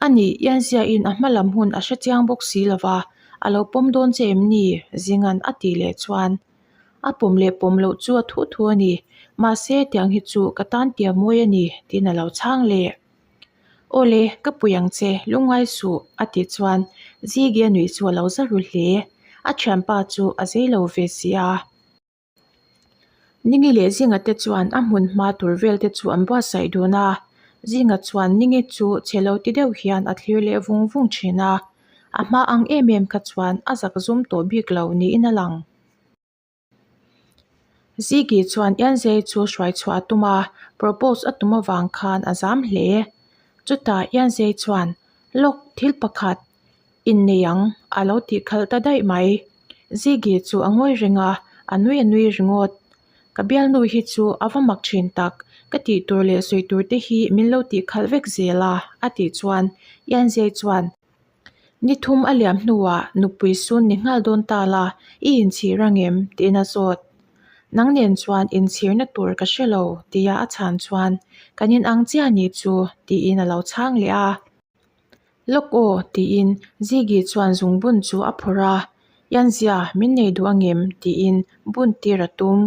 [SPEAKER 1] A nih, Ianziain a hma lam hun a hre chiang bawk si lo va, a lo pawm dawn che em ni? Zinga'n a tih leh chuan a pawm leh pawm loh chu a thu thu a ni. Mahse, tiang hi chu ka tan tia mawi a ni, tiin a lo chhang leh. Aw le, ka pui ang che, lungngai suh, a tih chuan Ziggy a nuih chu a lo za ru hle. A thianpa chu a zei lo ve si a. Ningi leh Zinga te chuan a hmun hma tur vel te chu an buatsaih dun a, Zinga chuan Ningi chu chhe lo ti deuh hian a thlir leh vung vung thin a, a hma ang em em kha chuan a zak zum tawh bik lo niin a lang. Zigi chuan Ianzei chu hruai chhuah a tum a, propose a tum avang khan a zam hle. Chutah Ianzei chuan, Lawk, thil pakhat, Innei ang, a lo tih khalh ta daih mai. Ziggy chu a ngawi reng a, a nui a nui ringawt. Ka bialnu hi chu a va mak thin tak, ka tih tur leh sawi tur te hi min lo tih khalh vek zel a, a tih chuan Yanzei chuan, Ni thum a liam hnuah nupui sun ni nghal dawn ta la, i inchhir ang em? tiin a zawt. Nang nen chuan inchhirna tur ka hre lo, tia a chhan chuan, Kan inang chiah ni chu, tiin a lo chhang leh a. Lawk aw, tiin Ziggy chuan zungbun chu a phawrh a, Yanzia, min nei duh angem? tiin bun tir a tum.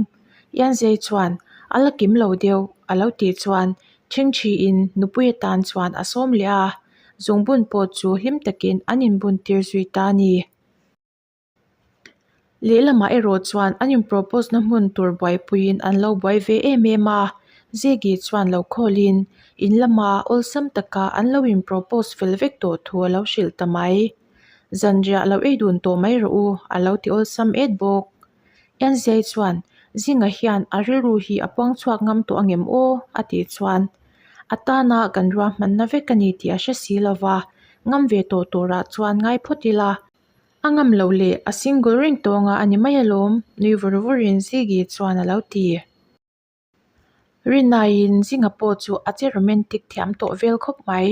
[SPEAKER 1] Yanzei chuan, A la kim lo deuh, a lo tih chuan ṭhingṭhiin nupui atan chuan a sawm leh a, zungbun pawh chu hlim takin an inbun tir zui ta a ni. Lehlamah erawh chuan an in-propose na hmun tur buaipuiin an lo buai ve em em a, Ziggy chuan lo khawlin in lama awlsam taka an lo in-propose fel vek tawh thu a lo hrilh ta mai. Zanriah lo ei dun tawh mai rawh u a lo ti awlsam et bawk. Enziai chuan Zinga hian a rilru hi a puang chhuak ngam tawh angem aw a tih chuan a tana kan ruahmanna vek a ni tih a hre si lova, ngam ve tawh turah chuan ngai phawt ila. A ngam loh leh a single reng tawnga a ni mai alawm, nui vur vurin Ziggy chuan a lo ti. Rinaiin Zinga pawh chu a che romantic thiam tawh vel khawp mai.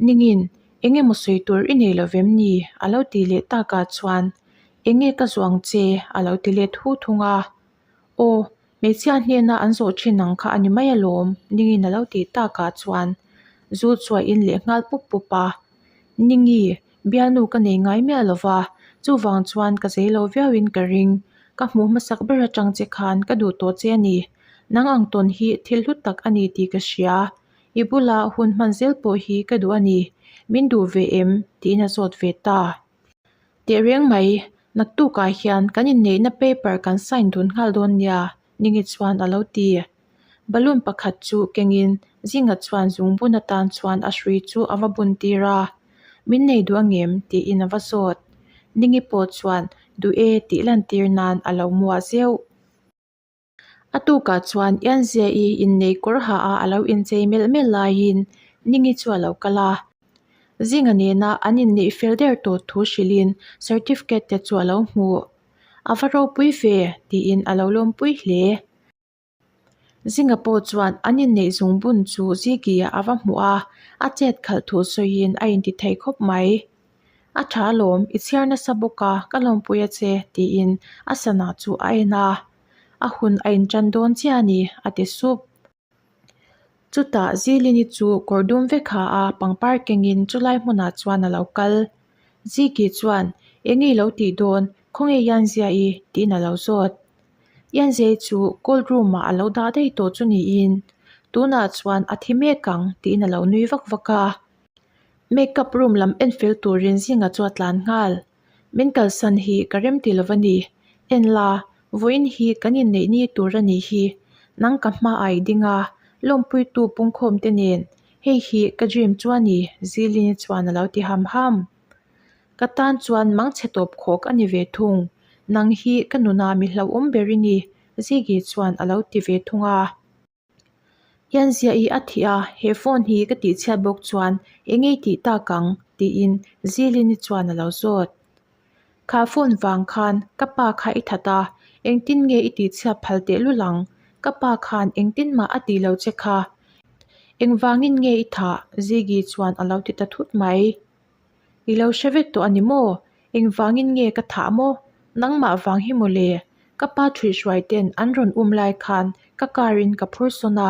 [SPEAKER 1] Ningin, eng emaw sawi tur i nei lo vem ni? a lo ti leh takah chuan, Eng nge ka zuang che? a lo ti let hu thung a. Aw, hmeichhia hnena an zawh thin ang kha a ni mai alawm, Ningin a lo tih takah chuan zu chu a in leh nghal pup pup a. Ningi, Bialnu ka nei ngai miah lo va, chuvang chuan ka zei lo viauin ka ring. Ka hmuh hmasak ber atang che khan ka duh tawh che a ni. Nang ang tawn hi thil hlu tak a ni tih ka hria. I bula hun hman zel pawh hi ka duh a ni. Min duh ve em? tiin a zawt ve ta. Tehreng mai, naktukah hian kan inneihna paper kan sign dun nghal dawn nia, Ningi chuan a lo ti. Balloon pakhat chu kengin Zinga chuan zungbun atan chuan a hrui chu a va bun tir a, Min nei duh angem? tiin a va zawt. Ningi pawh chuan duh e tih lantir nan a lo muah zeuh. A tukah chuan Ianzia-i innei kawr ha a a lo inchei melh melh laiin Ningi chu a lo kal a. Zinga nena an inneih fel der tawh thu hrilhin certificate te chu a lo hmuh. A va ropui ve tiin a lo lawmpui hle. Zinga pawh chuan an inneih zungbun chu Ziggy-a a va hmuh a, a chet khalh thu sawiin a inti thei khawp mai. A tha alawm, i chhiar nasa bawk a, ka lawmpui a che tiin a sana chu a en a. A hun a intan dawn chiah a ni a ti sup. Chutah Zilini chu kawr dum vek ha a pangpar kengin chulai hmunah chuan a lo kal. Ziki chuan, Eng nge i lo tih dawn? Khawnge Yanzia-i? tiin a lo zawt. Yanzia-i chu cold room-ah a lo dah daih tawh chu niin, Tunah chuan a thi mek ang tiin a lo nui vak vak a. Makeup room lam en fel turin Zinga chu a tlan nghal. Min kalsan hi ka rem ti lo va ni. En la, vawiin hi kan inneih ni tur a nih hi. Nang ka hma a i ding a, lawmpuitu pungkhawm te nen. Hei hi ka dream chu a ni, Zilini chuan a lo ti ham ham. Ka tan chuan mangchhe tawp khawk a ni ve thung. Nang hi ka nuna mi hlauhawm ber i ni, Ziggy chuan a lo ti ve thung a. Hian ziah i a thih a, he phone hi ka tih chhiat bawk chuan eng nge i tih tak ang? tiin Zilini chuan a lo zawt. Kha phone vang khan ka pa kha i that a, engtin nge i tih chhiat phal tehlul ang? Ka pa khan engtin mah a tih lo che kha. Engvangin nge i thah? Ziggy chuan a lo ti ta thut mai. I lo hre vek tawh a ni maw? Engvangin nge ka thah maw? Nangmah vang hi maw le? Ka pa ṭhuihhruai ten an rawn um lai khan ka car in ka phur sawn a,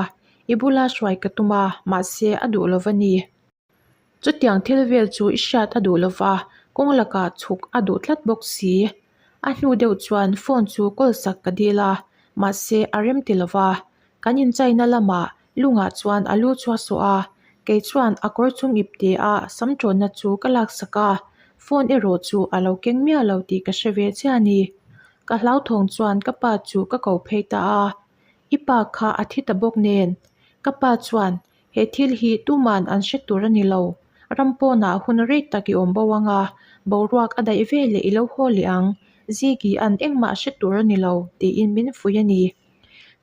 [SPEAKER 1] i bula hruai ka tum a, mahse a duh lo va ni. Chutiang thil vel chu i hriat a duh lo va, kawng lakah chhuk a duh tlat bawk si. A hnu deuh chuan phone chu call sak ka dil a, mahse a rem ti lo va. Kan inchaina lamah lungah chuan a lu chu a sawh a, kei chuan a kawr chung ip te a sam tawnna chu ka laksak a, phone erawh chu a lo keng miah lo tih ka hre ve chiah a ni. Ka hlauthawng chuan ka pa chu ka ko phei ta a, I pa kha a thi ta bawk nen. Ka pa chuan he thil hi tuman an hre tur a ni lo, ram pawnah hun rei tak i awm bo ang a, boruak a daih ve leh i lo haw leh ang, Ziggy an engmah hre tur a ni lo tiin min fuih a ni.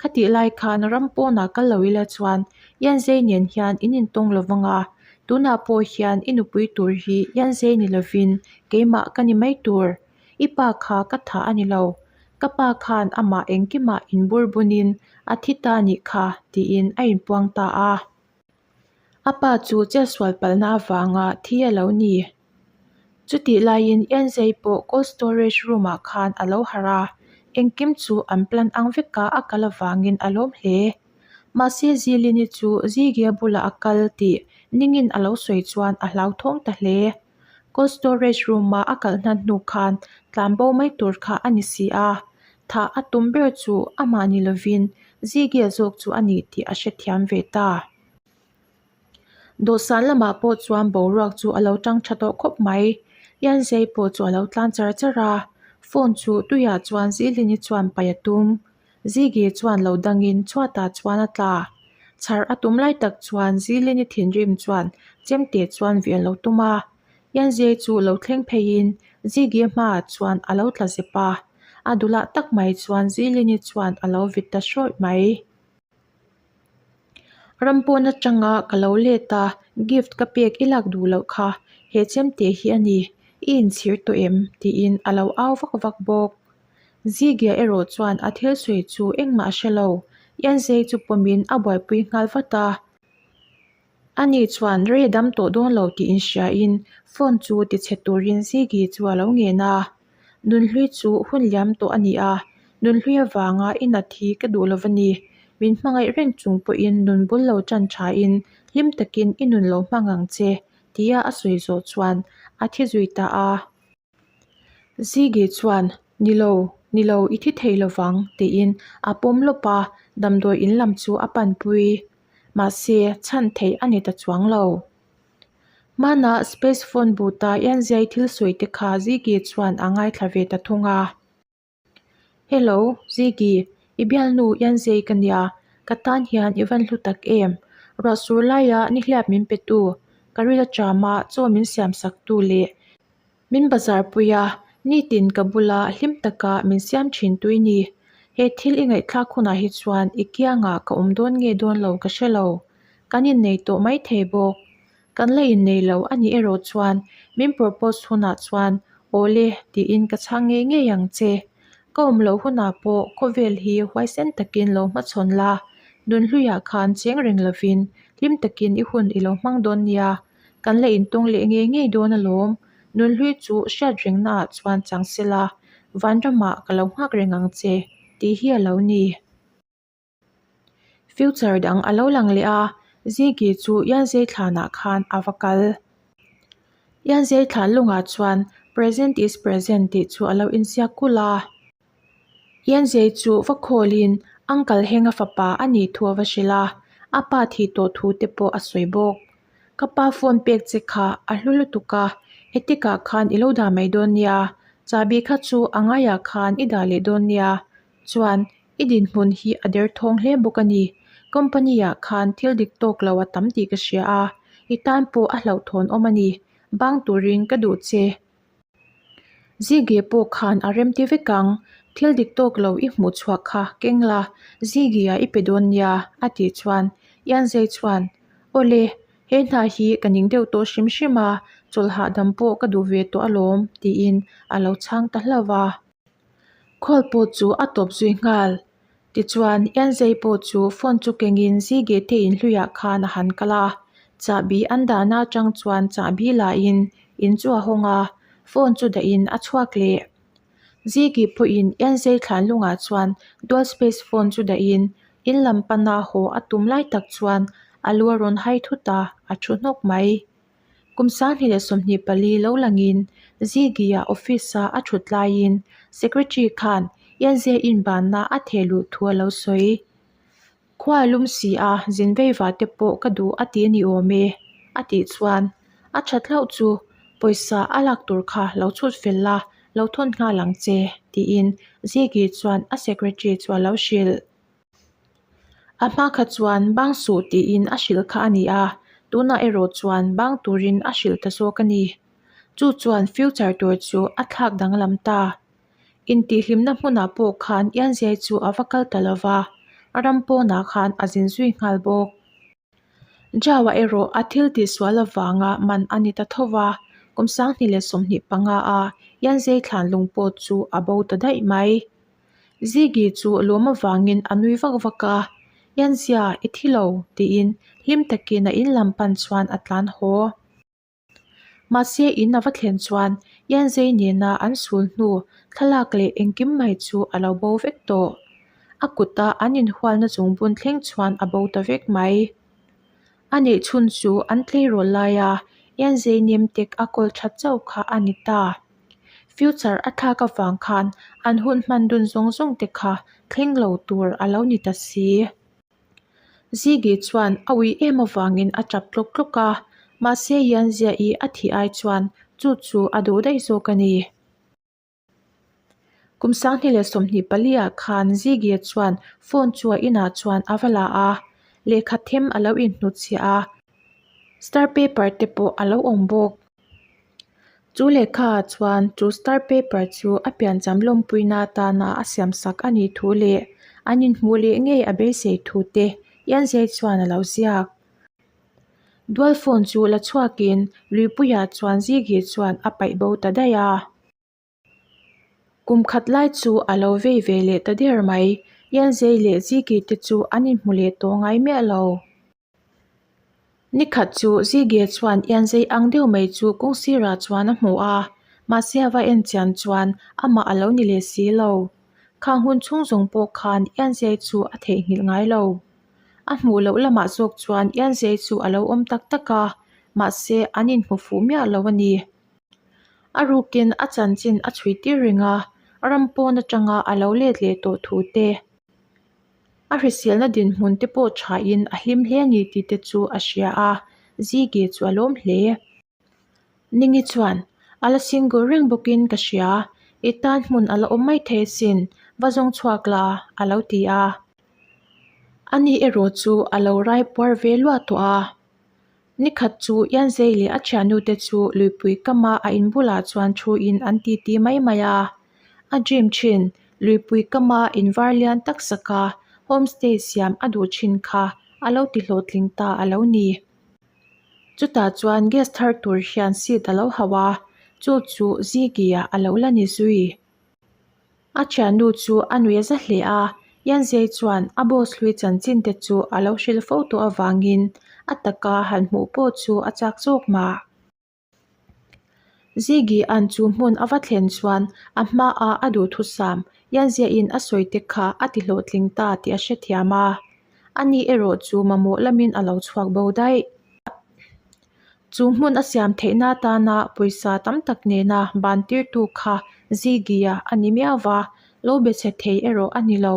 [SPEAKER 1] Khatih lai khan ram pawnah kal lo ila chuan Yanzei nen hian in intawng lo vang a, tunah pawh hian i nupui tur hi Yanzei ni lovin keimah ka ni mai tur. I pa kha ka thah a ni lo. Ka pa khan amah engkimah inbur bunin a thi ta nih kha tiin a inpuang ta a. A pa chu chetsual palhna avanga thi a lo ni. Chutih laiin Ianzei pawh cold storage room ah khan a lo harh a, engkim chu an plan ang veka a kal avangin a lawm hle. Mahse Zilini chu Zigia bulah a kal tih ningin a lo sawi chuan a hlauthawng ta hle. Cold storage room ah a kalh hnan hnu khan tlanbo mai tur kha a ni si a, thah a tum ber chu amah ni lovin Zigia zawk chu a ni tih a hrethiam ve ta. Dawhsan lamah pawh chuan boruak chu a lo tang tha tawh khawp mai. Ianzei pawh chu a lo tlan char char a, phone chu tuiah chuan Zilini chuan paih a tum. Zigi chuan lo dangin chhuatah chuan a tla. Chhar a tum lai tak chuan Zilini thinrim chuan chemte chuan vih a lo tum a. Ianzei chu lo thleng pheiin Zigi hmaah chuan a lo tla zep a, a dulah tak mai chuan Zilini chuan a lo vit ta hrawih mai. Ram pawn atanga ka lo let a, gift ka pek i lak duh loh kha, he chemte hi a ni. I inchhir tawh em? tiin a lo au vak vak bawk. Zigia erawh chuan a thil sawi chu engmah a hre lo. Yanzei chu pawmin a buaipui nghal vat a. Ani chuan rei a dam tawh dawn lo tih inhriain phone chu tichhe turin Zigi chu a lo ngen a. Nunhlui chu hun liam tawh a ni a, nunhlui avanga i nat hi ka duh lo va ni. Min hmangaih reng chung pawhin nun bul lo tan thain hlim takin i nun lo hmang ang che, tia a sawi zawh chuan a thi zui ta a. Zigi chuan, Ni lo, ni lo, i thi thei lo vang, tiin a pawm lawp a, damdawi in lam chu a panpui. Mahse, chhan theih a ni ta chuang lo. Hmanah Space Phone boot-a Yanzai thil sawi te kha Ziggy chuan a ngaithla ve ta thung a. Hello, Ziggy, i bialnu Yanzai ka nia, ka tan hian i van hlu tak em? Ruah sur laia nihliap min petu, ka ril aṭama chaw min siam saktu leh Min bazar pui a, nitin ka bula hlim taka min siam thin tui ni. He thil i ngaihthlak hunah hi chuan i kiangah ka awm dawn nge dawn lo ka hre lo. Kan innei tawh mai thei bawk. Kan la innei lo a nih erawh chuan min propose hunah chuan awle tiin ka chhang ngei ngei ang che. Ka awm loh hunah pawh khawvel hi huaisen takin lo hmachhawn la, nunhluiah khan cheng reng lovin hlim takin i hun i lo hmang dawn nia. Kan la intawng leh ngei ngei dawn alawm. Nunhlui chu hriat rengnaah chuan chang se la, Vanramah ka lo nghak reng ang che, tih hi a lo ni. Future dang a lo lang leh a, Ziggy chu Yanzei thlanah khan a va kal. Yanzei thlan lungah chuan Present is present tih chu a lo inziak kulh a. Yanzei chu va khawlin Uncle Henga fapa a nih thu a va hrilh a, a pa thih tawh thu te pawh a sawi bawk. Ka pa phone pek che kha a hlu lutuk a, etikah khan i lo dah mai dawn nia, chahbi kha chu a ngaiah khan i dah leh dawn nia, chuan i dinhmun hi a derthawng hle bawk a ni. Company ah khan thil dik tawk lo a tam tih ka hria a, i tan pawh a hlauhthawn awm a ni, bang turin ka duh che. Ziggy pawh khan a rem ti vek ang, thil dik tawk lo i hmuh chhuah kha keng la, Ziggy-a i pe dawn nia, a tih chuan Yanzei chuan, Awle, he hna hi ka ning deuh tawh hrim hrim a, chawlh hahdam pawh ka duh ve tawh alawm, tiin a lo chhang ta hlauh a. Call pawh chu a tawp zui nghal. Tichuan, Yanzei pawh chu phone chu kengin Ziggy te inhluiah khan a han kal a. Chahbi an dahna atang chuan chahbi lahin in chu a hawng a, phone chu dahin a chhuak leh. Ziggy pawhin Yanzei thlanlungah chuan dual space phone chu dahin in lam pana haw a tum lai tak chuan a lu a rawn hai thut a, a thu hnawk mai. Kum 2024 lo langin Ziggy-a office-a a thut laiin Secretary khan Yanzia inbanna a theh luh thu a lo sawi. Khua a lum si a, zin veiva te pawh ka duh a ti a ni awm e, a tih chuan a that hlauh chu pawisa a lak tur kha lo chhut fel la, lo thawn nghal ang che, tiin Ziggy chuan a secretary chu a lo hrilh. A hma kha chuan bang suh tiin a hrilh kha a ni a, tunah erawh chuan bang turin a hrilh ta zawk a ni. Chu chuan future tur chu a thlak danglam ta. Intihhlimna hmunah pawh khan Ianziai chu a va kal ta lo va, a ram pawnah khan a zin zui nghal bawk. Jawa erawh a thil tihsual avanga man a ni ta tho va, kum 2025 a Yanzei thlan lung pawh chu a bo ta daih mai. Ziggy chu lawm avangin a nui vak vak a, Yanzia, i thi lo, tiin hlim takin a in lam pan chuan a tlan haw. Mahse in a va thlen chuan Yanzei nena an sul hnu thlalak leh engkim mai chu a lo bo vek tawh. A kuta an inhualna chung bun thleng chuan a bo ta vek mai. A neih chhun chu an tleirawl laia Yanzei nem tek a kawl that chauh kha a ni ta. Future a thlak avang khan an hun hman dun zawng zawng te kha thleng lo tur a lo ni ta si. Ziggy chuan a ui em avangin a tap tlawk tlawk a, mahse Yanzia-i a thih ai chuan chu chu a duh daih zawk a ni. Kum 2024 ah khan Ziggy chuan phone chu a inah chuan a va la a, lehkha them a lo inhnutchhiah a, star paper te pawh a lo awm bawk. Chu lehkha ah chuan chu star paper chu a piancham lawmpuina atana a siam sak a nih thu leh an inhmuh leh ngei a beisei thu te Yanzei chuan a lo ziak. Dual phone chu la chhuakin luipuiah chuan Ziggy chuan a paih bo ta daih a. Kum khat lai chu a lo vei ve leh ta der mai. Yanzei leh Ziggy te chu an inhmu leh tawh ngai miah lo. Ni khat chu Ziggy chuan Yanzei ang deuh mai chu kawng sirah chuan a hmu a, mahse a va en chian chuan amah a lo ni leh si lo. Khang hun chhung zawng pawh khan Yanzei chu a theihnghilh ngai lo. A hmuh loh lamah zawk chuan Yanzei chu a lo awm tak tak a, mahse an inhmu fuh miah lo a ni. A rukin a chanchin a chhui tir reng a, ram pawn atanga a lo let leh tawh thu te, a hriselna dinhmun te pawh thain a hlim hle a ni tih te chu a hria a, Ziggy chu a lawm hle. Ningi chuan, A la single reng bawkin ka hria, i tan hmun a la awm mai thei asin, va zawng chhuak la, a lo ti a. Ani erawh chu a lo rai puar ve luah tawh a. Nikhat chu Yanzei leh a thiannute chu luipui kama a in bulah chuan thuin an titi mai mai a. A dream thin, luipui kama in var lian tak saka homestay siam a duh thin kha a lo ti hlawhtling ta a lo ni. Chutah chuan gas thar tur hian seat a lo hauh a, chu chu Ziggy-ah a lo la ni zui. A thiannu chu a nui a za hle a, Yanzei chuan a boss hlui chanchin te chu a lo hrilh fo tawh avangin a taka han hmuh pawh chu a chak zawk mah. Ziggy an chu hmun a va thlen chuan a hmaah a duhthusam Yanzeiin a sawi te kha a ti hlawhtling ta tih a hrethiam a, ani erawh chu mamawh lamin a lo chhuak bo daih. Chu hmun a siam theihna atana pawisa tam tak nena ban tirtu kha Ziggy-a a ni miau va, lo be chhe thei erawh a ni lo.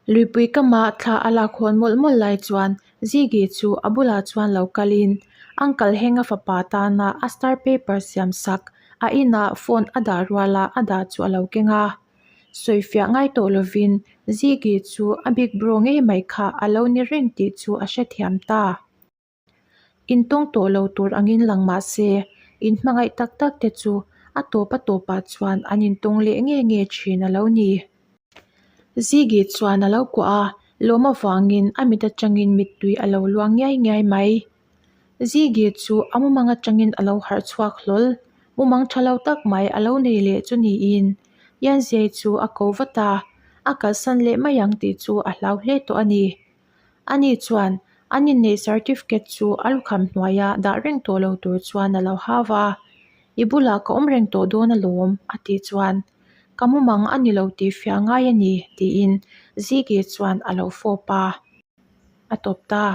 [SPEAKER 1] Luipui kama thla a lak hawn mawlh mawlh lai chuan Ziggy chu a bulah chuan lo kalin Uncle Henga fapa tana a star paper siam sak a inah phone a dah ruala a dah chu a lo keng a. Sawifiah ngai tawh lovin Ziggy chu a big bro ngei mai kha a lo ni reng tih chu a hrethiam ta. Intawng tawh lo tur angin lang mah se, inhmangaih tak tak te chu a tawp a tawpah chuan an intawng leh nge nge thin a lo ni. Ziggy chuan a lo kuah a, lawm avangin a mit atangin mittui a lo luang ngiai ngiai mai. Ziggy chu a mumang atangin a lo harh chhuak hlawl, mumang tha lo tak mai a lo nei leh chu niin Yanzei chu a ko vat a, a kalsan leh mai ang tih chu a hlau hle tawh a ni. Ani chuan an inneih certificate chu a lukham hnuaia dah reng tawh lo tur chuan a lo hau a, I bulah ka awm reng tawh dawn alawm a tih chuan Ka mumang a ni lo tih fiah ngai a ni tiin Ziggy chuan a lo fawp a, a tawp ta.